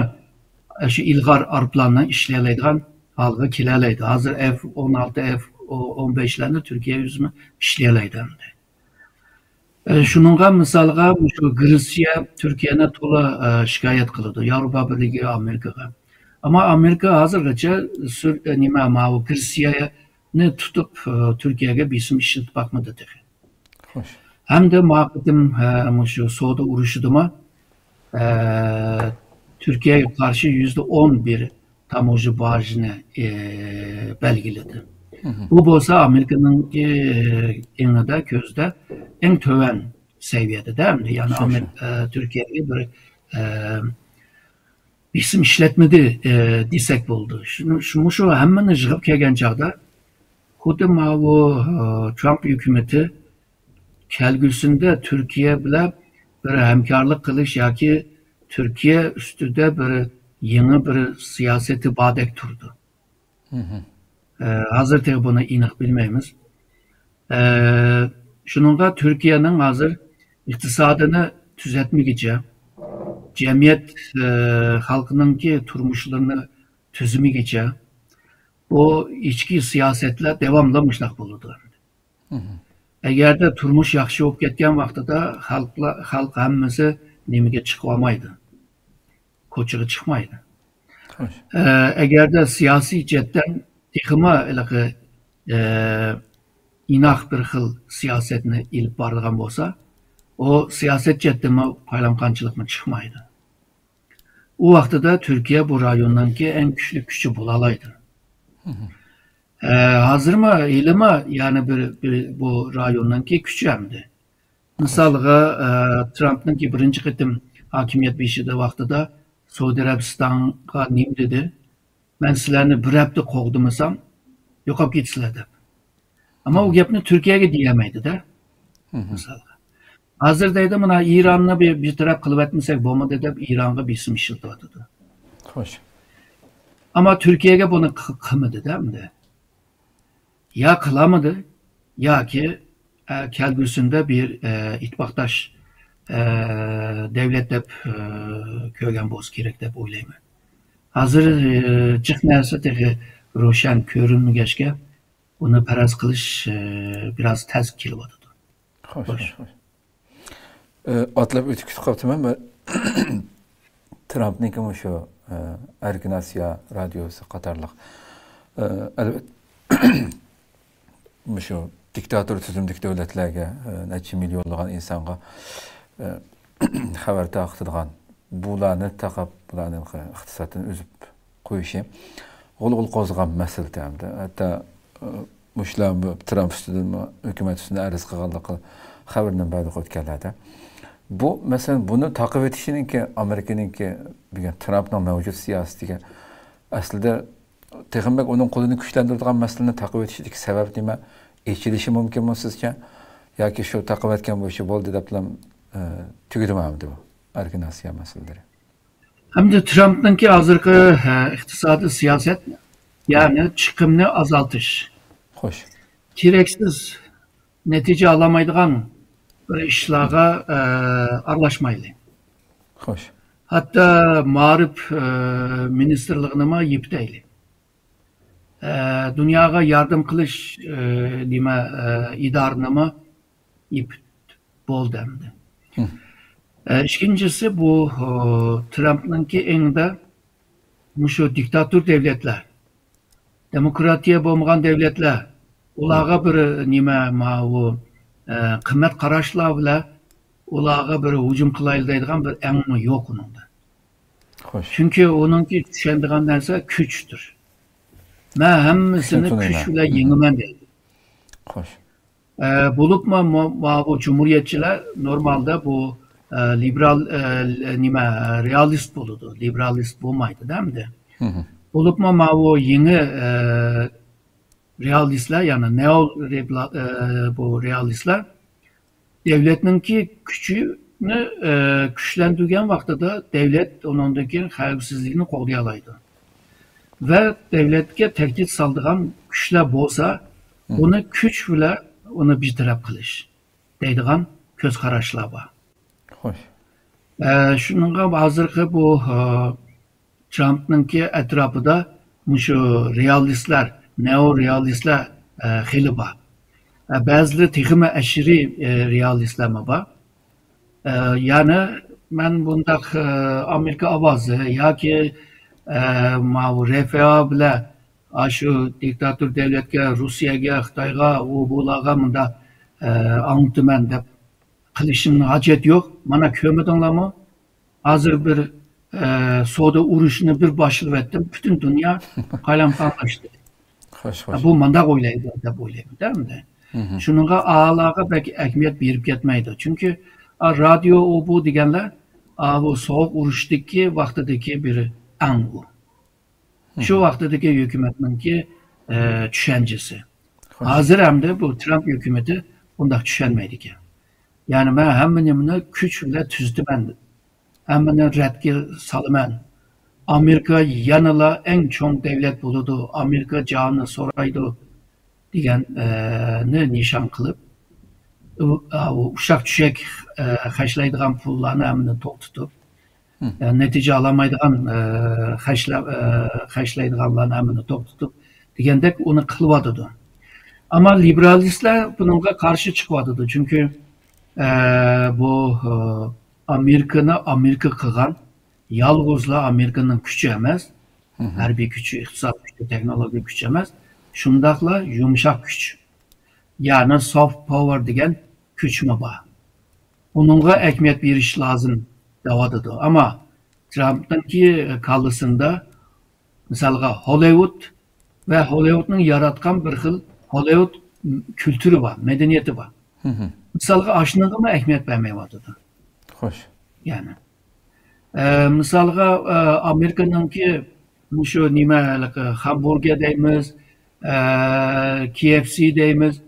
شۇ ئىلغار ئايروپىلاننى ئىشلىيەلەيدىغان ھالغا كېلەلەيدۇ. ھازىر ئېف ئون ئالتە، ئېف ئون بەشلەرنى تۈركىيە ئۆزىمۇ ئىشلىيەلەيدۇ ئەمدى. ئە، شۇنىڭغا مىسالغا مۇشۇ گرېتسىيە تۈركىيەنى تولا، ئە، شىكايەت قىلىدۇ. ياۋروپا بىرلىكىگە، ئامېرىكىغا. ئەمما ئامېرىكا ھازىرغىچە سۈر-، ئە، نېمە، ماۋۇ گرېتسىيەنى تۇتۇپ، ئە، تۈركىيەگە بېسىم ئىشلىتىپ باقمىدى تېخى. خوش. ھەمدە ما قېتىم، ئە، مۇشۇ سودا ئۇرۇشىدىمۇ، ئە، تۈركىيەگە قارشى يۈزدە ئون بىر تاموژنا باجىنى، ئە، بەلگىلىدى. بۇ بولسا ئامېرىكىنىڭكى ئېڭىدا، كۆزىدە ئەڭ تۆۋەن سەۋىيەدە-دە، ئەمدى، يەنى شۇ، شۇ. ئامېر-، ئە، تۈركىيەگە بىر، ئە، بېسىم ئىشلەتمىدى، ئە، دېسەك بولىدۇ. شۇنى، شۇ، مۇشۇ ھەممىنى يىغىپ كەلگەن چاغدا، خۇددى ماۋۇ، ئە، ترامپ ھۆكۈمىتى كەلگۈسىدە تۈركىيە بىلەن بىر ھەمكارلىق قىلىش ياكى تۈركىيە ئۈستىدە بىر يېڭى بىر سىياسىتى باردەك تۇرىدۇ. ئە، ھازىر تېخى بۇنى ئېنىق بىلمەيمىز. ئە، شۇنىڭغا تۈركىيەنىڭ ھازىر ئىقتىسادىنى تۈزەتمىگىچە، جەمئىيەت، ئە، خەلقنىڭكى تۇرمۇشلىرىنى تۈزىمىگىچە، بۇ ئىچكى سىياسەتلەر داۋاملىق مۇشۇنداق بولىدۇ. ئەگەردە تۇرمۇش ياخشى بولۇپ كەتكەن ۋاقتىدا خەلقلار، خەلق ھەممىسى نېمىگە چىقىۋالمايدۇ؟ كوچىغا چىقمايدۇ. خوش. ئە، ئەگەردە سىياسىي جەھەتتىن تېخىمۇ ھېلىقى، ئە، ئىناق بىر خىل سىياسەتنى ئېلىپ بارىدىغان بولسا، ئۇ سىياسەت جەھەتتىنمۇ پايلانغانچىلىقمۇ چىقمايدۇ. ئۇ ۋاقتىدا تۈركىيە بۇ رايوننىڭكى ئەڭ كۈچلۈك كۈچى بولالايدۇ. ئە، ھازىرمۇ، ھېلىمۇ، يەنى بىر، بىر بۇ رايوننىڭكى كۈچى ئەمدى. مىسالغا، ئە، ترامپنىڭكى بىرىنچى قېتىم ھاكىمىيەت بېشىدا ۋاقتىدا سەئۇدى ئەرەبىستانغا نېمە دېدى؟ «مەن سىلەرنى بىر ھەپتە قوغدىمىسام، يوقاپ كېتىسىلەر» دەپ. ئەمما ئۇ گەپنى تۈركىيەگە دېيەلمەيدۇ-دە. مىسالغا. ھازىر دەيدۇ، مانا ئىراننى بىر، بىر تەرەپ قىلىۋەتمىسەك بولمىدى دەپ ئىرانغا بېسىم ئىشلىتىۋاتىدۇ. خوش. ئەمما تۈركىيەگە بۇنى قى-، قىلمىدى-دە ئەمدى. يا قىلالمىدى، ياكى، ئە، كەلگۈسىدە بىر، ئە، ئىتتىپاقداش، ئە، دەۋلەت دەپ، ئە، كۆرگەن بولسا كېرەك دەپ ئويلايمەن. ھازىر، ئە، جىق نەرسە تېخى روشەن كۆرۈنمىگەچكە، ئۇنى پەرەز قىلىش، ئە، بىراز تەس كېلىۋاتىدۇ. خوش، خوش، خوش. ئە، ئاتلاپ ئۆتۈپ كېتىپ قاپتىمەن. مەن ترامپنىڭكى مۇشۇ، ئە، ئەركىن ئاسىيا رادىيوسى قاتارلىق، ئە، ئەلۋەت، مۇشۇ دىكتاتور تۈزۈمدىكى دۆلەتلەرگە، ئە، نەچچە مىليونلىغان ئىنسانغا، ئە، خەۋەر تارقىتىدىغان، بۇلارنى تاقاپ، بۇلارنى ئىقتىسادتىن ئۈزۈپ قويۇشى غۇل-غۇل قوزغىغان مەسىلە ئەمدى. ھەتتا، ئە، مۇشۇلار بۇ ترامپ ئۈستىدىن، ھۆكۈمەت ئۈستىدىن ئەرز قىلغانلىقى خەۋىرىنى بەردۇق ئۆتكەنلەردە. بۇ، مەسىلەن، بۇنى تاقىۋېتىشىنىڭكى، ئامېرىكىنىڭكى بۈگۈن ترامپنىڭ مەۋجۇت سىياسىتىگە ئەسلىدە تېخىمۇ بەك ئۇنىڭ قولىنى كۈچلەندۈرىدىغان مەسىلىنى تاقىۋېتىشىدىكى سەۋەب نېمە؟ ئېچىلىشى مۇمكىنمۇ سىزچە؟ ياكى شۇ تاقىۋەتكەن بولۇشى بولدى دەپلا، ئە، تۈگىدىمۇ ئەمدى بۇ ئەركىن ئاسىيا مەسىلىلىرى؟ ئەمدى ترامپنىڭكى ھازىرقى، ئە، ئىقتىسادىي سىياسەت، يەنى چىقىمنى ئازالتىش. خوش. كېرەكسىز نەتىجە ئالالمايدىغان بىر ئىشلارغا، ئە، ئارىلاشمايلى. خوش. ھەتتا مائارىپ، ئە، مىنىستىرلىقىنىمۇ يېپىتەيلى. ئە، دۇنياغا ياردەم قىلىش، ئە، نېمە، ئە، ئىدارىنىمۇ يېپىت بولدى ئەمدى. ئە، ئىككىنچىسى بۇ، ئە، ترامپنىڭكى ئېڭىدا مۇشۇ دىكتاتور دەۋلەتلەر، دېموكراتىيە بولمىغان دەۋلەتلەر، ئۇلارغا بىر نېمە، ماۋۇ، ئە، قىممەت قاراشلار بىلەن ئۇلارغا بىر ھۇجۇم قىلايلى دەيدىغان بىر ئەڭمۇ يوق ئۇنىڭدا. خوش. چۈنكى ئۇنىڭكى چۈشەنىدىغان نەرسە كۈچتۇر. مەن ھەممىسىنى كۈچ بىلەن يېڭىمەن دەيدۇ. خوش. ئە، بولۇپمۇ ما-، ماۋۇ جۇمھۇرىيەتچىلەر نورمالدا بۇ، ئە، لىبېرال، ئە، نېمە، رېئالىست بولىدۇ. لىبېرالىست بولمايدۇ-دە ئەمدى. بولۇپمۇ ماۋۇ يېڭى، ئە، رېئالىستلار، يەنى نېئو رېبلا-، ئە، بۇ رېئالىستلار دەۋلەتنىڭكى كۈچىنى، ئە، كۈچلەندۈرگەن ۋاقتىدا دەۋلەت ئۇنىڭدىن كېيىن خەۋپسىزلىكنى قوغدىيالايدۇ. ۋە دەۋلەتكە تەھدىت سالىدىغان كۈچلەر بولسا، ئۇنى كۈچ بىلەن ئۇنى بىر تەرەپ قىلىش دەيدىغان كۆز قاراشلار بار. خوش. ئە، شۇنىڭغا ھازىرقى بۇ، ئە، ترامپنىڭكى ئەتراپىدا مۇشۇ رېئالىستلار، نېئو رېئالىستلار، ئە، خېلى بار. ئە، بەزىلىرى تېخىمۇ ئەشىرىي، ئە، رېئالىستلارمۇ بار. ئە، يەنى مەن بۇنداق، ئە، ئامېرىكا ئاۋازى ياكى، ئە، ماۋۇ رېفېئا بىلەن ئاشۇ دىكتاتور دەۋلەتكە، روسىيەگە، خىتايغا، ئۇ بۇلارغا مۇنداق، ئە، ئاڭلىتىمەن دەپ قىلىشىمنىڭ ھاجەت يوق. مانا كۆرمىدىڭلارمۇ؟ ھازىر بىر، ئە، سودا ئۇرۇشىنى بىر باشلىۋەتتىم. پۈتۈن دۇنيا قالايمىقانلاشتى. خوش، خوش. بۇ مانداق ئويلايدۇ دەپ ئويلايمەن-دە ئەمدى. شۇنىڭغا ئالارغا بەك ئەھمىيەت بېرىپ كەتمەيدۇ. چۈنكى، ئا، رادىيو ئۇ بۇ دېگەنلەر، ئا، بۇ سوغۇق ئۇرۇشتىكى ۋاقتىدىكى بىر ئاڭ ئۇ. شۇ ۋاقتىدىكى ھۆكۈمەتنىڭكى، ئە، چۈشەنچىسى. خوش. ھازىر ئەمدى بۇ ترامپ ھۆكۈمىتى بۇنداق چۈشەنمەيدىكەن. يەنى مەن ھەممە نېمىنى كۈچ بىلەن تۈزىتىمەن، ھەممىنى رەتكە سالىمەن. ئامېرىكا يەنىلا ئەڭ چوڭ دەۋلەت بولىدۇ، ئامېرىكا جاھاننى سورايدۇ دېگەن، ئە، نى نىشان قىلىپ، ئۇ، ئۇ ئۇششاق چۈشەك، ئە، خەجلەيدىغان پۇللارنى ھەممىنى توختىتىپ، ئە، نەتىجە ئالالمايدىغان، ئە، خەجلە-، ئە، خەجلەيدىغانلارنى ھەممىنى توختىتىپ دېگەندەك ئۇنى قىلىۋاتىدۇ. ئەمما لىبېرالىستلار بۇنىڭغا قارشى چىقىۋاتىدۇ. چۈنكى، ئە، بۇ، ئە، ئامېرىكىنى ئامېرىكا قىلغان يالغۇزلا ئامېرىكىنىڭ كۈچى ئەمەس، ھەربىي كۈچى، ئىقتىساد كۈچى، تېخنولوگىيە كۈچى ئەمەس، شۇنداقلا يۇمشاق كۈچ، يەنى سوفت پاۋېر دېگەن كۈچمۇ بار. ئۇنىڭغا ئەھمىيەت بېرىش لازىم دەۋاتىدۇ. ئەمما ترامپنىڭكى كاللىسىندا، مىسالغا، ھوللىۋۇد ۋە ھوللىۋۇدنىڭ ياراتقان بىر خىل ھوللىۋۇد كۈلتۈرى بار، مەدەنىيىتى بار. مىسالغا، ئاشۇنىڭغىمۇ ئەھمىيەت بەرمەيۋاتىدۇ. خوش. يەنى. ئە، مىسالغا، ئە، ئامېرىكىنىڭكى مۇشۇ نېمە، ھېلىقى خامبۇرگېر دەيمىز، ئە، كېي ئېف سى دەيمىز.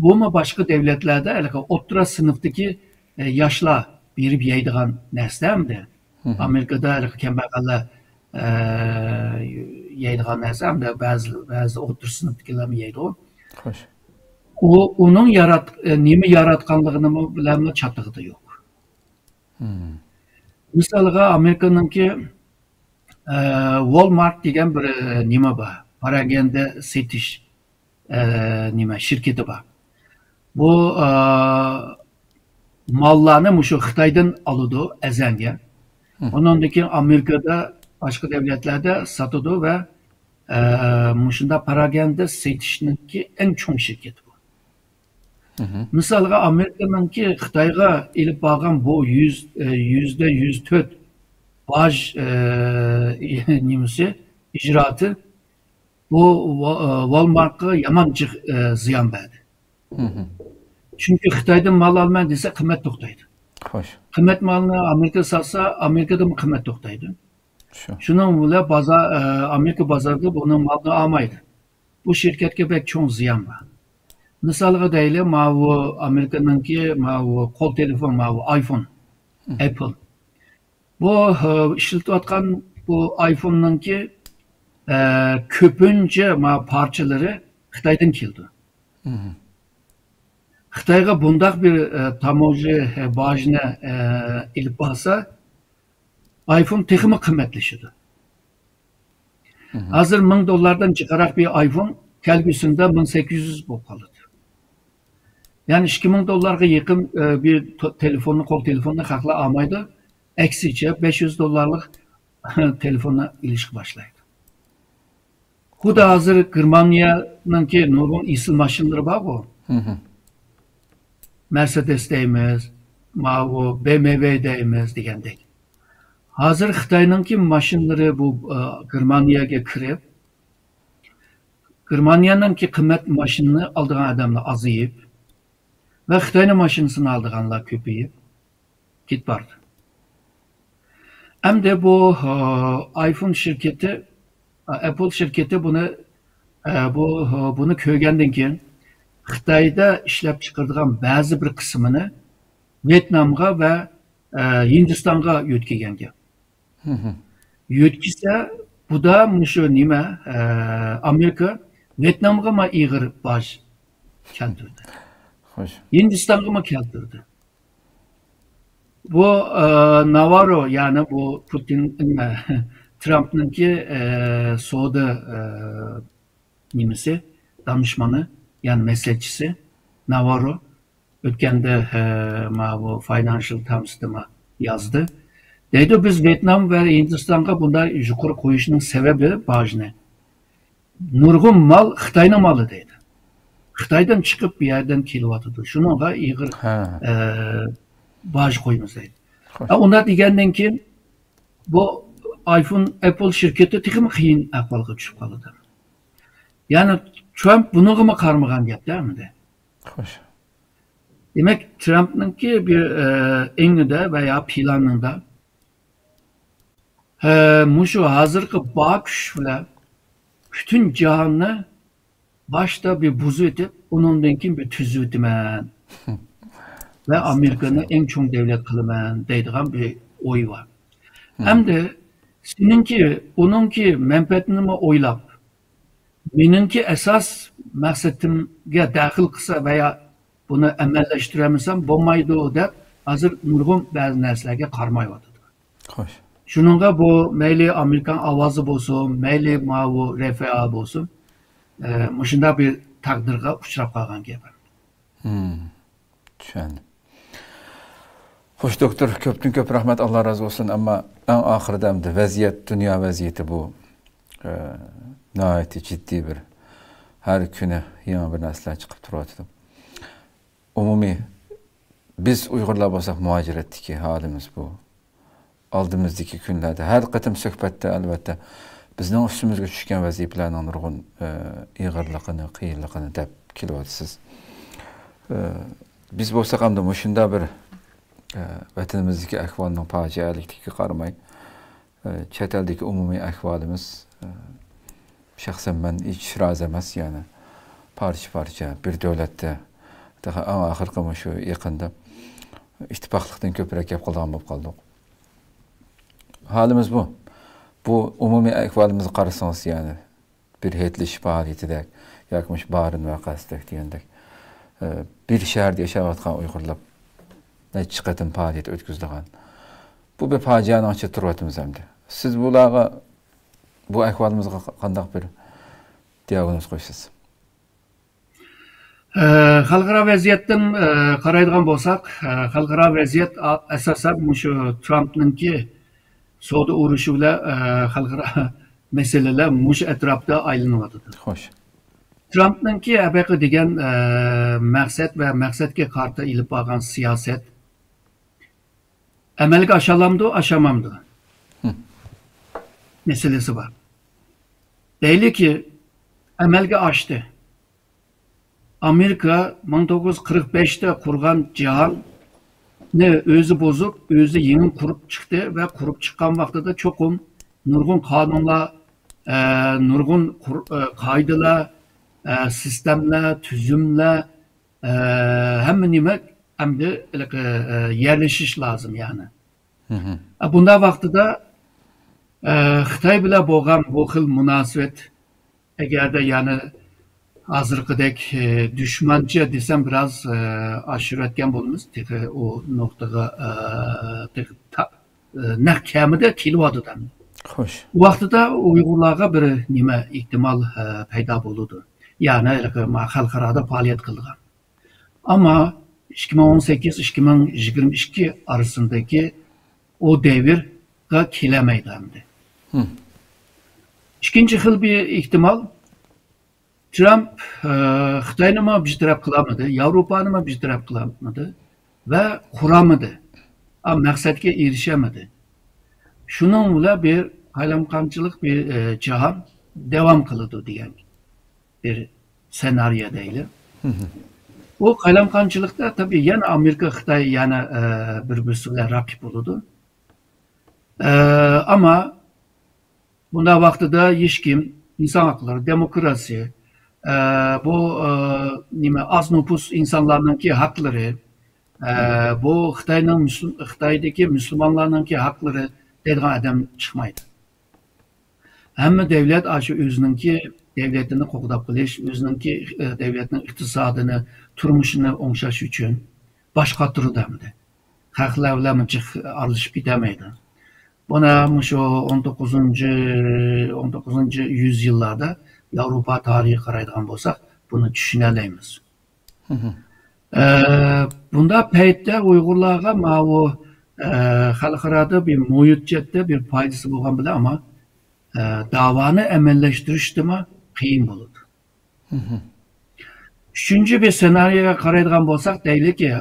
بۇمۇ باشقا دەۋلەتلەردە ھېلىقى ئوتتۇرا سىنىپتىكى، ئە، ياشلار بېرىپ يەيدىغان نەرسە ئەمدى. ئامېرىكىدا ھېلىقى كەمبەغەللەر، ئە، يەيدىغان نەرسە ئەمدى بەزى، بەزى ئوتتۇرا سىنىپتىكىلەرمۇ يەيدۇ. خوش. ئۇ، ئۇنىڭ يارات-، ئە، نېمە ياراتقانلىقىنىمۇ بىلەنمۇ چاتىقىدا يوق. مىسالغا، ئامېرىكىنىڭكى، ئە، ۋالمارت دېگەن بىر، ئە، نېمە بار، پاراگەندە سېتىش، ئە، نېمە، شىركىتى بار. بۇ، ئە، ماللارنى مۇشۇ خىتايدىن ئالىدۇ ئەزەنگە. ئۇنىڭدىن كېيىن ئامېرىكىدا، باشقا دەۋلەتلەردە ساتىدۇ ۋە، ئە، مۇشۇنداق پاراگەندە سېتىشنىڭكى ئەڭ چوڭ شىركىتى بۇ. مىسالغا، ئامېرىكىنىڭكى خىتايغا ئېلىپ بارغان بۇ يۈز، ئە، يۈزدە يۈز تۆت باج، ئە، نېمىسى، ئىجرائاتى، بۇ ۋا-، ئە، ۋالمارتقا يامان جىق-، ئە، زىيان بەردى. چۈنكى خىتايدىن مال ئالىمەن دېسە، قىممەت توختايدۇ. خوش. قىممەت مالنى ئامېرىكا ساتسا، ئامېرىكىدىمۇ قىممەت توختايدۇ. شۇ. شۇنىڭ بىلەن بازار، ئە، ئامېرىكا بازارىدا بۇنىڭ مالىنى ئالمايدۇ. بۇ شىركەتكە بەك چوڭ زىيان بار. مىسالغا دەيلى، ماۋۇ ئامېرىكىنىڭكى ماۋۇ قول تېلېفون، ماۋۇ ئايفون، ئەپل. بۇ، ئە، ئىشلىتىۋاتقان بۇ ئايفوننىڭكى، ئە، كۆپىنچە ماۋۇ پارچىلىرى خىتايدىن كېلىدۇ. خىتايغا بۇنداق بىر، ئە، تاموژنا، ئە، باجنى، ئە، ئېلىپ بارسا، ئايفون تېخىمۇ قىممەتلىشىدۇ. ھازىر مىڭ دوللاردىن جىقراق بىر ئايفون كەلگۈسىدە مىڭ سەككىز يۈز بولۇپ قالىدۇ. يەنى ئىككى مىڭ دوللارغا يېقىن، ئە، بىر تو-، تېلېفوننى، قول تېلېفوننى خەقلەر ئالمايدۇ. ئەكسىچە، بەش يۈز دوللارلىق تېلېفوننى ئېلىشقا باشلايدۇ. خۇددى ھازىر گېرمانىيەنىڭكى نۇرغۇن ئېسىل ماشىنىلىرى بارغۇ. مەرسېدېس دەيمىز، ماۋۇ بې ئېم ۋې دەيمىز دېگەندەك. ھازىر خىتاينىڭكى ماشىنىلىرى بۇ، ئە، گېرمانىيەگە كىرىپ، گېرمانىيەنىڭكى قىممەت ماشىنىنى ئالىدىغان ئادەملەر ئازىيىپ، ۋە خىتاينىڭ ماشىنىسىنى ئالىدىغانلار كۆپىيىپ كېتىپ بارىدۇ. ئەمدى بۇ، ئە، ئايفون شىركىتى، ئە، ئەپل شىركىتى بۇنى، ئە، بۇ، ئە، بۇنى كۆرگەندىن كېيىن، خىتايدا ئىشلەپ چىقىرىدىغان بەزى بىر قىسمىنى ۋيېتنامغا ۋە، ئە، ھىندىستانغا يۆتكىگەن گەپ. يۆتكىسە، بۇدا مۇشۇ نېمە، ئە، ئامېرىكا ۋيېتنامغىمۇ ئېغىر باج كەلتۈردى. خوش. ھىندىستانغىمۇ كەلتۈردى. بۇ، ئە، ناۋارو، يەنى بۇ پۇتىن، نېمە، ترامپنىڭكى، ئە، سودا، ئە، نېمىسى، دانىشمىنى، يەنى مەسلىھەتچىسى ناۋارو ئۆتكەندە، ھە، ماۋۇ فاينانشال تامسىدىمۇ يازدى. دەيدۇ، بىز ۋيېتنام ۋە ھىندىستانغا بۇنداق يۇقىرى قويۇشنىڭ سەۋەبى باجنى. نۇرغۇن مال خىتاينىڭ مالى دەيدۇ. خىتايدىن چىقىپ بۇ يەردىن كېلىۋاتىدۇ. شۇنىڭغا ئېغىر، ھە. ئە، باج قويىمىز دەيدۇ. ئۇنداق دېگەندىن كېيىن بۇ ئايفون، ئەپل شىركىتى تېخىمۇ قىيىن ئەھۋالغا چۈشۈپ قالىدۇ. يەنى ترامپ بۇنىڭغىمۇ قارىمىغان گەپتە ئەمدى. خوش. دېمەك، ترامپنىڭكى بىر ئېڭىدە ۋە يا پىلانىدا، ھە، مۇشۇ ھازىرقى بار كۈچ بىلەن پۈتۈن جاھاننى باشتا بىر بۇزۇۋېتىپ، ئۇنىڭدىن كېيىن بىر تۈزۈۋېتىمەن ۋە ئامېرىكىنى ئەڭ چوڭ دۆلەت قىلىمەن دەيدىغان بىر ئوي بار. ئەمدى سېنىڭكى، ئۇنىڭكى مەنپەئەتىنىمۇ ئويلاپ، مېنىڭكى ئاساس مەقسىتىمگە دەخلى قىلسا ۋە يا بۇنى ئەمەلىيلەشتۈرەلمىسەم بولمايدۇ دەپ، ھازىر نۇرغۇن بەزى نەرسىلەرگە قارىمايۋاتىدۇ. خوش. شۇنىڭغا بۇ مەيلى ئامېرىكان ئاۋازى بولسۇن، مەيلى ماۋۇ رەفەئا بولسۇن، ئە، مۇشۇنداق بىر تەقدىرگە ئۇچراپ قالغان گەپ. چۈشەندىم. خوش، دوكتور، كۆپتىن كۆپ رەھمەت، ئاللا رازى بولسۇن. ئەمما ئەڭ ئاخىرىدا ئەمدى ۋەزىيەت، دۇنيا ۋەزىيىتى بۇ، ئە، ناھايىتى جىددىي بىر، ھەر كۈنى يېڭى بىر نەرسىلەر چىقىپ تۇرۇۋاتىدۇ. ئومۇمىي، بىز ئۇيغۇرلار بولساق مۇھاجىرەتتىكى ھالىمىز بۇ. ئالدىمىزدىكى كۈنلەردە ھەر قېتىم سۆھبەتتە، ئەلۋەتتە، بىزنىڭ ئۈستىمىزگە چۈشكەن ۋەزىپىلەرنىڭ نۇرغۇن، ئە، ئېغىرلىقىنى، قىيىنلىقىنى دەپ كېلىۋاتىسىز. ئە، بىز بولساق ئەمدى مۇشۇنداق بىر، ئە، ۋەتىنىمىزدىكى ئەھۋالنىڭ پاجىئەلىكلىكىگە قارىماي، ئە، چەت ئەلدىكى ئومۇمىي ئەھۋالىمىز، ئە، شەخسەن مەن ھېچ رازى ئەمەس، يەنى پارچە-پارچە بىر دۆلەتتە، تېخى ئەڭ ئاخىرقى مۇشۇ يېقىندا ئىتتىپاقلىقتىن كۆپرەك گەپ قىلىدىغان بولۇپ قالدۇق. ھالىمىز بۇ. بۇ ئومۇمىي ئەھۋالىمىزغا قارىسىڭىز، يەنى بىر ھېيتلىشىش پائالىيىتىدەك ياكى مۇشۇ بارىن ۋەقەسىدەك دېگەندەك، ئە، بىر شەھەردە ياشاۋاتقان ئۇيغۇرلار نەچچە قېتىم پائالىيەت ئۆتكۈزىدىغان. بۇ بىر پاجىئەنىڭ ئىچىدە تۇرۇۋاتىمىز ئەمدى. سىز بۇلارغا، بۇ ئەھۋالىمىزغا قانداق بىر دىئاگنوز قويىسىز؟ ئە، خەلقئارا ۋەزىيەتتىن، ئە، قارايدىغان بولساق، ئە، خەلقئارا ۋەزىيەت، ئا-، ئاساسەن مۇشۇ ترامپنىڭكى سودا ئۇرۇشى بىلەن، ئە، خەلقئارا مەسىلىلەر مۇشۇ ئەتراپتا ئايلىنىۋاتىدۇ. خوش. ترامپنىڭكى ھەقىقىي دېگەن، ئە، مەقسەت ۋە مەقسەتكە قارىتا ئېلىپ بارغان سىياسەت ئەمەلگە ئاشالامدۇ، ئاشامامدۇ؟ مەسىلىسى بار. دەيلىكى، ئەمەلگە ئاشتى. ئامېرىكا مىڭ توققۇز يۈز قىرىق بەشتە قۇرغان جاھاننى ئۆزى بۇزۇپ، ئۆزى يېڭى قۇرۇپ چىقتى ۋە قۇرۇپ چىققان ۋاقتىدا چوقۇم نۇرغۇن قانۇنلار، ئە، نۇرغۇن قۇر-، ئە، قائىدىلەر، ئە، سىستېمىلەر، تۈزۈملەر، ئە، ھەممە نېمە ئەمدى ھېلىقى، ئە، يەرلىشىش لازىم، يەنى. ئە، بۇنداق ۋاقتىدا، ئە، خىتاي بىلەن بولغان بۇ خىل مۇناسىۋەت، ئەگەردە يەنە ھازىرقىدەك، ئە، دۈشمەنچە دېسەم، بىراز، ئە، ئاشۇرۇۋەتكەن بولىمىز. تېخى ئۇ نۇقتىغا، ئە، تېخى تا-، ئە، نەق كەمىدە كېلىۋاتىدۇ ئەمدى. خوش. ئۇ ۋاقتىدا ئۇيغۇرلارغا بىر نېمە ئېھتىمال، ئە، پەيدا بولىدۇ. يەنى ھېلىقى ما-، خەلقئارادا پائالىيەت قىلىدىغان. ئەمما ئىككى مىڭ ئون سەككىز، ئىككى مىڭ يىگىرمە ئىككى ئارىسىندىكى ئۇ دەۋرگە كېلەلمەيدۇ ئەمدى. ئىككىنچى خىل بىر ئېھتىمال، ترامپ، ئە، خىتاينىمۇ بىر تەرەپ قىلالمىدى، ياۋروپانىمۇ بىر تەرەپ قىلالمىدى ۋە قۇرالمىدى. ئا، مەقسەتكە ئېرىشەلمىدى. شۇنىڭ بىلەن بىر قايلامقانچىلىق بىر، ئە، جاھان داۋام قىلىدۇ دېگەن بىر سېنارىيە دەيلى. بۇ قايلامقانچىلىقتا تەبىئىي يەنە ئامېرىكا، خىتاي يەنە، ئە، بىر-بىرسى بىلەن رەقىب بولىدۇ. ئە، ئەمما بۇنداق ۋاقتىدا ھېچكىم ئىنسان ھەقلىرى، دېموكراتىيە، ئە، بۇ، ئە، نېمە، ئاز نوپۇس ئىنسانلارنىڭكى ھەقلىرى، ئە، بۇ خىتاينىڭ مۇسۇل-، خىتايدىكى مۇسۇلمانلارنىڭكى ھەقلىرى دەيدىغان ئادەم چىقمايدۇ. ھەممە دەۋلەت ئاشۇ ئۆزىنىڭكى دەۋلىتىنى قوغداپ قېلىش، ئۆزىنىڭكى، ئە، دەۋلەتنىڭ ئىقتىسادىنى، تۇرمۇشىنى ئوڭشاش ئۈچۈن باش قاتۇرىدۇ ئەمدى. خەقلەر بىلەن ئۇنچە ئارىلىشىپ كېتەلمەيدۇ. بۇنى مۇشۇ ئون توققۇزىنچى، ئون توققۇزىنچى يۈز يىللاردا ياۋروپا تارىخىغا قارايدىغان بولساق، بۇنى چۈشىنەلەيمىز. ئە، بۇنداق پەيتتە ئۇيغۇرلارغا ماۋۇ، ئە، خەلقئارادا بىر مۇھىت جەھەتتە بىر پايدىسى بولغان بىلەن، ئەمما، ئە، داۋانى ئەمەلىيلەشتۈرۈشتىمۇ قىيىن بولىدۇ. ئۈچىنچى بىر سېنارىيەگە قارايدىغان بولساق، دەيلىكى،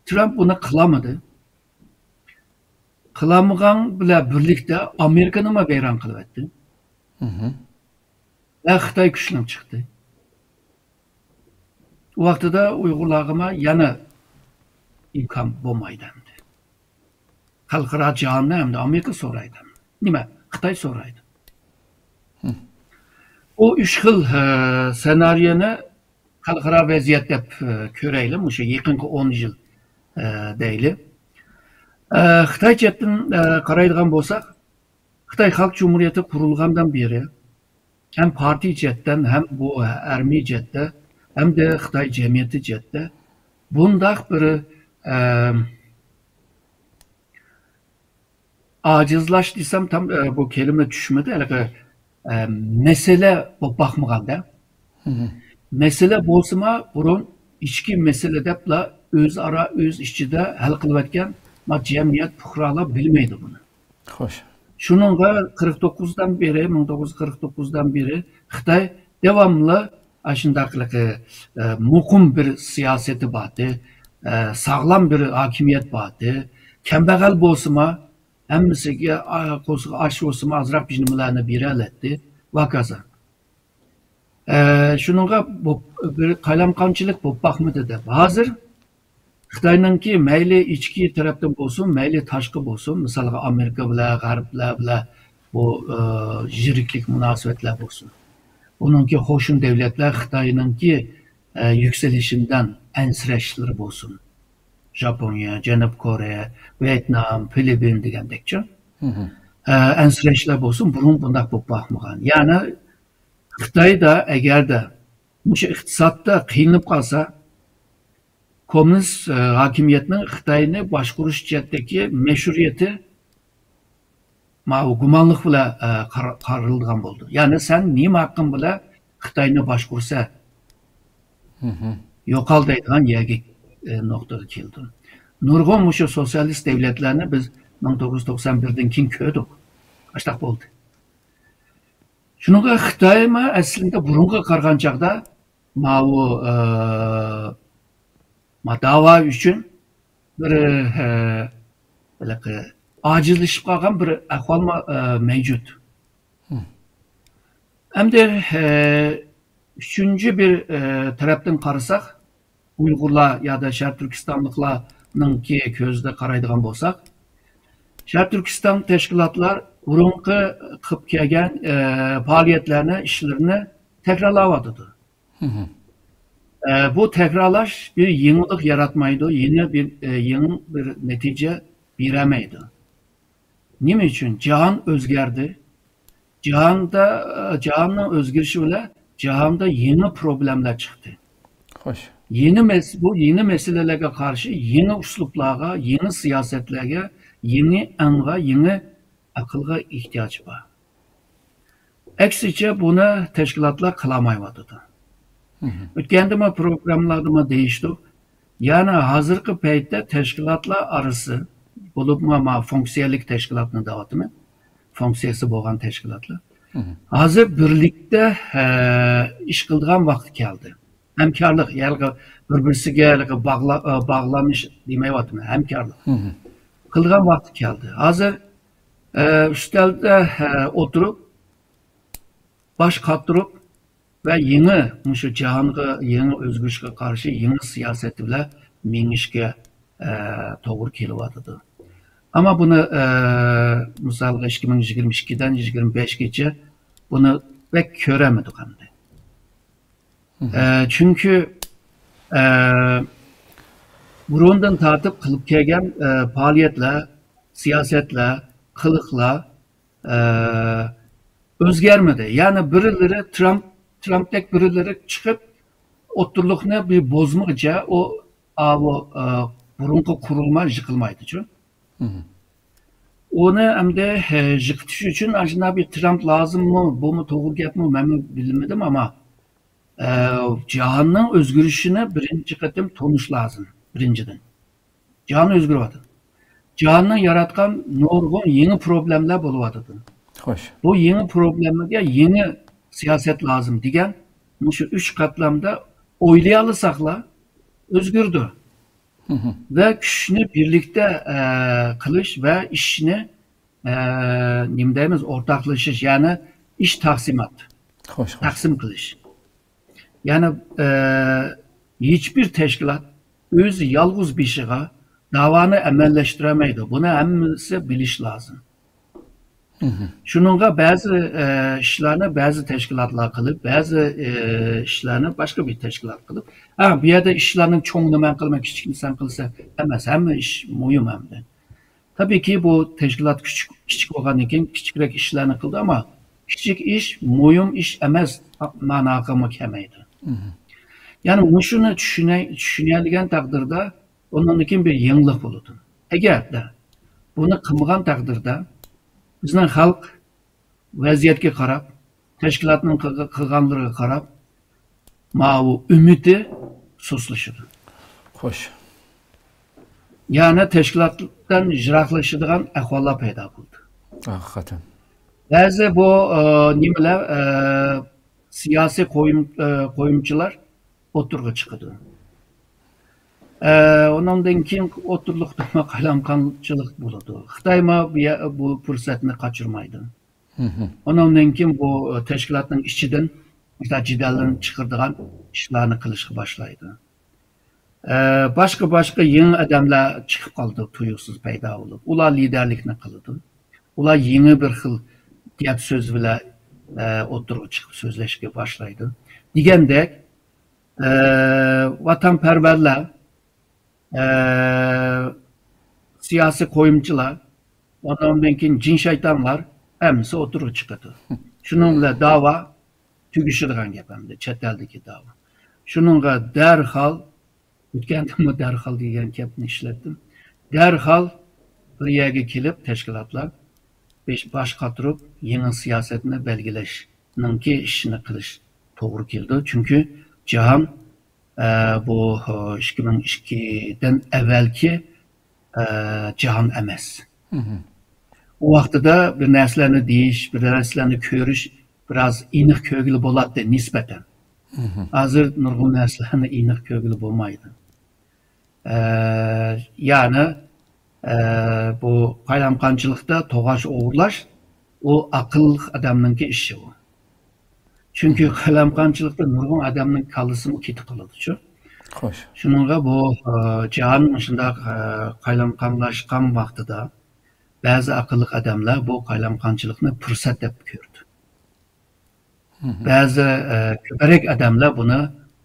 ترامپ بۇنى قىلالمىدى. قىلالمىغان بىلەن بىرلىكتە ئامېرىكىنىمۇ ۋەيران قىلىۋەتتى. ۋە خىتاي كۈچلۈك چىقتى. ئۇ ۋاقتىدا ئۇيغۇرلارغىمۇ يەنە ئىمكان بولمايدۇ ئەمدى. خەلقئارا جاھاندا ئەمدى ئامېرىكا سورايدۇ. نېمە؟ خىتاي سورايدۇ. بۇ ئۈچ خىل، ئە، سېنارىيەنى خەلقئارا ۋەزىيەت دەپ، ئە، كۆرەيلى، مۇشۇ يېقىنقى ئون يىل، ئە، دەيلى. ئە، خىتاي جەھەتتىن، ئە، قارايدىغان بولساق، خىتاي خەلق جۇمھۇرىيىتى قۇرۇلغاندىن بېرى ھەم پارتىيە جەھەتتىن، ھەم بۇ ئەرمىي جەھەتتە، ھەمدە خىتاي جەمئىيىتى جەھەتتە بۇنداق بىر، ئە، ئاجىزلاش دېسەم، تام، ئە، بۇ كەلىمە چۈشمىدى. ھېلىقى، ئە، مەسىلە بولۇپ باقمىغاندا. مەسىلە بولسىمۇ، بۇرۇن ئىچكى مەسىلە دەپلا ئۆزئارا ئۆز ئىچىدە ھەل قىلىۋەتكەن، ما، جەمئىيەت، پۇقرالار بىلمەيدۇ بۇنى. خوش. شۇنىڭغا قىرىق توققۇزدىن بېرى، مىڭ توققۇز يۈز قىرىق توققۇزدىن بېرى خىتاي داۋاملىق ئاشۇنداقلىقى، ئە، مۇقىم بىر سىياسىتى بارتى، ئە، ساغلام بىر ھاكىمىيەت بارتى. كەمبەغەل بولسىمۇ، ھەممىسىگە، ئا، قورسىقى ئاچ بولسىمۇ، ئازراق بىر نېمىلەرنى بېرەلەتتى. ۋاكازا. ئە، شۇنىڭغا بۇ بىر قايلامقانچىلىق بولۇپ باقمىدى دەپ. ھازىر خىتاينىڭكى مەيلى ئىچكى تەرەپتىن بولسۇن، مەيلى تاشقى بولسۇن، مىسالغا ئامېرىكا بىلەن، غەربلەر بىلەن بۇ، ئە، يىرىكلىك مۇناسىۋەتلەر بولسۇن. ئۇنىڭكى قوشنا دۆلەتلەر خىتاينىڭكى، ئە، يۈكسىلىشىدىن ئەنسىرەشلىرى بولسۇن. ژاپونىيە، جەنۇب كورېيە، ۋيېتنام، فىلىپپىن دېگەندەكچۇ. ئە، ئەنسىرەشلەر بولسۇن، بۇرۇن بۇنداق بولۇپ باقمىغان. يەنى خىتايدا ئەگەردە مۇشۇ ئىقتىسادتا قىينىلىپ قالسا، كوممۇنىست، ئە، ھاكىمىيەتنىڭ خىتاينى باشقۇرۇش جەھەتتىكى مەشرۇئىيىتى ماۋۇ گۇمانلىق بىلەن، ئە، قار-، قارىلىدىغان بولىدۇ. يەنى سەن نېمە ھەققىڭ بىلەن خىتاينى باشقۇرسا، يوقال دەيدىغان يەرگە، ئە، نۇقتىغا كېلىدۇ. نۇرغۇن مۇشۇ سوتسىيالىست دۆلەتلەرنى بىز مىڭ توققۇز يۈز توقسان بىردىن كېيىن كۆردۇق. ئاشتاق بولدى. شۇنىڭغا خىتايمۇ ئەسلىدە بۇرۇنغا قارىغان چاغدا ماۋۇ، ئە، ما داۋا ئۈچۈن بىر، ئە، ھېلىقى ئاجىزلىشىپ قالغان بىر ئەھۋالمۇ، ئە، مەۋجۇت. ئەمدى، ئە، ئۈچىنچى بىر، ئە، تەرەپتىن قارىساق، ئۇيغۇرلار يادا شەرقىي تۈركىستانلىقلارنىڭكى كۆزىدە قارايدىغان بولساق، شەرقىي تۈركىستان تەشكىلاتلار بۇرۇنقى قىلىپ كەلگەن، ئە، پائالىيەتلەرنى، ئىشلىرىنى تەكرارلاۋاتىدۇ. ئە، بۇ تەكرارلاش بىر يېڭىلىق ياراتمايدۇ، يېڭى بىر، ئە، يېڭى بىر نەتىجە بېرەلمەيدۇ. نېمە ئۈچۈن؟ جاھان ئۆزگەردى. جاھاندا، ئە، جاھاننىڭ ئۆزگىرىشى بىلەن جاھاندا يېڭى پروبلېمىلار چىقتى. خوش. يېڭى مەس-، بۇ يېڭى مەسىلىلەرگە قارشى يېڭى ئۇسلۇبلارغا، يېڭى سىياسەتلەرگە، يېڭى ئاڭغا، يېڭى ئەقىلگە ئېھتىياج بار. ئەكسىچە، بۇنى تەشكىلاتلار قىلالمايۋاتىدۇ. ئۆتكەندىمۇ پروگراممىلاردىمۇ دېيىشتۇق. يەنى ھازىرقى پەيتتە تەشكىلاتلار ئارىسى، بولۇپمۇ ما فۇنكسىيەلىك تەشكىلاتنى دەۋاتىمەن. فۇنكسىيەسى بولغان تەشكىلاتلار. ھازىر بىرلىكتە، ئە، ئىش قىلىدىغان ۋاقتى كەلدى. ھەمكارلىق، يەنى بىر-بىرسىگە ھېلىقى باغلا-، ئە، باغلىنىش دېمەيۋاتىمەن، ھەمكارلىق. قىلىدىغان ۋاقتى كەلدى. ھازىر، ئە، ئۈستەلدە، ئە، ئولتۇرۇپ، باش قاتۇرۇپ ۋە يېڭى، مۇشۇ جاھانغا يېڭى ئۆزگىرىشكە قارشى يېڭى سىياسەت بىلەن مېڭىشكە، ئە، توغرا كېلىۋاتىدۇ. ئەمما بۇنى، ئە، مىسالغا، ئىككى مىڭ يىگىرمە ئىككىدىن يىگىرمە بەشكىچە بۇنى بەك كۆرەلمىدۇق ئەمدى. ئە، چۈنكى، ئە، بۇرۇندىن تارتىپ قىلىپ كەلگەن، ئە، پائالىيەتلەر، سىياسەتلەر، قىلىقلار، ئە، ئۆزگەرمىدى. يەنى بىرلىرى ترامپ، ترامپتەك بىرلىرى چىقىپ، ئوتتۇرىلىقنى بىر بۇزمىغىچە ئۇ، ئاۋۇ، ئە، بۇرۇنقى قۇرۇلما يىقىلمايدىچۇ. ئۇنى ئەمدى، ئە، يىقىتىش ئۈچۈن ئاشۇنداق بىر ترامپ لازىممۇ، بۇمۇ توغرا گەپمۇ، مەنمۇ بىلمىدىم، ئەمما، ئە، جاھاننىڭ ئۆزگىرىشىنى بىرىنچى قېتىم تونۇش لازىم، بىرىنچىدىن. جاھان ئۆزگىرىۋاتىدۇ. جاھاننىڭ ياراتقان نۇرغۇن يېڭى پروبلېمىلەر بولۇۋاتىدۇ. خوش. بۇ يېڭى پروبلېمىگە يېڭى سىياسەت لازىم دېگەن مۇشۇ ئۈچ قاتلامدا ئويلىيالىساقلا ئۆزگىرىدۇ. ۋە كۈچنى بىرلىكتە، ئە، قىلىش ۋە ئىشنى، ئە، نېمە دەيمىز، ئورتاقلىشىش، يەنى ئىش تەقسىمات، خوش، خوش. تەقسىم قىلىش. يەنى، ئە، ھېچبىر تەشكىلات ئۆزى يالغۇز بېشىغا داۋانى ئەمەلىيلەشتۈرەلمەيدۇ. بۇنى ھەممىسى بىلىش لازىم. شۇنىڭغا بەزى، ئە، ئىشلارنى بەزى تەشكىلاتلار قىلىپ، بەزى، ئە، ئىشلارنى باشقا بىر تەشكىلات قىلىپ، ھە، بۇ يەردە ئىشلارنىڭ چوڭىنى مەن قىلىمەن، كىچىكنى سەن قىلىسەن ئەمەس، ھەممە ئىش مۇھىم ئەمدى. تەبىئىيكى، بۇ تەشكىلات كىچىك، كىچىك بولغاندىن كېيىن كىچىكرەك ئىشلارنى قىلدى، ئەمما كىچىك ئىش مۇھىم ئىش ئەمەس ماناغىمۇ كەلمەيدۇ. يەنى مۇشۇنى چۈشىنە-، چۈشىنەلىگەن تەقدىردە، ئۇنىڭدىن كېيىن بىر يېڭىلىق بولىدۇ. ئەگەردە بۇنى قىلمىغان تەقدىردە، بىزنىڭ خەلق ۋەزىيەتكە قاراپ، تەشكىلاتنىڭ قىلغ-، قىلغانلىرىغا قاراپ، ماۋۇ ئۈمىدى سۇسلىشىدۇ. خوش. يەنى تەشكىلاتتىن يىراقلىشىدىغان ئەھۋاللار پەيدا بولدى. ھەقىقەتەن. بەزى بۇ، ئە، نېمىلەر، ئە، سىياسىي قويۇم-، ئە، قويۇمچىلار ئوتتۇرىغا چىقىدۇ. ئە، ئۇنىڭدىن كېيىن ئوتتۇرىلىق قايلامقانچىلىق بولىدۇ. خىتايمۇ بۇ يە-، بۇ پۇرسەتنى قاچۇرمايدۇ. ئۇنىڭدىن كېيىن بۇ تەشكىلاتنىڭ ئىچىدىن مىسال جېدەللەرنى چىقىرىدىغان ئىشلارنى قىلىشقا باشلايدۇ. ئە، باشقا-باشقا يېڭى ئادەملەر چىقىپ قالىدۇ، تۇيۇقسىز پەيدا بولۇپ. ئۇلار لىدەرلىكنى قىلىدۇ. ئۇلار يېڭى بىر خىل گەپ سۆز بىلەن، ئە، ئوتتۇرىغا چىقىپ سۆزلەشكە باشلايدۇ. دېگەندەك، ئە، ۋاتانپەرۋەرلەر، ئە، سىياسىي قويۇمچىلار، ئۇنىڭدىن كېيىن جىن شەيتانلار ھەممىسى ئوتتۇرىغا چىقىدۇ. شۇنىڭ بىلەن داۋا تۈگىشىدىغان گەپ ئەمدى، چەت ئەلدىكى داۋا. شۇنىڭغا دەرھال، ئۆتكەندىمۇ دەرھال دېگەن گەپنى ئىشلەتتىم. دەرھال بىر يەرگە كېلىپ، تەشكىلاتلار بېش-، باش قاتۇرۇپ، يېڭى سىياسەتنى بەلگىلەشنىڭكى ئىشىنى قىلىش توغرا كېلىدۇ. چۈنكى جاھان، ئە، بۇ، ئىككى مىڭ ئىككىدىن ئەۋۋەلكى، ئە، جاھان ئەمەس. ئۇ ۋاقتىدا بىر نەرسىلەرنى دېيىش، بىر نەرسىلەرنى كۆرۈش بىراز ئېنىق كۆرگىلى بولاتتى نىسبەتەن. ھازىر نۇرغۇن نەرسىلەرنى ئېنىق كۆرگىلى بولمايدۇ. ئە، يەنى، ئە، بۇ قايلامقانچىلىقتا توغاش ئوغرىلاش، ئۇ ئاقىللىق ئادەمنىڭكى ئىشى ئۇ. چۈنكى قايلامقانچىلىقتا نۇرغۇن ئادەمنىڭ كاللىسىمۇ كېتىپ قالىدۇچۇ. خوش. شۇنىڭغا بۇ، ئە، جاھان مۇشۇنداق، ئە، قايلامقانلاشقان ۋاقتىدا بەزى ئاقىللىق ئادەملەر بۇ قايلامقانچىلىقنى پۇرسەت دەپ كۆردى. بەزى، ئە، كۆپرەك ئادەملەر بۇنى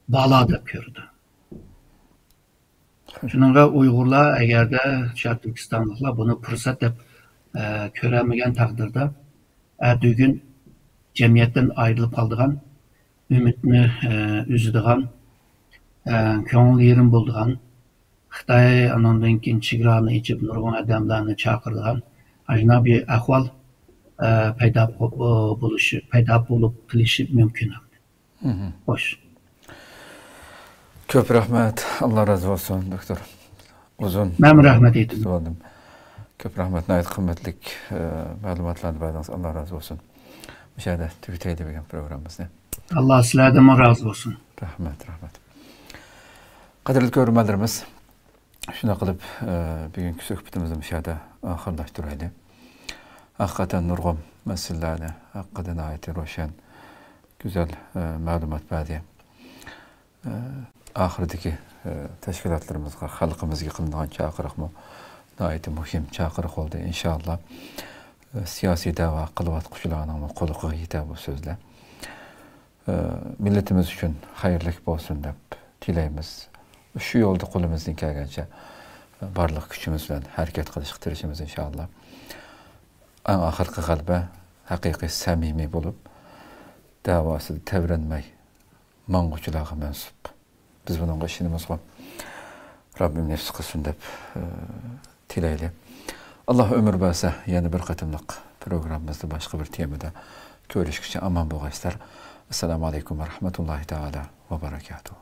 بالا دەپ كۆردى. شۇنىڭغا ئۇيغۇرلار، ئەگەردە شەرقىي تۈركىستانلىقلار بۇنى پۇرسەت دەپ، ئە، كۆرەلمىگەن تەقدىردە، ئەتىگۈن جەمئىيەتتىن ئايرىلىپ قالىدىغان، ئۈمىدنى، ئە، ئۈزىدىغان، ئە، كۆڭۈل يېرىم بولىدىغان، خىتاي ئاناندىن كېيىن چېگرانى ئېچىپ، نۇرغۇن ئادەملەرنى چاقىرىدىغان ئاشۇنداق بىر ئەھۋال، ئە، پەيدا بو-، بولۇشى، پەيدا بولۇپ قېلىشى مۇمكىن. خوش. كۆپ رەھمەت، ئاللا رازى بولسۇن، دوكتور. ئۇزۇن. مەنمۇ رەھمەت ئېيتىمەن. كۈتۈۋالدىم. كۆپ رەھمەت، ناھايىتى قىممەتلىك، ئە، مەلۇماتلارنى بەردىڭىز، ئاللا رازى بولسۇن. مۇشۇ يەردە تۈگىتەيلى بۈگۈن پروگراممىمىزنى. ئاللا سىلەردىنمۇ رازى بولسۇن. رەھمەت، رەھمەت. قەدىرلىك كۆرۈرمەنلىرىمىز، شۇنداق قىلىپ، ئە، بۈگۈنكى سۆھبىتىمىزنى مۇشۇ يەردە ئاخىرلاشتۇرايلى. ھەقىقەتەن نۇرغۇن مەسىلىلەرنى ھەققىدە ناھايىتى روشەن، گۈزەل، ئە، مەلۇمات بەردى. ئە، ئاخىرىدىكى، ئە، تەشكىلاتلىرىمىزغا، خەلقىمىزگە قىلىنغان چاقىرىقمۇ ناھايىتى مۇھىم چاقىرىق بولدى. ئىنشاللا، ئە، سىياسىي دەۋا قىلىۋاتقۇچىلارنىڭمۇ قۇلىقىغا يېتەر بۇ سۆزلەر. ئە، مىللىتىمىز ئۈچۈن خەيرلىك بولسۇن دەپ تىلەيمىز. شۇ يولدا قولىمىزدىن كەلگەنچە بارلىق كۈچىمىز بىلەن ھەرىكەت قىلىشقا تىرىشىمىز، ئىنشاللا. ئەڭ ئاخىرقى غەلىبە ھەقىقىي سەمىمىي بولۇپ، دەۋاسىدا تەۋرەنمەي ماڭغۇچىلارغا مەنسۇپ. بىز بۇنىڭغا ئىشىنىمىزغۇ. رەببىم نېسىپ قىلسۇن دەپ، ئە، تىلەيلى. ئاللا ئۆمۈر بەرسە، يەنە بىر قېتىملىق پروگراممىمىزدا باشقا بىر تېمىدا كۆرۈشكىچە ئامان بولغايسىلەر. ئەسسالامۇ ئەلەيكۇم ۋە رەھمەتۇللاھى تائالا ۋە بەرەكاتۇھۇ.